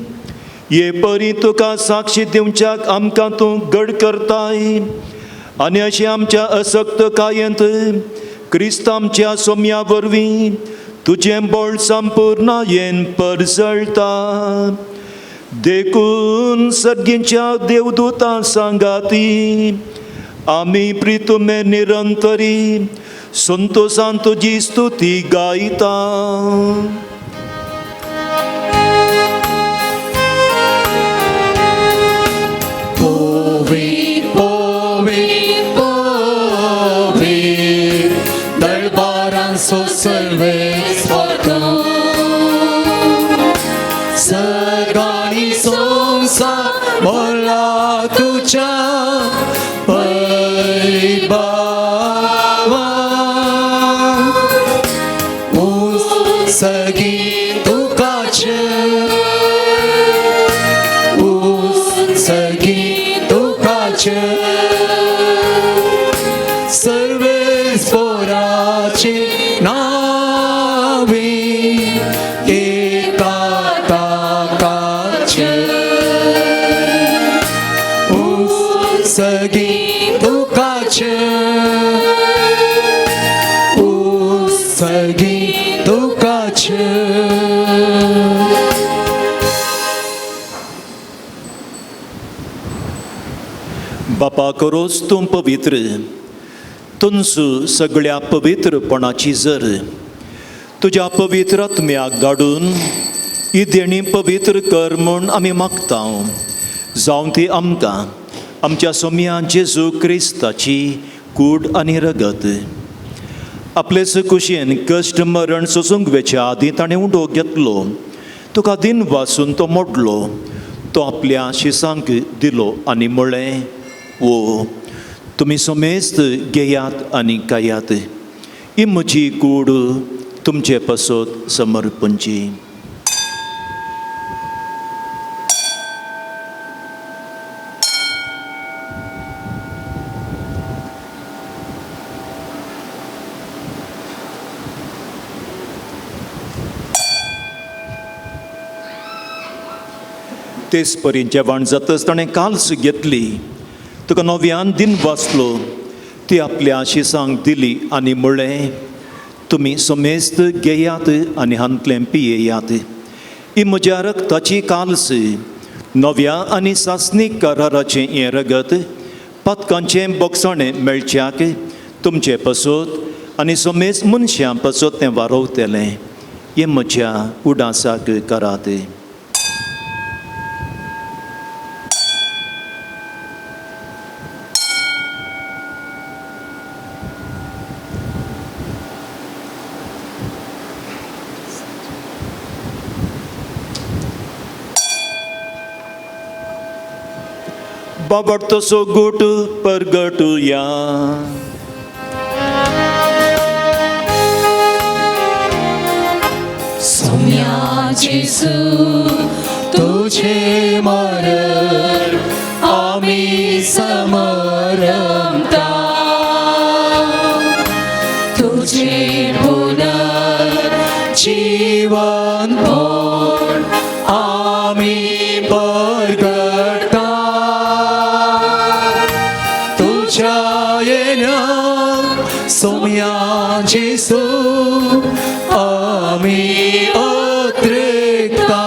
हे परी तुका साक्षी दिवच्याक आमकां तूं गड करताय आनी अशें आमच्या असक्तकायेंत क्रिस्त आमच्या सोम्या वरवीं तुजें बळ संपूर्णायेन परजळटा. देखून सर्गींच्या देवदूतां सांगाती आमी प्रितुमे निरंतरी संतोषान तुजी स्तुती गायता.
पोवी पोवी पोवी दरबारांचो सर्वेस्पर तूं, सगळी संवसार भरला तुज्या वैभवान. सगी तुकाचे सगी तुकाचे सर्वेस्पराचे नावी एका ताकाचे सगी तुकाचे सगी तुकाचे.
बापा करोस तूं पवित्र, तुमचो सगळ्या पवित्रपणाची जर तुज्या पवित्र आत्म्याक धाडून ही देणी पवित्र कर म्हूण आमी मागता, जावं ती आमकां आमच्या सोम्या जेजू क्रिस्ताची कूड आनी रगत. आपलेच कुशेन कश्ट मरण सोसूंक वेच्या आदीं ताणें उडो घेतलो, तुका दिन वासून तो मोडलो, तो आपल्या शिसांक दिलो आनी म्हळें, ओ तुमी समेस्त घेयात आनी खायात, ही म्हजी कूड तुमचे पासत समर्पणची. तेच परी जेवण जातच ताणें काल्स घेतली, तुका नव्यान दिन वाचलो, ती आपल्या शिसांक दिली आनी म्हळें, तुमी समेस्त घेयात आनी हांतलें पियेयात, ही म्हज्या रक्ताची काल्स, नव्या आनी सासणीक कराराचें हें रगत पातकांचें बोगसाणें मेळच्याक तुमचे पासत आनी समेस्त मनशां पासत तें वारोवतलें, हें म्हज्या उडासाक करात. बाबट तसो गोट परगटुया.
सोम्या जेजू तुझे मरण आमी समरमता, तुझे पुनर्जीवन पण आमी परगटता, तुझ्या येण्या सोम्या जेजू आमी अत्रेकता.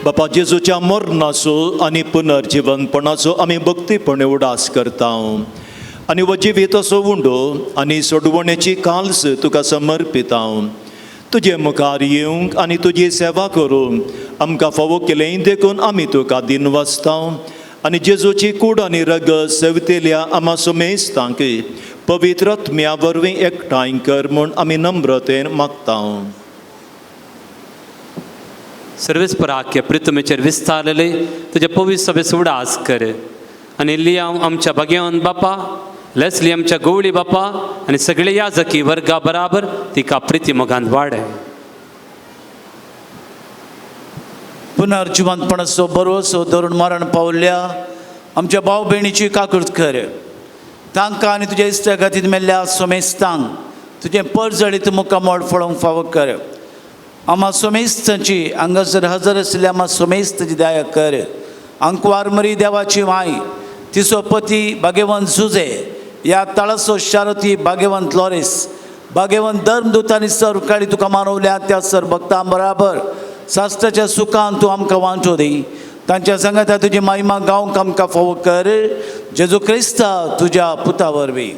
बापा जेजूच्या मरणाचो आनी पुनर्जीवनपणाचो आमी भक्तीपणे उडास करता आनी हो जिवीत असो उंडो आनी सोडवणेची काल्स तुका समर्पिता. तुजे मुखार येवंक आनी तुजी सेवा करूंक आमकां फावो केलें देखून आमी तुका दिन वाचता आनी जेजूची कूड आनी रगत सेवतेल्या आमा सुमेस्तांक पवित्र आत्म्या वरवीं एकठांय कर म्हूण आमी नम्रतेन मागता.
सर्वेस पराख्य प्रितमेचेर विस्तारलेले तुज्या पवित्र सभेचो उडास कर आनी लियांव आमच्या भाग्यवंत बापा, लेस्ली आमच्या गवळी बापा आनी सगळे याजकी वर्गा बराबर तिका प्रिती मोगान वाड.
पुनर्जिवंतपणाचो बरोसो धरून मरण पावल्या आमच्या भाव भयणीची काकूर्त कर, तांकां आनी तुज्या इश्टा खातीर मेल्ल्या सोमेस्तांक तुजें परजळीत मुखामळ फळोवंक फावो कर. आमा सोमेस्तांची हांगासर हजर आशिल्ल्या आमा सोमेस्ताची दया कर. अंकवारमरी देवाची माय, तिचो पती भाग्यवंत जुजे, ह्या तळाचो शारती भाग्यवंत लॉरेस, भाग्यवंत धर्मदूत आनी सर्व काळी तुका मानवल्या त्या सर भक्तां बराबर शास्त्राच्या सुखान तूं आमकां वांटो दी. तांच्या सांगाता तुजी महिमा गावंक आमकां फावो कर, जेजू क्रिस्ता तुज्या पुता वरवीं.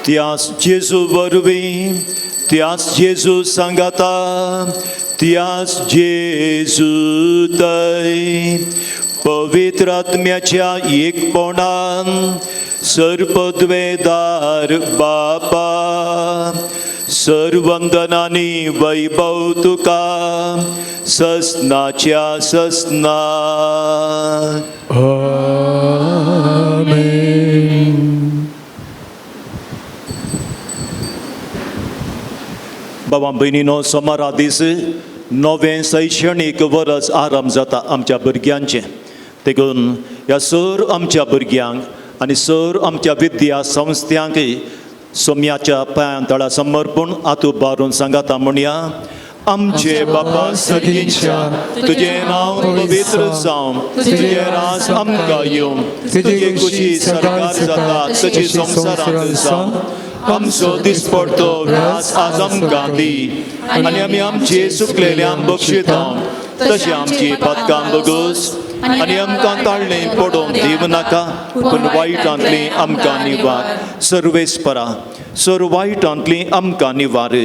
त्यास जेजू वरवीं, त्यास जेजू सांगाता, त्यास जेजू तय पवित्र आत्म्याच्या एकपणान सर्पद्वेदार बापा सर्वंदनानी वैभव तुका ससनाच्या ससना.
आमेन.
बाबा भयणीनो, सोमारा दीस नवें शैक्षणीक वरस आरंभ जाता आमच्या भुरग्यांचें, देखून ह्या सर आमच्या भुरग्यांक आनी सर आमच्या विद्या संस्थ्यांक सोम्याच्या पांयां तळा समर्पण आतू बारून सांगाता म्हणया, आमचे बापा सगळींच्या तुजें नांव पवित्र जावं, तुजें राज आमकां येवं, तुजी खुशी सरकार जाता तशी संवसारांत जावं. आमचो दिसपडतो घास आज आमकां दी आनी आमी आमचे चुकलेल्यांक बक्षिता तशें आमची पातकां बगस आनी आमकां ताळणें पडोवंक दिवं नाका पूण वायटांतली आमकां निवार. सर्वेस्परा सर्व वायटांतली आमकां निवार.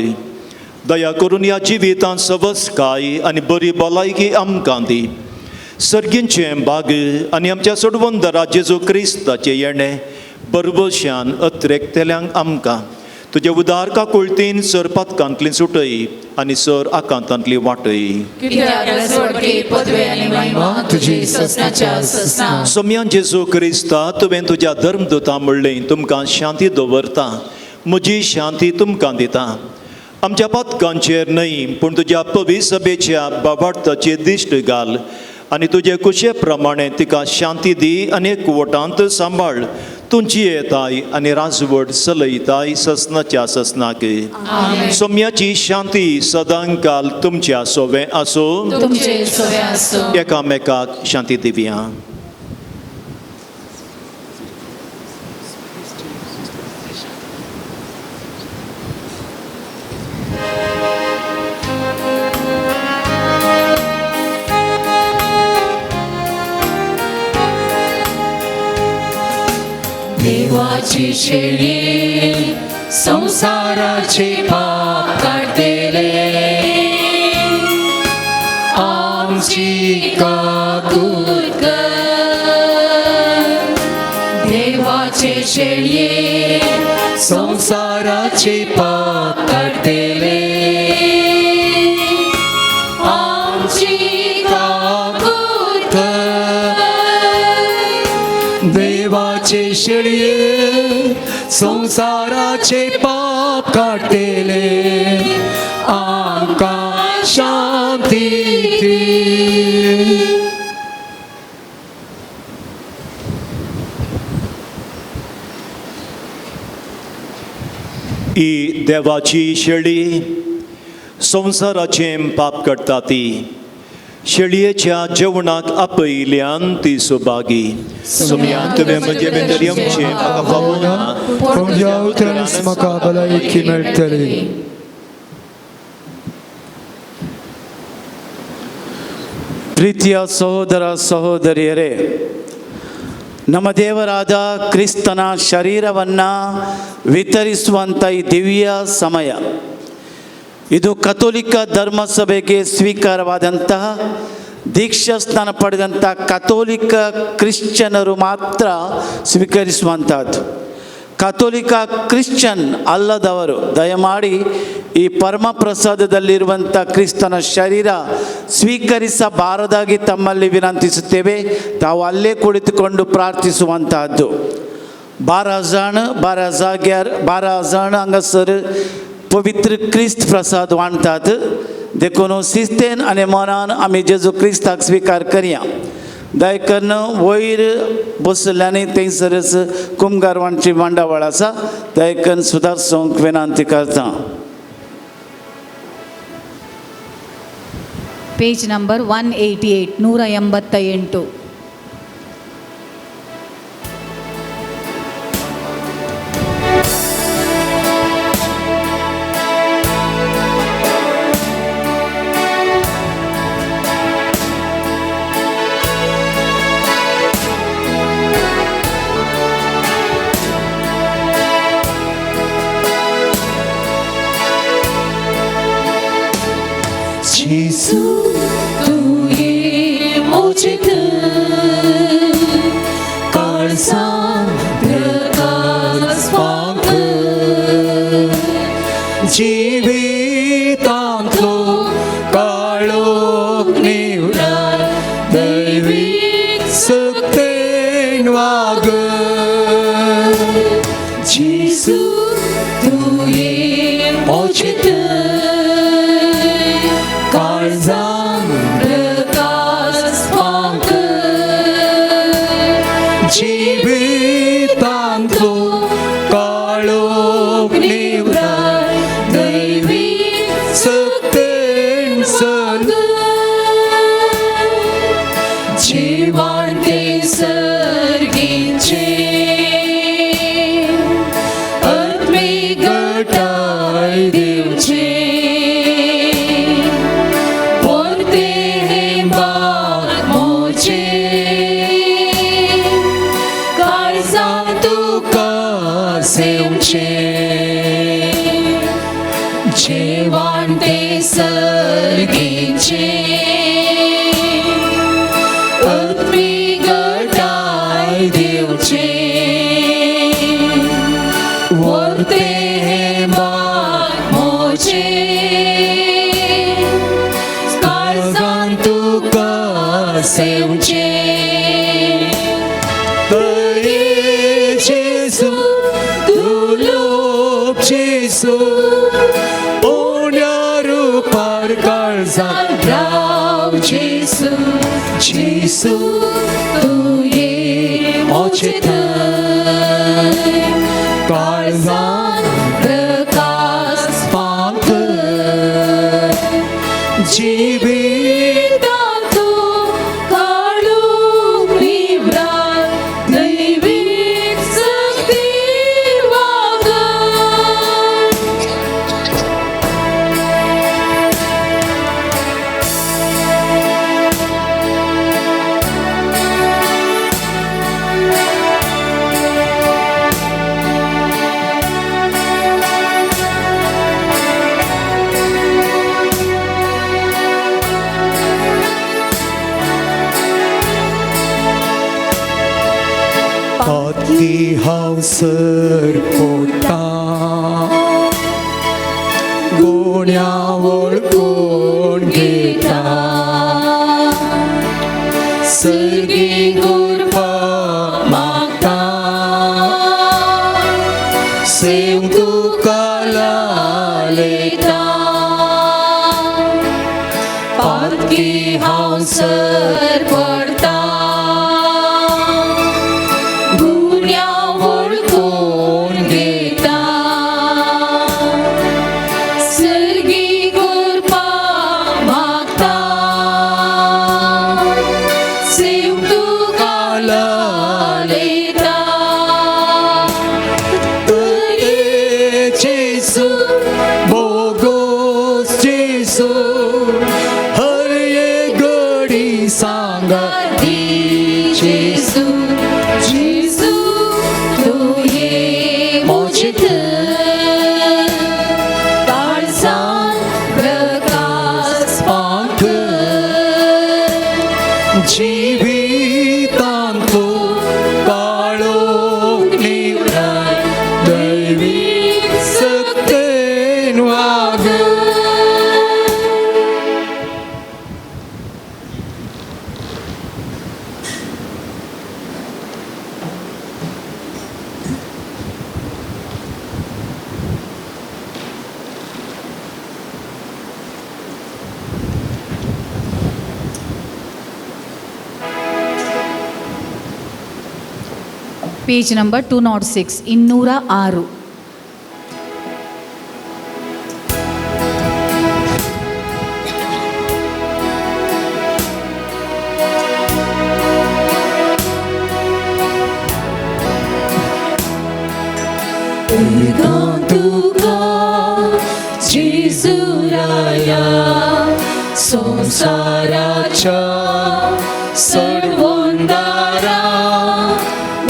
दया करून ह्या जिवितांत सवसकाय आनी बरी भलायकी आमकां दी. सर्गींचें बाग आनी आमच्या सोडवंदरा जेजू क्रिस्ताचें येणें बरबशान अत्रेकतल्यांक आमकां तुजे उदार काकुळतीन सर पातकांतली सुटय आनी सर आकांतांतली वाटय.
तुजी ससनाच्या ससना.
सोम्यान जेजू क्रिस्ता तुवें तुज्या धर्मदूता म्हणलें तुमकां शांती दवरता, म्हजी शांती तुमकां दिता. आमच्या पातकांचेर न्हय पूण तुज्या पवी सभेच्या बाबार्थाचेर दिश्ट घाल आनी तुजे कुशे प्रमाणे तिका शांती दी आनी एकवटांत सांबाळ. तुमची येताय आनी राजवट चलयताय ससनाच्या ससनाक. सोम्याची शांती सदांकाल तुमच्या सोवें आसूं.
तुमचे सोवे आसूं.
एकामेकाक शांती दिवया.
देवाची शेळी संसाराचे पाप काडतेले आमची काकूत कर. देवाचे शेळये संसाराचे पाप काडतेले आमची काकूत कर.
देवाचे शेळये संसाराचे पाप काडतेले आमकां शांती दी.
ही देवाची शेळी संवसाराचें पाप करता ती शेळयेच्या जेवणाक आपयल्यान ती सुभागी. सोम्या तुवें म्हजे भितर येवचें म्हाका फावो ना,
पूण तुज्या उतरानच म्हाका भलायकी मेळटली.
ಪ್ರೀತಿಯ ಸಹೋದರ ಸಹೋದರಿಯರೇ, ನಮ್ಮ ದೇವರಾದ ಕ್ರಿಸ್ತನ ಶರೀರವನ್ನು ವಿತರಿಸುವಂಥ ಈ ದಿವ್ಯ ಸಮಯ ಇದು ಕಥೋಲಿಕ ಧರ್ಮಸಭೆಗೆ ಸ್ವೀಕಾರವಾದಂತಹ ದೀಕ್ಷಾ ಸ್ನಾನ ಪಡೆದಂಥ ಕಥೋಲಿಕ ಕ್ರಿಶ್ಚಿಯನರು ಮಾತ್ರ ಸ್ವೀಕರಿಸುವಂತಹದ್ದು. ಕಥೋಲಿಕ ಕ್ರಿಶ್ಚಿಯನ್ ಅಲ್ಲದವರು ದಯಮಾಡಿ ಈ ಪರಮ ಪ್ರಸಾದದಲ್ಲಿರುವಂಥ ಕ್ರಿಸ್ತನ ಶರೀರ ಸ್ವೀಕರಿಸಬಾರದಾಗಿ ತಮ್ಮಲ್ಲಿ ವಿನಂತಿಸುತ್ತೇವೆ. ತಾವು ಅಲ್ಲೇ ಕುಳಿತುಕೊಂಡು ಪ್ರಾರ್ಥಿಸುವಂತಹದ್ದು. 12 जाण 12 जाग्यार 12 जाण हांगासर पवित्र क्रिस्त प्रसाद वांटतात. देखून शिस्तेन आनी मनान आमी जेजू क्रिस्ताक स्विकार करया. दयकन्न वयर बसल्ल्यांनी थंयसरच कुमगार वांटची मांडावळ आसा. दयकन्न सुदारसूंक विनंती करता.
Page number 188 188.
जेसू तुवें मोचेत काळसां प्रकाश फांक जिवितांतलो काळोख निवडाय दैवीक सक्तेन वाग. जेसू तुवें मोचेत जिवितांतलो काळोख निवडाय दैवीक सक्तेन सल
जीवन ते सर्गीचे आत्मिक
सर्गीचे आत्मीक गटाय दिवचे वर्ते हे मोजे काळजान तुका सेवचे
जेसू तूं लोप जेसू उण्या रुपार काळजान
राव जेसू जेसू तूं ये मोजे थंय काळजान प्रकाश
पांकर जिवीत
तू काळू निव्रात दैवीक शक्ती वागर.
पातकी हांव सर पोटा गुण्या वळखून घेता सर्गी गुरपा मागता सेव तुका लालेता
पातकी हांव सर पडटा गुन्या वळखून घेता सर्गी कृपा मागता सेव तुका लालेता
जेसू बोगोस जेसू हर एक घडी सांगा
जेसू जेसू तूं ये मोजे थंय काळजान प्रकाश
पांकर जिवितांतलो काळोख निवराय दैवीक सक्तेन वागर.
Page number 206, 206.
तुका जेजुराया संसाराच्या सर्वंदारा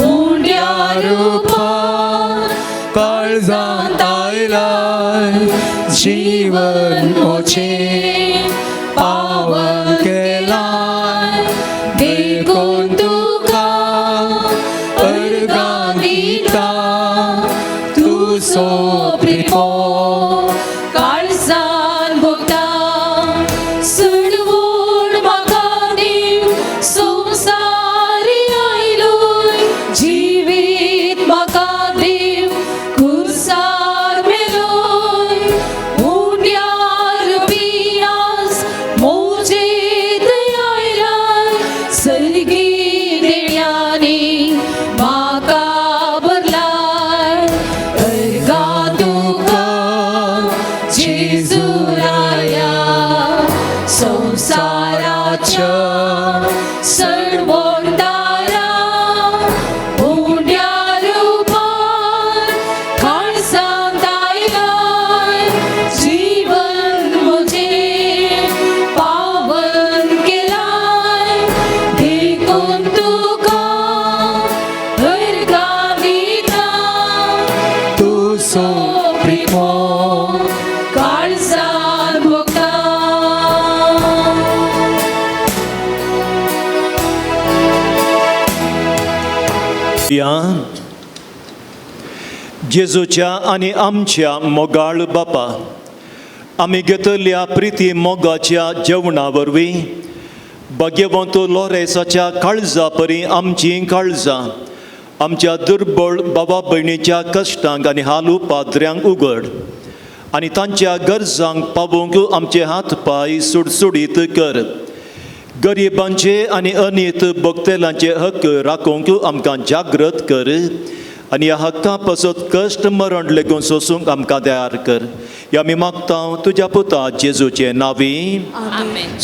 उंड्या रुपार
काळजांत आयलाय जीवन मोचे पावन केलाय
देखून तुका
अर्गां दिता तूं सोंप्रिपो
काळजान भोगता सणवण म्हाका दिव संवसारी आयलोय जिवीत म्हाका दिव कुर्सार मेलोय उंड्यार पियास मोजेत आयलाय सर्गी देण्यांनी म्हाका भरलाय अर्गां तुका जेजुराया संवसाराच्या सणवंदारा उंड्या रुपार काळजांत आयलाय जीवन म्हजें पावन केलाय देखून तुका अर्गां दिता
तूं सोंप्रिपो
काळजान भोगता.
या जेजूच्या आनी आमच्या मोगाळ बापा, आमी घेतल्या प्रिती मोगाच्या जेवणा वरवीं भाग्यवंत लोरेसाच्या काळजा परी आमचीं काळजां आमच्या दुर्बळ बाबा भयणीच्या कश्टांक आनी हालू पाद्र्यांक उगड आनी तांच्या गरजांक पावोवंक आमचे हात पांय सुडसुडीत कर। गरिबांचे आनी अनीत भोगतेलांचे हक्क राखूंक आमकां जागृत कर आनी ह्या हक्का पासत कश्ट मरण लेगून सोसूंक आमकां तयार कर। ह्या आमी मागता तुज्या पुता जेजूचे नांवी।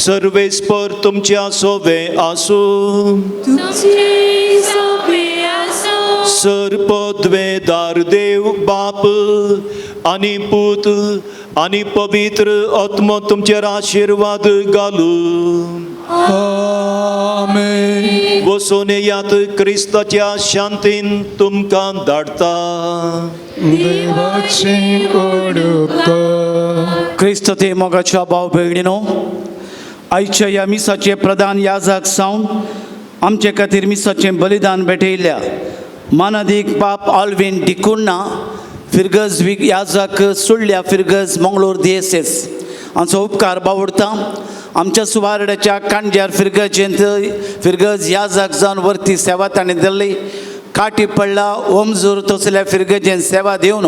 सर्वेस्पर तुमच्या सोवे आसूं। सर पदवेदार देव बाप आनी पूत आनी पवित्र आत्मो तुमचेर आशिर्वाद घालूं।
आमेन।
वचून येयात, क्रिस्ताच्या शांतीन तुमकां धाडटा।
देवाची उपकार।
क्रिस्त ते मोगाच्या भाव भयणीनो, आयच्या ह्या मिसाचे प्रधान याजक सावन आमचे खातीर मिसाचें बलिदान भेटयल्या मानादीक बाप ऑल्विन डिकुन्ना फिरगज याजक सुळ्ळ्या फिरगज मंगळूर दिएसेस आमचो उपकार बावडता। आमच्या सुवार्ड्याच्या कांड्यार फिरगजेंत फिरगज याजक जावन वरती सेवा ताणें दिल्ली। काटी पडला ओमजूर तसल्या फिरगजेन सेवा दिवन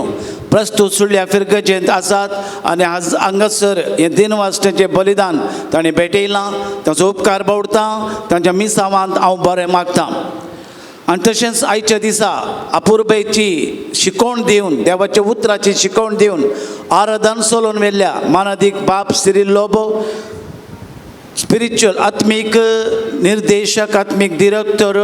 प्रस्तूत सुळ्ळ्या फिरगजेंत आसात आनी आज हांगासर हें दिनवासण्याचें बलिदान ताणें भेटयलां। ताचो उपकार बावडता। तांच्या मिसावांत हांव बरें मागता। आनी तशेंच आयच्या दिसा अपुरबायेची शिकवण दिवन देवाच्या उतराची शिकवण दिवन आराधन सोलोवन व्हेल्ल्या मानादीक बाप सिरील लोबो, स्पिरिच्युअल आत्मीक निर्देशक, आत्मीक डिरेक्टर,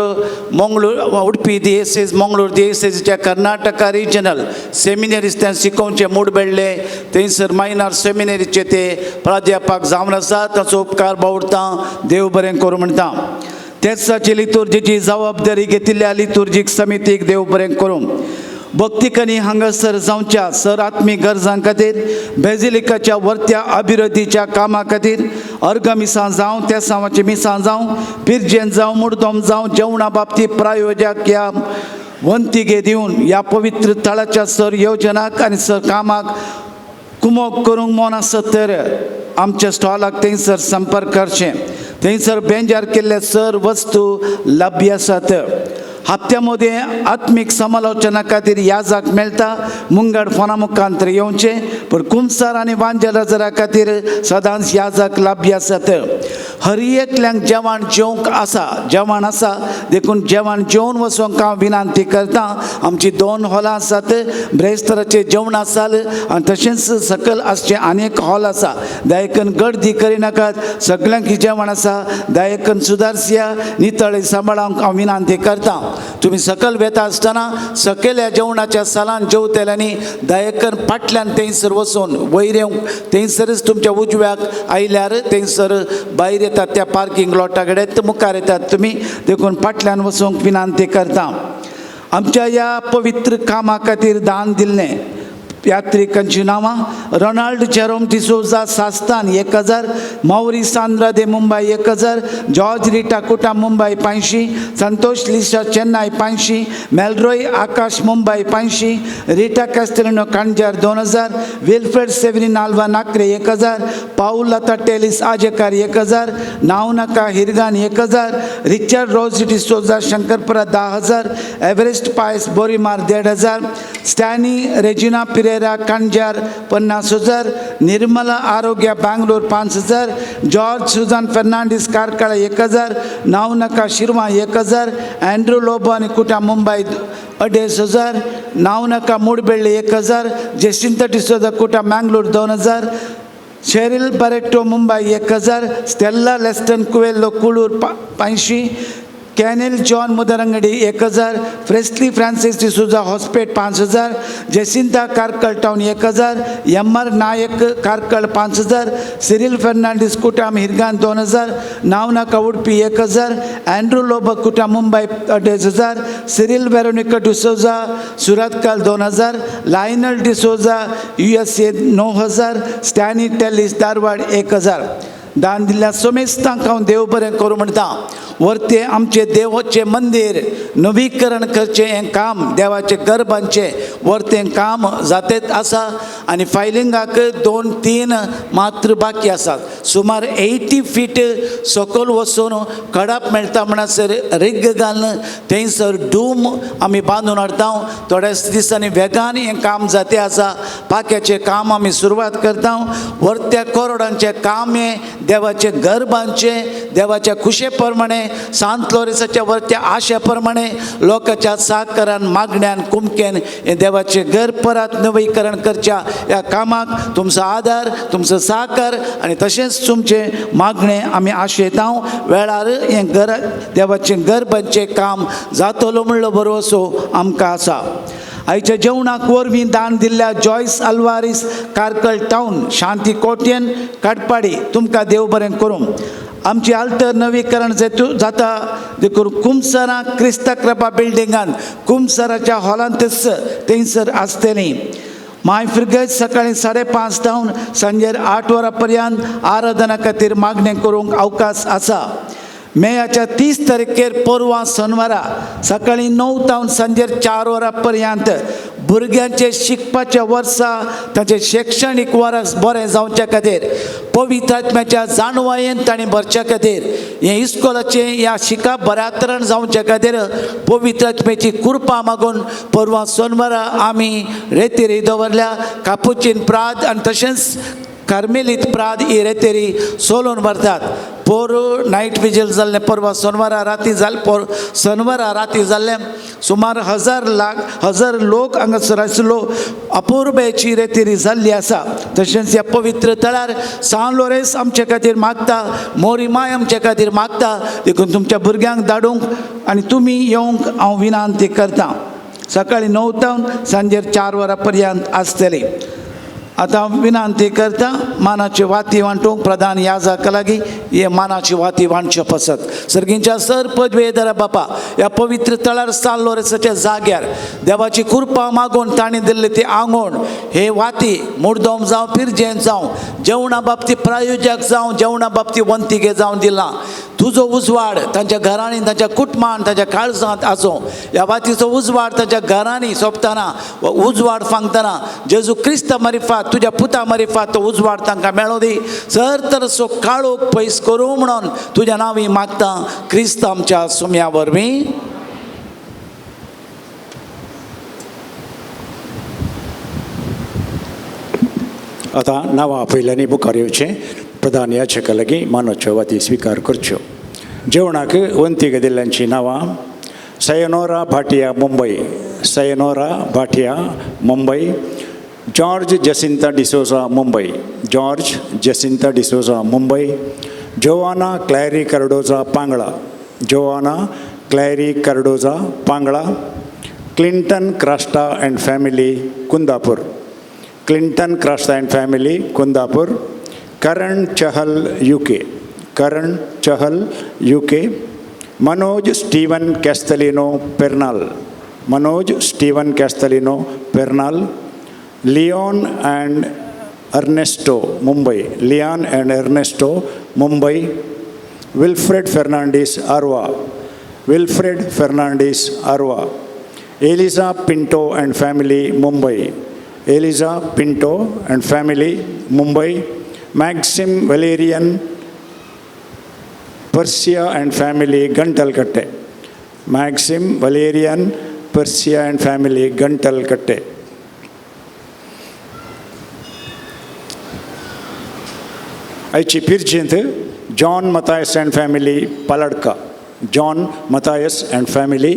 मंगळूर उडपी दिएसेस, Mangalore दिएसेसच्या Karnataka regional सेमिनरींतल्यान शिकोवचे mood Bradley थंयसर मायनर सेमिनरीचे ते प्राध्यापक जावन आसा। ताचो उपकार बावडता। देव बरें करूं म्हणटा। तेच लितुर्जीची जबाबदारी घेतिल्ल्या लितुर्जीक समितीक देव बरें करूं। भक्तिकनी हांगासर जावच्या सर आत्मीक गरजां खातीर बेजिलिकाच्या वर्त्या अभिवृद्धीच्या कामा खातीर अर्घ मिसां जावं, तेसांवाची मिसां जावं, पिरजेन जावं, मुर्दम जावं, जेवणा बाबतीत प्रायोजक ह्या वंतिगे दिवन ह्या पवित्र थळाच्या सर योजनाक आनी सर कामाक कुमोक करूंक मन आसत तर आमच्या स्टॉलाक थंयसर संपर्क करचें। थंयसर बेंजार केल्ले सर वस्तू लभ्य आसात। हप्त्या मदें आत्मीक समालोचना खातीर याजाक मेळटा। मुंगड फोना मुखांतर येवचें, पूण कुमसार आनी वांजेल रजरा खातीर सदांच याजाक लभ्य आसात। हर एकल्यांक जेवण जेवंक आसा, जेवण आसा, देखून जेवण जेवन वचोंक हांव विनंती करता। आमची 2 हॉलां आसात, ब्रेस्तराचें जेवण आसाल आनी तशेंच सकयल आसचें आनी एक हॉल आसा। दयाकन गर्दी करिनाकात, सगल्यांक जेवण आसा। दयाकन सुदारसिया नितळी सांबाळूंक हांव विनंती करता। तुमी सकयल वेता आसतना सकयल्या जेवणाच्या सालान जेवतल्यांनी दयाकन फाटल्यान थंयसर वचून वयर येवंक थंयसरच तुमच्या उजव्याक आयल्यार थंयसर भायर येतात त्या पार्किंग लॉटा कडेन मुखार येतात तुमी, देखून फाटल्यान वचूंक विनंती करता। आमच्या ह्या पवित्र कामा खातीर दान दिल्लें यात्रिकांची नांवां रोनाल्ड जेरोम डिसोजा सास्तान 1000, मौरी सांद्रा दे मुंबय 1000, जॉर्ज रिटा कुटा मुंबय 500, संतोष लिशा चेन्नई 500, मेलरोय आकाश मुंबय 500, रिटा कॅस्टेलिनो कांजार 2000, विल्फ्रेड सेव्हरीन आल्वा नाकरे 1000, पाऊल लता टेलिस आजेकार 1000, नावनाका हिरगान 1000, रिचर्ड रोज डिसोजा शंकरपुरा 10,000, एव्हरेस्ट पायस बोरीमार 1500, स्टॅनी रेजिना पिरेरा कांजार 50,000, निर्मला आरोग्य बँगलोर 5,000, जॉर्ज सुजान फर्नांडीस कार्कळ 1000, नावनका शिरवा 1000, अँड्रू लोबो आनी कुटा मुंबय 2500, नावनका मुडबेळ्ळे 1000, जेसिंता डिसोजा कुटा मँगलोर 2000, शेरिल बरेटो मुंबय 1000, स्टेल्ला लेस्टन कुवेल्लो कुळूर 500, कॅनेल जॉन मुदरंगडी 1000, फ्रेस्ली फ्रांसिस डिसोजा हॉस्पेट 5000, जेसिंता कार्कळ टावन 1000, एम आर नायक कार्कळ 5000, सिरिल फर्नांडीस कुटाम हिरगान 2000, नावनाका उडपी 1000, अँड्रू लोबो कुटा मुंबय 2500, सिरिल वेरोनिका डिसोजा सुरतकाल 2000, लायनल डिसोजा USA 9000, स्टॅनी टेलिस धारवाड 1000। दान दिल्ल्या सोमेस्तांक हांव देव बरें करूं म्हणटा. वरते आमचें देवाचें मंदीर नवीकरण करचें हें काम देवाचें गर्भांचें वरतें काम जातेत आसा आनी फायलिंगाक 2-3 मात्र बाकी आसात. सुमार 80 फीट सकयल वचून कडाप मेळटा म्हणसर रिग घालून थंयसर डूम आमी बांदून हाडटा. थोड्याच दिसांनी वेगान हें काम जाते आसा. पाक्याचें काम आमी सुरवात करता. वरत्या करोडांचें काम हें देवाचें गर्भांचें देवाच्या खुशे प्रमाणे सांत लोरेसाच्या वरत्या आशा प्रमाणे लोकांच्या साकरान मागण्यान कुमकेन हें देवाचें घर परत नवीकरण करच्या ह्या कामाक तुमचो आदार तुमचो साकर आनी तशेंच तुमचें मागणें आमी आशेता. वेळार हें घर देवाचें गर्भांचें काम जातलो म्हणलो भरवसो आमकां आसा. आयच्या जेवणाक वरवीं दान दिल्ल्या जॉयस अल्वारीस कार्कल टावन शांती कोट्यन काटपाडी तुमकां देव बरें करूं. आमची आल्तर नवीकरण जाता देखून कुमसरां क्रिस्ता कृपा बिल्डिंगान कुमसराच्या हॉलांतच थंयसर आसतलीं. माय फिरगज सकाळी 5:30 जावन सांजेर 8 वरां पर्यंत आराधना खातीर मागणें करूंक अवकाश आसा. मेयाच्या 30 तारखेर परवां सोनवारा सकाळी 9 जावन सांजेर 4 वरां पर्यंत भुरग्यांचे शिकपाच्या वर्सा तांचे शैक्षणीक वर्स बरें जावच्या खातीर पवित्र आत्म्याच्या जाणवायेन तांणी भरच्या खातीर हें इस्कोलाचें ह्या शिकप बऱ्यातरण जावच्या खातीर पवित्र आत्म्याची कृपा मागून परवां सोनवारा आमी रेतेरी दवरल्या. कापुचीन प्राद आनी तशेंच कार्मेलीत प्राद ही रेतेरी सोलोवन व्हरतात. पोर नायट विजील जाल्लें परवां सोनवारा राती जालें पोर सोनवारा राती जाल्लें सुमार 1000 लोक हांगासर आशिल्लो. अपुरबायेची रेतेरी जाल्ली आसा. तशेंच ह्या पवित्र तळार सान लोरेस आमचे खातीर मागता, मोरी माय आमचे खातीर मागता. देखून तुमच्या भुरग्यांक धाडूंक आनी तुमी येवंक हांव विनंती करतां. सकाळी 9 जावन सांजेर 4 वरां पर्यंत आसतली. आतां विनंती करता मानाची वाती वांटूंक प्रधान याजका लागीं हे मानाची वाती वांटचे पसत. सर्गींच्या सर पदवेदरा बापा ह्या पवित्र तळार सान लोरेसाच्या जाग्यार देवाची कृपा मागून तांणी दिल्ली ती आंगोण हे वाती मुर्दोम जावं पिरजेन जावं जेवणा बाबती प्रायोजक जावं जेवणा बाबती वंतिगे जावन दिलां. तुजो उजवाड तांच्या घरांनी तांच्या कुटुंबान तांच्या काळजांत आसूं. ह्या वातीचो उजवाड तांच्या घरांनी सोंपतना उजवाड फांगतना जेजू क्रिस्ता मारिफात तुज्या पुता मारिफात तो उजवाड तांकां मेळों दी. सर तर सो काळोख पयस करूं म्हणून तुज्या नांवी मागता क्रिस्त आमच्या सुम्या वरवीं.
आतां नांवां आपयल्यांनी मुखार येवचें. प्रधान याचका लागीं मानोच्यो वाती स्विकार करच्यो. जेवणाक वंतीक दिल्ल्यांचीं नांवां Sayanora Bhatia Mumbai, Sayanora Bhatia Mumbai, George Jacinta D'Souza Mumbai, George Jacinta D'Souza Mumbai, Joanna Clary Cardoza Pangla, Joanna Clary Cardoza Pangla, Clinton Crasta and family Kundapur, Clinton Crasta and family Kundapur, Karan Chahal UK, Karan Chahal UK, Manoj Steven Castelino Pernal, Manoj Steven Castelino Pernal, Leon and Ernesto Mumbai, Leon and Ernesto Mumbai, Wilfred Fernandes Arva, Wilfred Fernandes Arva, Eliza Pinto and family Mumbai, Eliza Pinto and family Mumbai, Maxim Valerian Persia and family Gantalkatte, Maxim Valerian Persia and family Gantalkatte. आयची पिर्जींत John Mathias and family Paladka, John Mathias and family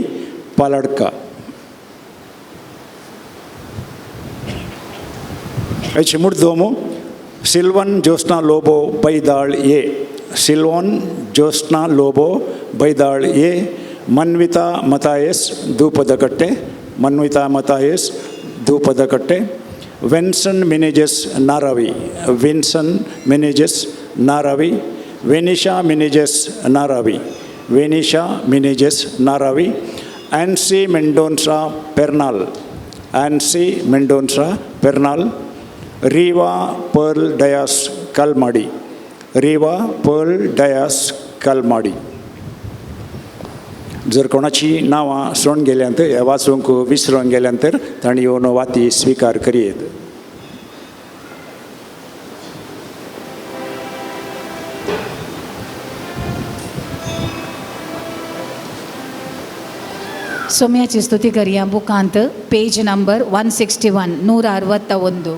Paladka. आयची मुर्दोमु Sylvan Jyotsna Lobo Baidal A, Sylvan Jyotsna Lobo Baidal A, Manvita Mathias Doopadakatte, Manvita Mathias Doopadakatte, Vinson Menezes Naravi, Vinson Menezes Naravi, Venisha Menezes Naravi, Venisha Menezes Naravi, Ancy Mendonca Pernal, Ancy Mendonca Pernal, Riva Pearl Dias Kalmadi, Riva Pearl Dias Kalmadi. जर कोणाची नांवां सोडून गेल्यांत हे वाचूंक विसरून गेल्यान तर तांणी येवन वाती स्विकार करयेत.
ಸೌಮ್ಯಾची ಸ್ತುತಿ ಕರಿಯ ಬುಕಾಂತ್ ಪೇಜ್ ನಂಬರ್ 161 161.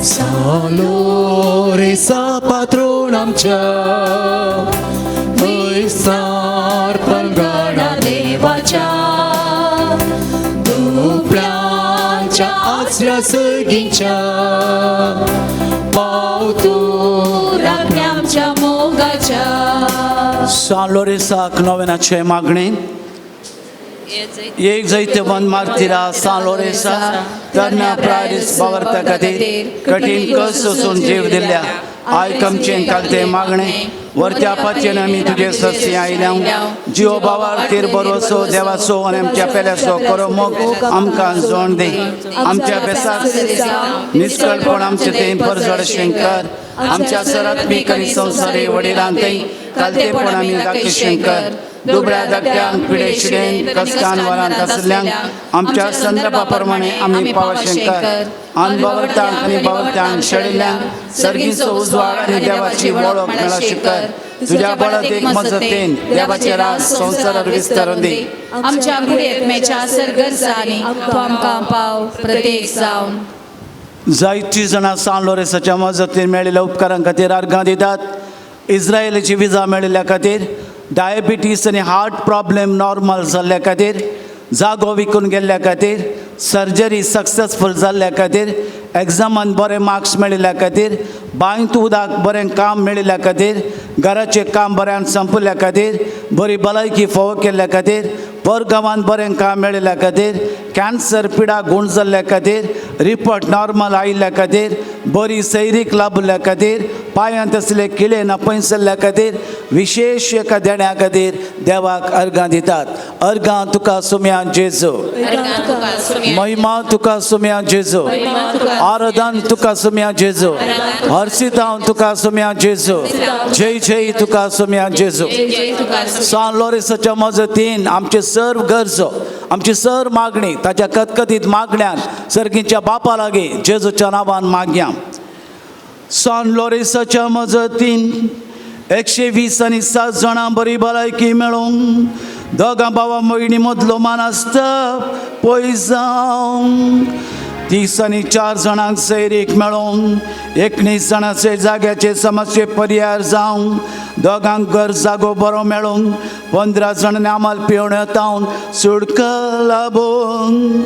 सालोरेसा पात्रोण आमच्या वैसार पलगाणा देवाच्या दुपळ्यांच्या आसऱ्या सगींच्या पावतो
राखण्या मोगाच्या.
सान लोरेसाक नोवेनाचे मागणे. एक जैतवंत मार्तिरा सान लोरेसा तरण्या प्रायरीस बावर्ता खातीर कठीण कस सोसून जीव दिल्या आयक आमचें कालते मागणे. वरत्या पाचेन आमी तुजे सस्य आयल्या जियो बाबार तीर बरोसो देवाचो आनी आमच्या पेल्याचो करो मोग आमकां जोण दी. आमच्या बेसाक निस्कळपण आमचे ते परजड शंकर आमच्या सरात्मीक आनी संवसारी वडिलांतय कालतेपण आमी दाखय शंकर. दुबळ्या धाकट्यांक पिडे शिडेन कस्कान वरांत आशिल्ल्यांक आमच्या संदर्भा प्रमाणे आमी पावशंकर. अनबावरतांक आनी बावरतांक शेळिल्ल्यांक सर्गीचो उजवाड आनी देवाची वळख मेळा शिकर. तुज्या बळत एक मजतीन देवाचे राज संवसारार विस्तारून दी.
आमच्या कुडयेतमेच्या सरगरजांनी तूं आमकां पाव प्रत्येक जावन.
जायतीं जाणां सान लोरेसाच्या मजतीन मेळिल्ल्या उपकारां खातीर अर्गां दितात. इस्रायलाची विजा मेळिल्ल्या खातीर, डायबिटीस आनी हार्ट प्रॉब्लेम नॉर्मल जाल्ल्या खातीर, जागो विकून गेल्ल्या खातीर, सर्जरी सक्सेसफूल जाल्ल्या खातीर, एग्जामान बरे मार्क्स मेळिल्ल्या खातीर, बांयत उदक बरें काम मेळिल्ल्या खातीर, घराचें काम बऱ्यान संपल्ल्या खातीर, बरी भलायकी फावो केल्ल्या खातीर, परगांवांत बरें काम मेळिल्ल्या खातीर, कॅन्सर पिडा गूण जाल्ल्या खातीर, रिपोर्ट नॉर्मल आयिल्ल्या खातीर, बरी सैरीक लाभिल्ल्या खातीर, पांयांत आसले किळे ना पयसल्ल्या खातीर, विशेश एका देण्या खातीर देवाक अर्गां दितात. अर्गां तुका सुम्या जेजू, महिमा तुका सुम्या जेजू, आराधन तुका सुम्या जेजू, हर्षितांव तुका सुम्या जेजू, जय जय तुका सुम्या जेजू. सान लोरेसाच्या मजतीन आमचे सर्व गरजो, आमची सर्व मागणी ताच्या कतकतीत मागण्यान सर्गीच्या बापा लागीं जेजूच्या नांवान मागया. सान लोरेसाच्या मजतीन 120 आनी 7 जाणां बरी भलायकी मेळोवंक, दोगां भावा भयणी मदलो मानास्ताप पयस जावंक, 30 आनी 4 जाणांक सैरीक मेळोवंक, 19 जाणांचे जाग्याचे समस्ये पर्याय जावंक, दोगांक घर जागो बरो मेळोवंक, 15 जाणांनी आमाल पिवण तावन सुडका लाबोवंक,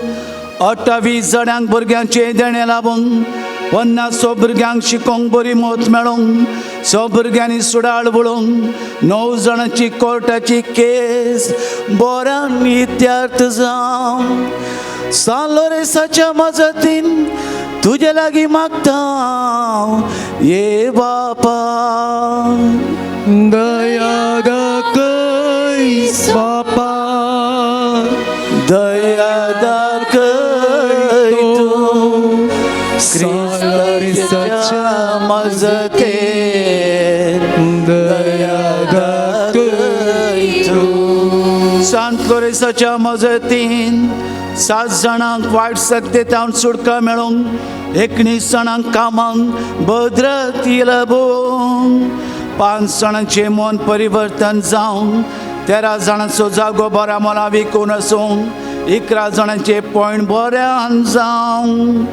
28 जाणांक भुरग्यांचें देणें लाबोवंक, 50 भुरग्यांक शिकोवंक बरी मत मेळोवंक, 100 भुरग्यांनी सुडाळ वळोवंक, 9 जाणांची कोर्टाची केस बऱ्यान इत्यार्थ जावंक. सान लोरेसाच्या मजतीन तुजे लागीं मागता ये बापा.
दया दाखय बापा,
दया दाखय तूं क्रिस्ताच्या मजतीन
दया दाखय तूं.
सांत लोरेसाच्या मजतीन 7 जाणांक वायट सक्तेतावन सुटका मेळोवंक, 19 जाणांक कामांक भद्रती लाबोवंक, 5 जाणांचें मन परिवर्तन जावंक, 13 जाणांचो जागो बऱ्या मोला विकून आसूंक, 11 जाणांचे पॉयंट बऱ्यान जावंक,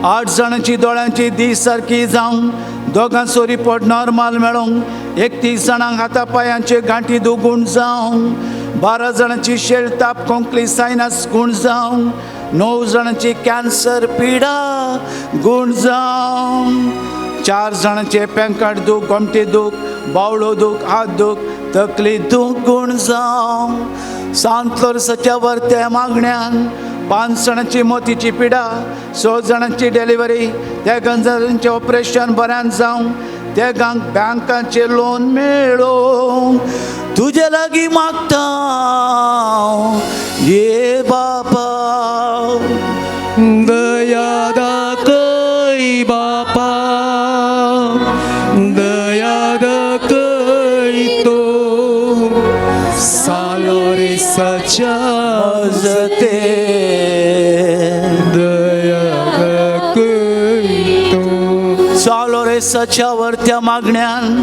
8 जाणांची दोळ्यांची दीस सारकी जावंक, दोगांचो रिपोर्ट नॉर्मल मेळोवंक, 31 जाणांक हाता पांयांचे गांठी दुगूण जावंक, 12 जाणांची शेळ ताप खोंकली सायनस गूण जावंक, 9 जाणांची कॅन्सर पिडा गूण जावंक, 4 जाणांचे पेंकाट दूख, गोमटी दूख, बावळो दूख, हात दूख, तकली दूख गूण जावंक. सांत लोरेसाच्या वरत्या मागण्यान 5 जाणांची मोतीची पिडा, 6 जाणांची डिलिव्हरी, 3 जाणांचें ऑपरेशन बऱ्यान जावंक, तेगांक बँकांचें लोन मेळोंक तुजे लागीं मागता ये बापा.
दया दाखय बापा, दया दाखय तूं, सालोरेसाच्या
मजते
दया दाखय तूं.
सालोरेसाच्या वरत्या मागण्यान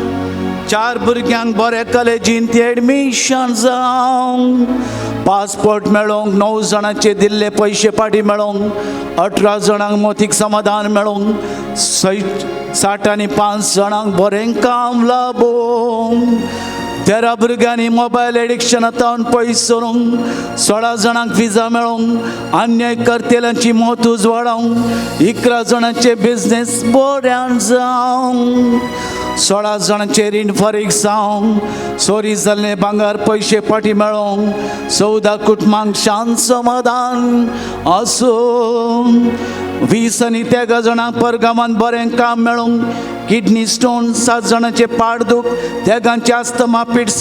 4 भुरग्यांक बरे कॉलेजींत एडमिशन जावंक, पासपोर्ट मेळोंक, 9 जाणांचे दिल्ले पयशे फाटीं मेळोंक, 18 जाणांक मोतीक समाधान मेळोंक, 60 आनी 5 जाणांक बरें काम लाबोवंक, 13 भुरग्यांनी मोबायल एडिक्शना तावन पयस सरूंक, 16 जाणांक विजा मेळोंक, अन्याय करतल्यांची मौत उजवाडावंक, 11 जाणांचे बिजनेस बऱ्यान जावंक, 16 जाणांचे रीण फारीक जावंक, चोरी जाल्ले भांगर पयशे फाटीं मेळोंक, 14 कुटुंबांक शांत समाधान आसूं, 20 आनी 13 जाणांक परगामान बरें काम मेळोंक, किडनी स्टोन, 7 जाणांचे पाड दूख, तेगांचे आस्तमा पिट्स,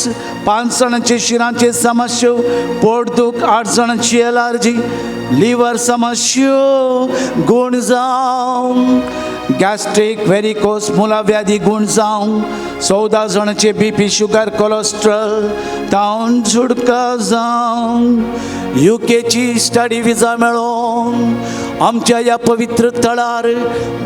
5 जाणांचे शिरांचे समस्यो, पोट दूख, 8 जाणांची एलर्जी, लिवर समस्यो गूण जावंक, गॅस्ट्रीक व्हेरिकोस मुलाव्याधी गूण जावंक, 14 जाणांचे बीपी शुगर कोलेस्ट्रॉल तावन सुटका जावंक, युकेची स्टडी विजा मेळोंक, आमच्या ह्या पवित्र थळार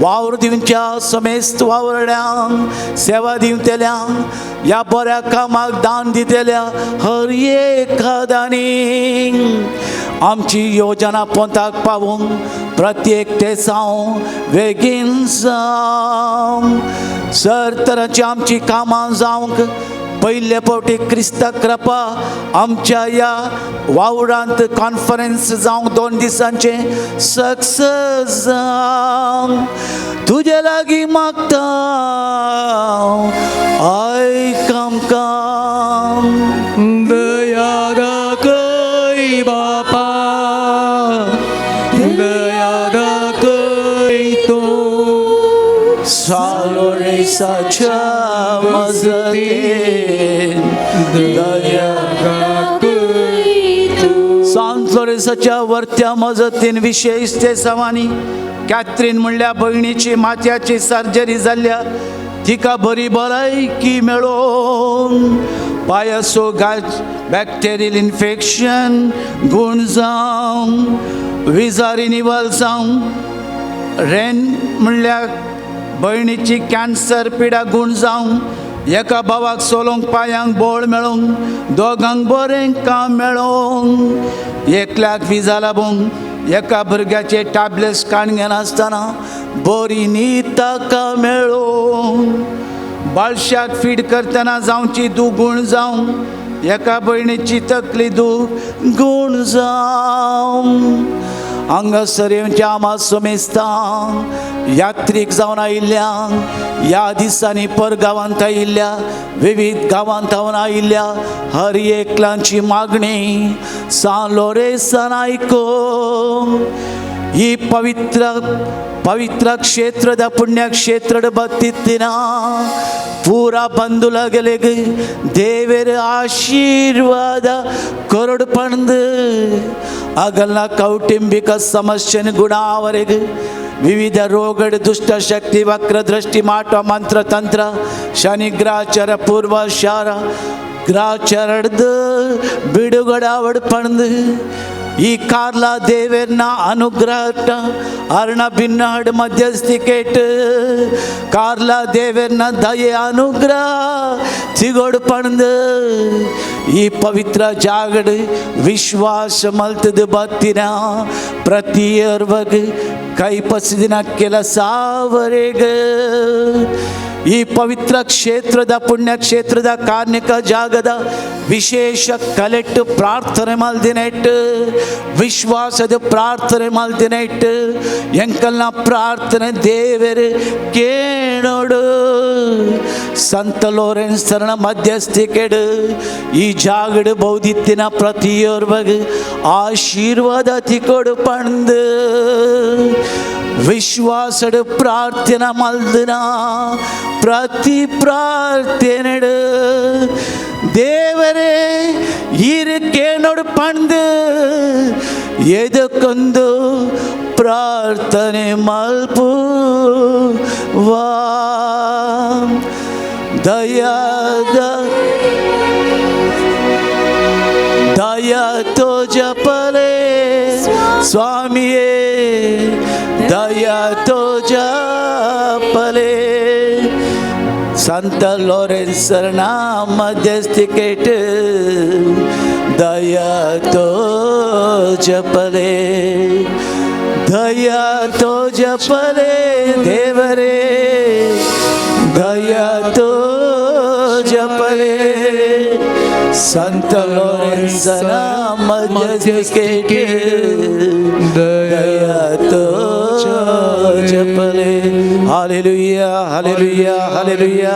वावर दिवच्या समेस्त वावरड्यांक, सेवा दिवतल्यांक, ह्या बऱ्या कामाक दान दितल्या हर एखाद्यानी आमची योजना पोंताक पावूंक प्रत्येक तेसांव बेगीन जावंक, सर तरांची आमची कामां जावंक पयले फावटी क्रिस्ता कृपा आमच्या ह्या वावरांत कॉन्फरन्स जावंक 2 दिसांचें सक्सेस जावंक तुजे लागीं मागता आयक आमकां.
दया दाखय बापा, दया दाखय तूं,
सालोरेसाच्या मजतीन दया
दाखय तूं.
सांत लोरेसाच्या वरत्या मजतीन विशेश ते सवानी कॅथरीन म्हणल्या भयणीची माथ्याची सर्जरी जाल्ल्या तिका बरी भलायकी मेळोन, पायासो गाज बॅक्टेरियल इन्फेक्शन गूण जावं, विजा रिनिवल जावं, रेन म्हणल्यार भयणीची कॅन्सर पिडा गूण जावं, एका भावाक सोलोंक पांयांक बळ मेळोंक, दोगांक बरें काम मेळोंक, एकल्याक विजा लाबूंक, एका भुरग्याचे टॅबलेट्स काण घेनासतना बरी न्हीद ताका मेळोंक, बाळशाक फीड करतना जावची दुगूण जावं, एका भयणीची तकली दूख गूण जावं, हांगासर येवच्या आमा समेस्तांक यात्रीक जावन आयिल्ल्यांक, ह्या दिसांनी परगांवांत आयिल्ल्या विविध गांवांत थावन आयिल्ल्या हर एकल्यांची मागणी सान लोरेसान आयकूंक ही पवित्र ಪವಿತ್ರ ಕ್ಷೇತ್ರದ ಪುಣ್ಯಕ್ಷೇತ್ರದ ಬತ್ತಿತ್ತಿನ ಪೂರ ಬಂಧುಲಗಲಿಗೆ ದೇವರ ಆಶೀರ್ವಾದ ಕೊರಡು ಪಣದು ಅಗಲ್ನ ಕೌಟುಂಬಿಕ ಸಮಸ್ಯೆನ ಗುಣಾವರೆಗೆ ವಿವಿಧ ರೋಗಡ ದುಷ್ಟಶಕ್ತಿ ವಕ್ರದೃಷ್ಟಿ ಮಾಟ ಮಂತ್ರ ತಂತ್ರ ಶನಿಗ್ರಹಚರ ಪೂರ್ವಶಾರ ಗ್ರಹಚರಡ್ದು ಬಿಡುಗಡಾವಡ್ ಪಣದು ಈ ಕಾರ್ಲ ದೇವರ್ನ ಅನುಗ್ರಹ ಅರ್ಣ ಭಿನ್ನಹಡ್ ಮಧ್ಯಸ್ಥಿಕೇಟ್ ಕಾರ್ಲ ದೇವರ್ನ ದಯೆ ಅನುಗ್ರಹ ತಿಗೋಡು ಪಣದು ಈ ಪವಿತ್ರ ಜಾಗಡ್ ವಿಶ್ವಾಸ ಮಲ್ತದ ಬತ್ತಿನ ಪ್ರತಿಯೊರ್ವಗ್ ಕೈ ಪಸಿದಿನ ಕೆಲಸಾವರೆಗೆ ಈ ಪವಿತ್ರ ಕ್ಷೇತ್ರದ ಪುಣ್ಯಕ್ಷೇತ್ರದ ಕಾರ್ಣಿಕ ಜಾಗದ ವಿಶೇಷ ಕಲೆಟ್ಟು ಪ್ರಾರ್ಥನೆ ಮಲ್ದಿನೆಟ್ಟು ವಿಶ್ವಾಸದ ಪ್ರಾರ್ಥನೆ ಮಲ್ದಿನೆಟ್ಟು ಎಂಕಲ್ನ ಪ್ರಾರ್ಥನೆ ದೇವರು ಕೇಳೋಡು ಸಂತ ಲೋರೆನ್ಸರನ ಮಧ್ಯಸ್ಥಿಕೆಡು ಈ ಜಾಗಡು ಬೌದಿತ್ತಿನ ಪ್ರತಿಯೊರ್ವಗ್ ಆಶೀರ್ವಾದ ತಿಕೊಡು ಪಂದು ವಿಶ್ವಾಸಡು ಪ್ರಾರ್ಥನಾ ಮಲ್ದನ ಪ್ರತಿ ಪ್ರಾರ್ಥನೆಡು ದೇವರೇ ಇರುಕೇನೋಡು ಪಂದು ಎದಕ್ಕೊಂದು ಪ್ರಾರ್ಥನೆ ಮಲ್ಪು ವಾ ದಯಾದ ದಯಾ ತೋ ಜಪಲೆ ಸ್ವಾಮಿಯೇ ದಯಾ ತೋ ಜಪಲೆ ಸಂತ ಲೋರೆನ್ಸರ್ನ ಮಧ್ಯಸ್ಥಿಕೇಟ್ ದಯಾ ತೋ ಜಪಲೆ ದಯಾ ತೋ ಜಪಲೆ ದೇವರೇ ದಯಾ ತೋ ಜಪಲೆ ಸಂತ ಲೋರೆನ್ಸನ ಮಧ್ಯಸ್ಥಿಕೇಟ್ ದಯಾ ತೋ ಜಪಲೆ. Hallelujah hallelujah hallelujah.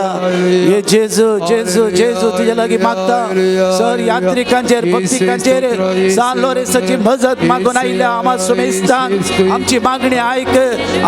हे जेजू जेजू जेजू तुझ्या लागीं मागता सर यात्रिकांचेर भक्तिकांचेर सान लोरेंसाची मजत मागून आयिल्ल्या आमा सुमेस्तान आमची मागणी आयक,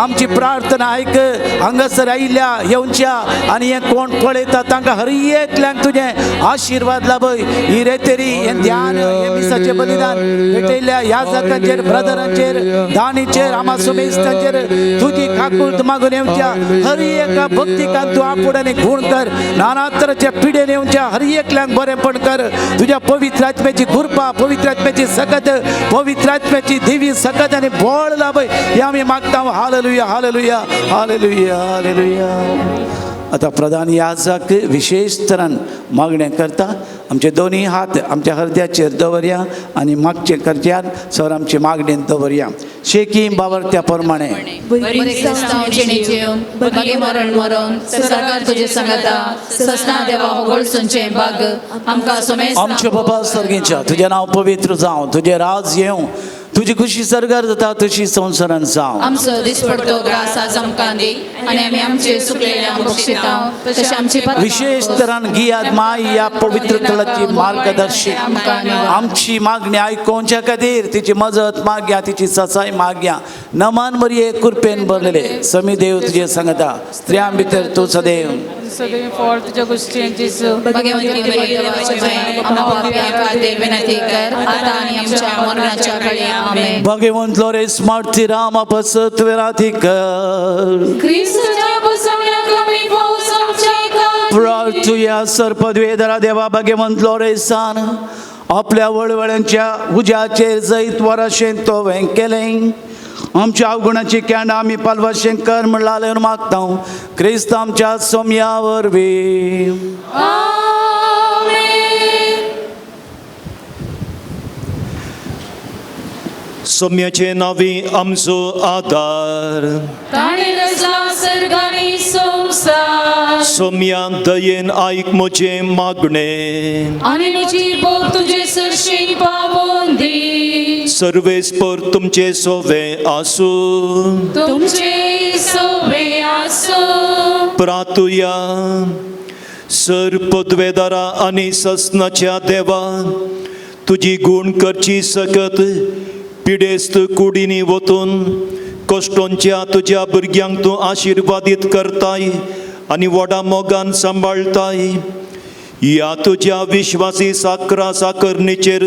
आमची प्रार्थना आयक. हांगासर आयिल्ल्या येवच्या आनी हें कोण पळयता तांकां हर एकल्यांक तुजें आशिर्वाद लाभय. ही रेतेरी हें ध्यान हें मिसाचें बलिदान भेटयल्ल्या ह्या जाकांचेर ब्रदरांचेर दानीचेर आमा सुमेस्तांचेर तुजी काकूळत मागून येवच्या हर एका भक्तिकान तूं आपूण आनी गुण कर. नाना तराच्या पिडेन येवच्या हर एकल्यांक बरेंपण कर. तुज्या पवित्र आत्म्याची कृपा, पवित्र आत्म्याची सकत, पवित्र आत्म्याची देवी सकत आनी बळ लाभय हें आमी मागता. Hallelujah hallelujah hallelujah hallelujah. आतां प्रधान याजक विशेश तरान मागणें करता. आमचे दोनूय हात आमच्या हृदयाचेर दवरया आनी मागचें करच्यान सर आमचे मागणेन दवरया. शेकी बाबरत्या प्रमाणे आमचे बाबा सर्गीच्या तुजें नांव पवित्र जावं, तुजें राज येवं, तुजी खुशी सरकार जाता तशी संवसारान जावं.
आमचो दिसपडतो ग्रास आज आमकां दी आनी आमी आमचे सुकलेल्यांक बक्षिता तशें आमची
विशेष तरान गियाद माय ह्या पवित्र थळाची मार्गदर्शी आमची मागणी आयकोवच्या खातीर तिची मजत मागया, तिची ससाय मागया. नमान मरये कृपेन भरलेले समी देव तुजे सांगता, स्त्रियां भितर तूं सदैव
सदैव फळ तुज्या गोश्टीन जेजू.
भगवंती आमकां खातीर विनंती कर आतां आनी आमच्या मरणाच्या वेळी. आमेन.
भगवंत लोरेस मार्ती रामा पसत विराती कर
क्रिस्ताच्या बसवण्याक आमी पावसाच्या
प्रार्थुया सर्पद्वेदरा देवा भगवंत लोरेसान आपल्या वळवळ्यांच्या उज्याचेर जैत वराशें तो केलें. आमच्या अवगुणाची कॅन्ड आमी पालवाशें कर म्हणलां मागता क्रिस्त आमच्या सोम्या वरवीं.
सोम्याचे नावी आमचो आदार,
ताणें रचला सर्ग आनी संवसार.
सोम्या दयेन आयक म्हजें मागणें
आनी म्हजी बोब तुजे सरशीं पावोवन दी.
सर्वेस्पर तुमचे सोवे आसूं,
तुमचे सोवे आसूं.
प्रातुया सर पदवेदारा आनी ससनाच्या देवा तुजी गूण करची सकत पिडेस्त कुडींनी वतून कश्टोंच्या तुज्या भुरग्यांक तूं आशिर्वादीत करताय आनी व्हडा मोगान सांबाळटाय. ह्या तुज्या विश्वासी साकरा साकरणीचेर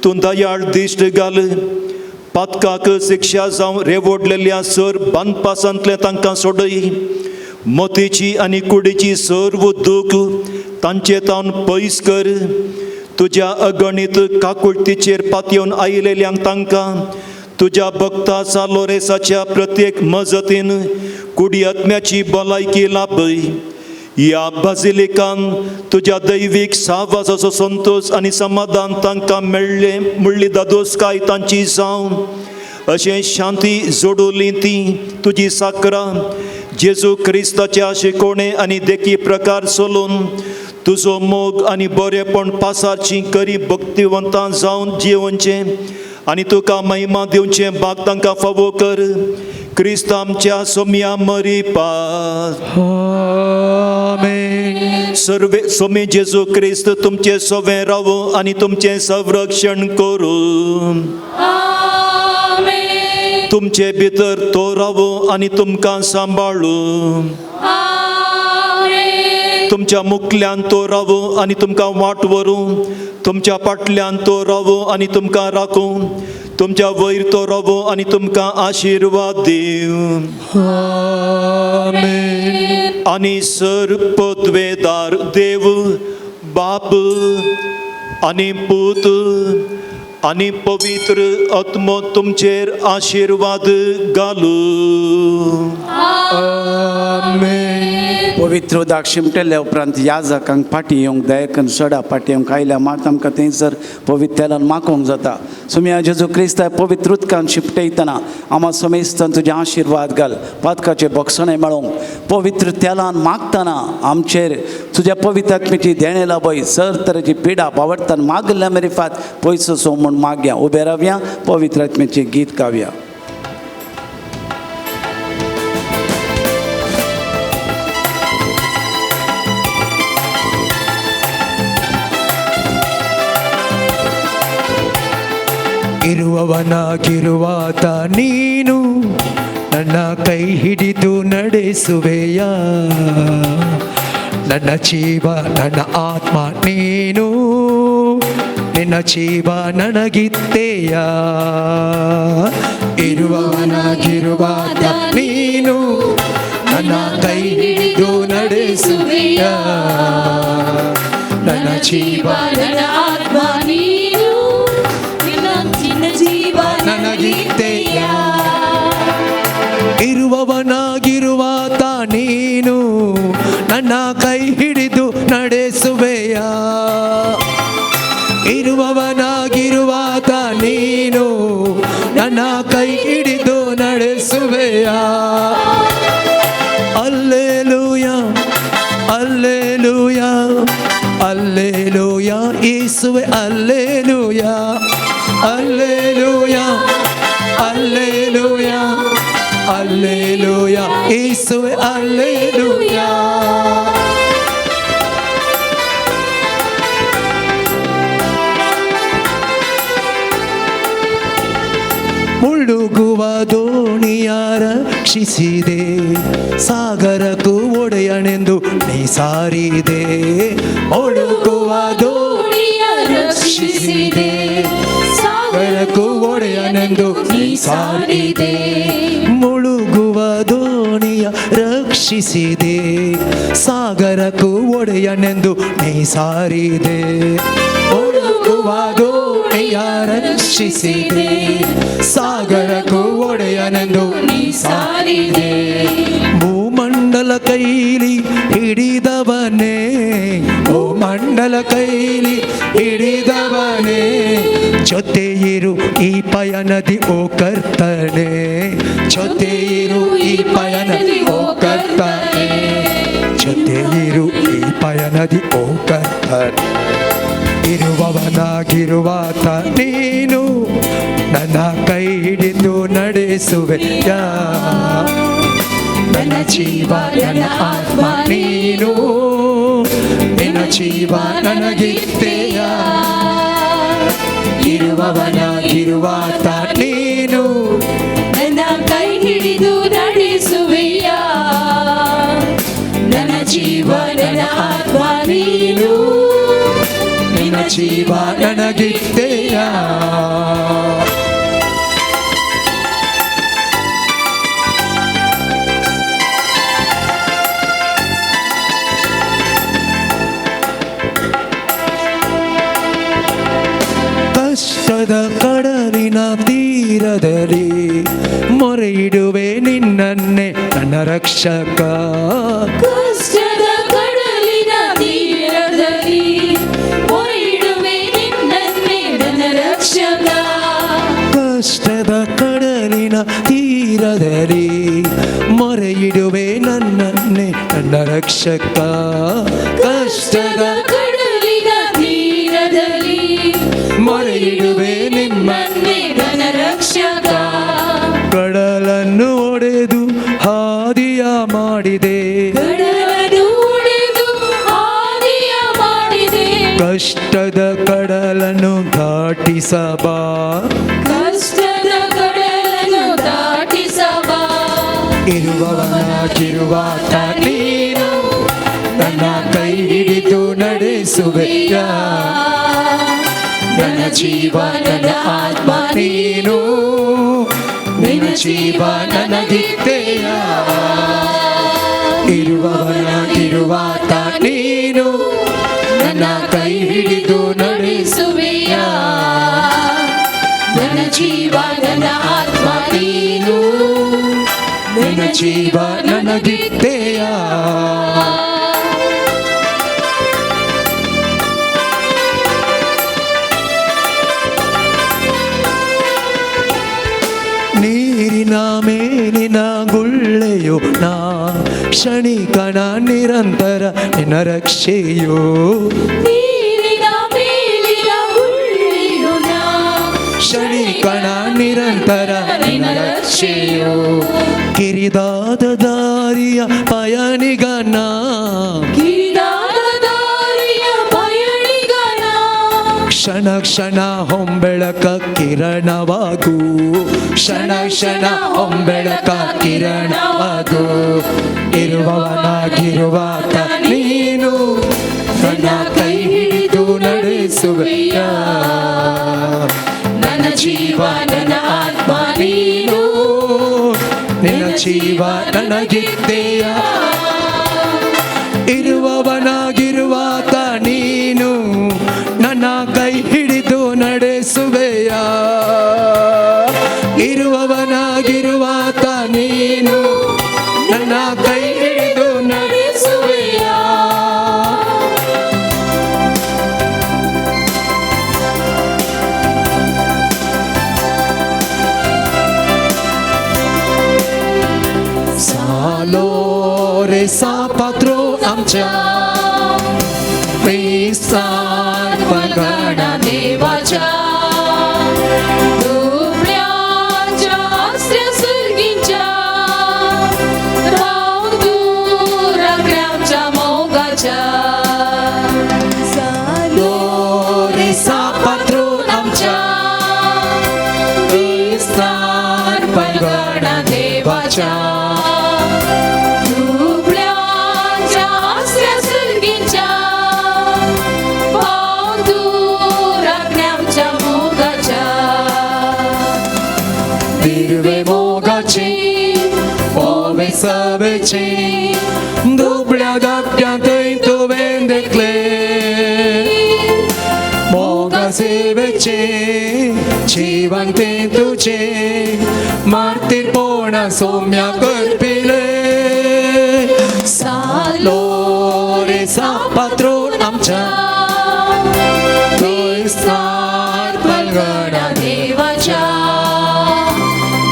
तूं दयाळ दिश्ट घाल. पातकाक शिक्षा जावं रेवडलेल्या सर बांदपासांतलें तांकां सोडय. मतीची आनी कुडीची सर्व दूख तांचे तावन पयस कर. तुज्या अगणीत काकुळतीचेर पातयेवन आयिल्ल्यांक तांकां तुज्या भक्ता सालोरेसाच्या प्रत्येक मजतीन कुडी आत्म्याची भलायकी लाभय. ह्या बाजिलिकान तुज्या दैवीक सावासाचो संतोश आनी समाधान तांकां मेळ्ळें म्हणली दादोसकाय तांची जावं. अशें शांती जोडुली ती तुजी साकरां जेजू क्रिस्ताच्या शिकोवणे आनी देखी प्रकार चलोवन तुजो मोग आनी बरेपण पासारची करी भक्तिवंतां जावन जियोवचें आनी तुका महिमा दिवचें भाग तांकां फावो कर. क्रिस्त आमच्या सोम्या मरिपात. सर्वे सोमी जेजू क्रिस्त तुमचे सोवे रावो आनी तुमचें संरक्षण करूं. तुमचे भितर तो रावूं आनी तुमकां सांबाळूं। तुमच्या मुखल्यान तो रावूं आनी तुमकां वाट व्हरूं, तुमच्या फाटल्यान तो रावूं आनी तुमकां राखूं, तुमच्या वयर तो रावूं आनी तुमकां आशिर्वाद दिवं। आनी सर पदवेदार देव बाप आनी पूत आनी पवित्र आत्मो तुमचेर आशिर्वाद घालूं।
आमेन।
पवित्र उदक शिंपटल्या उपरांत याजकांक फाटीं येवंक दयेकन सडा फाटीं येवंक आयल्या मात आमकां थंयसर पवित्र तेलान माकोवंक जाता। सुम्या जेजू क्रिस्ता पवित्र उदकान शिंपटयतना आमा समेस्तान तुजे आशिर्वाद घाल, पातकाचे बक्षणें मेळोवंक पवित्र तेलान मागतना आमचेर तुज्या पवित्र आत्म्याची देणें लाबय, सर तरेची पिडा बावडतान मागल्या मेरिफात पयसो सो म्हूण मागया। उबे रावया, पवित्र आत्म्याचें गीत गावया।
ಇರುವವನಾಗಿರುವಾತ ನೀನು ನನ್ನ ಕೈ ಹಿಡಿದು ನಡೆಸುವೆಯ, ನನ್ನ ಜೀವ ನನ್ನ ಆತ್ಮ ನೀನು, ನಿನ್ನ ಜೀವ ನನಗಿತ್ತೆಯ. ಇರುವವನಾಗಿರುವಾತ ನೀನು ನನ್ನ ಕೈ ಹಿಡಿದು ನಡೆಸುವೆಯ, ನನ್ನ ಜೀವ
ನನ್ನ ಆತ್ಮ ನೀನು, ನಿನ್ನ ಜೀವ
ನನಗಿತ್ತೆಯ. ಇರುವವನಾಗಿರುವಾತ ನೀನು ನನ್ನ ಕೈ ಹಿಡಿದು ನಡೆಸುವೆಯ, ಇರುವವನಾಗಿರುವಾತ ನೀನು ನನ್ನ ಕೈ ಹಿಡಿದು ನಡೆಸುವೆಯ. ಅಲ್ಲೇಲೂಯ ಅಲ್ಲೇಲೂಯ ಅಲ್ಲೇಲೂಯ ಯೇಸುವೆ ಅಲ್ಲೇಲೂಯ ಅಲ್ಲೇಲೂಯ ಅಲ್ಲೇಲೂಯ ಅಲ್ಲೇಲೂಯ ಯೇಸುವೆ ಅಲ್ಲೇಲೂಯ. ಮುಳುಗುವ ದೋಣಿಯ ರಕ್ಷಿಸಿದೆ, ಸಾಗರಕ್ಕೂ ಒಡೆಯನೆಂದು ನೀ ಸಾರಿದೆ. ಮುಳುಗುವ ದೋಣಿಯ ರಕ್ಷಿಸಿದೆ, ಸಾಗರಕ್ಕೂ ಒಡೆಯನೆಂದು ನೀ ಸಾರಿದೆ. ಮುಳುಗುವ ದೋಣಿಯ ರಕ್ಷಿಸಿದೆ, ಸಾಗರಕ್ಕೂ ಒಡೆಯನೆಂದು ನೀ ಸಾರಿದೆ. ಮುಳುಗುವ ದೋಣಿಯ ರಕ್ಷಿಸಿದೆ, ಸಾಗರಕ್ಕೂ ಒಡೆಯನೆಂದು ನೀ ಸಾರಿದೆ. ಭೂಮಂಡಲ ಕೈಲಿ ಹಿಡಿದವನೇ, ಭೂಮಂಡಲ ಕೈಲಿ ಹಿಡಿದವನೇ, ಜೊತೆಯಿರು ಈ ಪಯಣದಿ ಓ ಕರ್ತನೆ, ಜೊತೆಯಿರು ಈ ಪಯಣದಿ ಓ ಕರ್ತನೆ, ಜೊತೆಯಿರು ಈ ಪಯಣದಿ ಓ ಕರ್ತನೆ. ಇರುವವನಾಗಿರುವಾತ ನೀನು ನನ್ನ ಕೈ ಹಿಡಿದು ನಡೆಸುವೆಯ, ನನ್ನ ಜೀವ ನನ್ನ ಆತ್ಮ ನೀನು, ನಿನ್ನ ಜೀವ ನನಗಿತ್ತೆಯ. ಇರುವವನಾಗಿರುವಾತ ನೀನು
ನನ್ನ ಕೈ ಹಿಡಿದು ನಡೆಸುವೆಯ, ನನ್ನ ಜೀವ ನನ್ನ ಆತ್ಮ ನೀನು,
ನಿನ್ನ ಜೀವ ನನಗಿತ್ತೆಯ. ಕಷ್ಟದ ಕಡಲಿನ ತೀರದಲ್ಲಿ ಮೊರೆಯಿಡುವೆ ನಿನ್ನನ್ನೇ ನನ್ನ ರಕ್ಷಕ.
ಕಷ್ಟದ ಕಡಲಿನ ತೀರದಲ್ಲಿ ಮೊರೆಯಿಡುವೆ ನಿನ್ನನ್ನೇ ನನ್ನ ರಕ್ಷಕ.
ಕಷ್ಟದ ಕಡಲಿನ ತೀರದಲ್ಲಿ ಮೊರೆಯಿಡುವೆ ನನ್ನನ್ನೇ ನನ್ನ ರಕ್ಷಕ. ಕಷ್ಟದ
ಕಡಲಿನ ತೀರದಲ್ಲಿ
ಮೊರೆಯಿಡುವೆ ನಿಮ್ಮನ್ನೇ
ನನ್ನ ರಕ್ಷಕ.
ಕಡಲನ್ನು ಒಡೆದು ಹಾದಿಯ ಮಾಡಿದೆ,
ಕಡಲನ್ನು ಒಡೆದು ಹಾದಿಯ ಮಾಡಿದೆ.
ಕಷ್ಟದ ಕಡಲನ್ನು ದಾಟಿಸಬಾ,
ಕಷ್ಟದ ಕಡಲನ್ನು
ಇರುವವನಾಗಿರುವಾತ ನೀನು ನನ್ನ ಕೈ ಹಿಡಿದು ನಡೆಸುವೆಯ. ನನ್ನ ಜೀವ ನನ್ನ ಆತ್ಮ ನೀನು, ನಿನ್ನ ಜೀವ ನನಗಿತ್ತೆಯ. ಇರುವವನಾಗಿರುವಾತ ನೀನು ನನ್ನ ಕೈ ಹಿಡಿದು ನಡೆಸುವೆಯ. ನನ್ನ ಜೀವ ನನ್ನ ಆತ್ಮ ನೀನು, ನಿನ್ನ ಜೀವ ನನಗಿತ್ತೆಯ. ನೀರಿನ ಮೇಲಿನ ಗುಳ್ಳೆಯು ನಾ, ಕ್ಷಣಿಕನ ನಿರಂತರ ನಿನ್ನ ರಕ್ಷೆಯು.
ನೀರಿನ ಮೇಲಿನ ಗುಳ್ಳೆಯು ನಾ,
ಕ್ಷಣಿಕನ ನಿರಂತರ ನಿನ್ನ ರಕ್ಷೆಯು. ಕಿರಿದಾದ ದಾರಿಯ ಪಯಣಿಗನ,
ಕಿರಿದಾದ ದಾರಿಯ ಪಯಣಿಗನ,
ಕ್ಷಣ ಕ್ಷಣ ಹೊಂಬೆಳಕ ಕಿರಣವಾಗು, ಕ್ಷಣ ಕ್ಷಣ ಹೊಂಬೆಳಕ ಕಿರಣವಾಗು. ಇರುವವನಾಗಿರುವಾತ ನೀನು ನನ್ನ ಕೈ ಹಿಡಿದು ನಡೆಸುವೆಯ. ನನ್ನ ಜೀವ ನನ್ನ ಆತ್ಮ ನೀನು, ನಿನ್ನ ಜೀವ ನನಗಿತ್ತೆಯ. ಇರುವವನಾಗಿರುವಾತ ನೀನು ನನ್ನ ಕೈ ಹಿಡಿದು ನಡೆಸುವೆಯ. ಇರುವವನಾಗಿರುವಾತ ನೀನು ನನ್ನ ಕೈ ಹಿಡಿದು ನಡೆಸುವೆಯ. सालो रे सा पात्रो आमच्या क्रिस्तान
पलगणा देवाच्या, दुबळ्यांच्या आसऱ्या सर्गींच्या, राव दूर मोगाच्या.
सालो रे सा पात्रो आमच्या क्रिस्तान पलगणा देवाच्या,
दुबळ्यांच्या आसऱ्या सर्गींच्या, पाव दूर आमच्या मोगाच्या.
दिर्वे मोगाचे ओवे सवेचे दुबळ्या धाकट्यांतय तुवें देखले. मोगा सेवेचे जीवन ते तुझे मार्तीरपणा सौम्या करपिले. सालो रे सा पात्रोन आमच्या क्रिस्तान पलगणा
देवाच्या,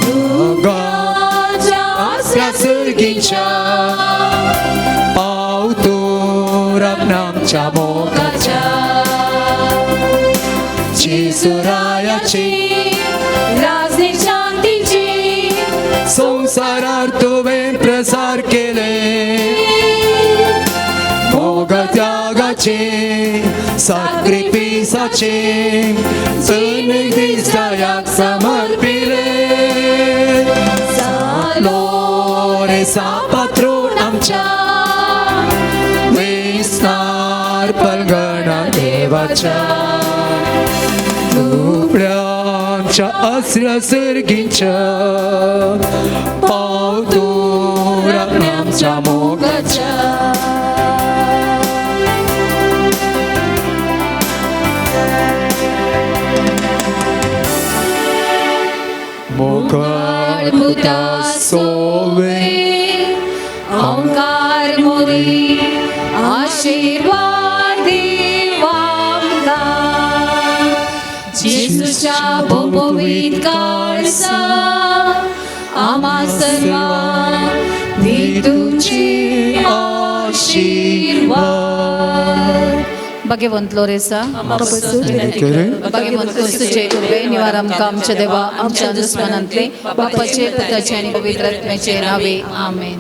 मोगाच्या आसऱ्या सर्गींच्या, पाव तूं आमच्या मोगाच्या. जेसुरायाची
राजने शांतीची
संवसारार तुवें प्रसार केले. मोग त्यागाचे साक्रिफिसाचे दिसायाक समर्पिले. सालो रे सा पात्रोन आमच्या क्रिस्तार पलगणा देवाच्या, दुबळ्यांच्या आसऱ्या सर्गींच्या, पाव तूं आमच्या मोगाच्या. मोगाळ पुता सोवे
ओंकार मोरी आशीर्वाद देवांका, जेसूच्या बोबोवीत काळसा आम्हा सर्वांक दी तुझी आशीर्वाद.
भाग्यवंत लोरेसा, भाग्यवंत क्रिस्तूचे कृपे निवार आमकां आमच्या देवा आमच्या दुस्मनांतले, बापाचे पुताचे आनी पवित्र आत्म्याचे नावे, आमेन.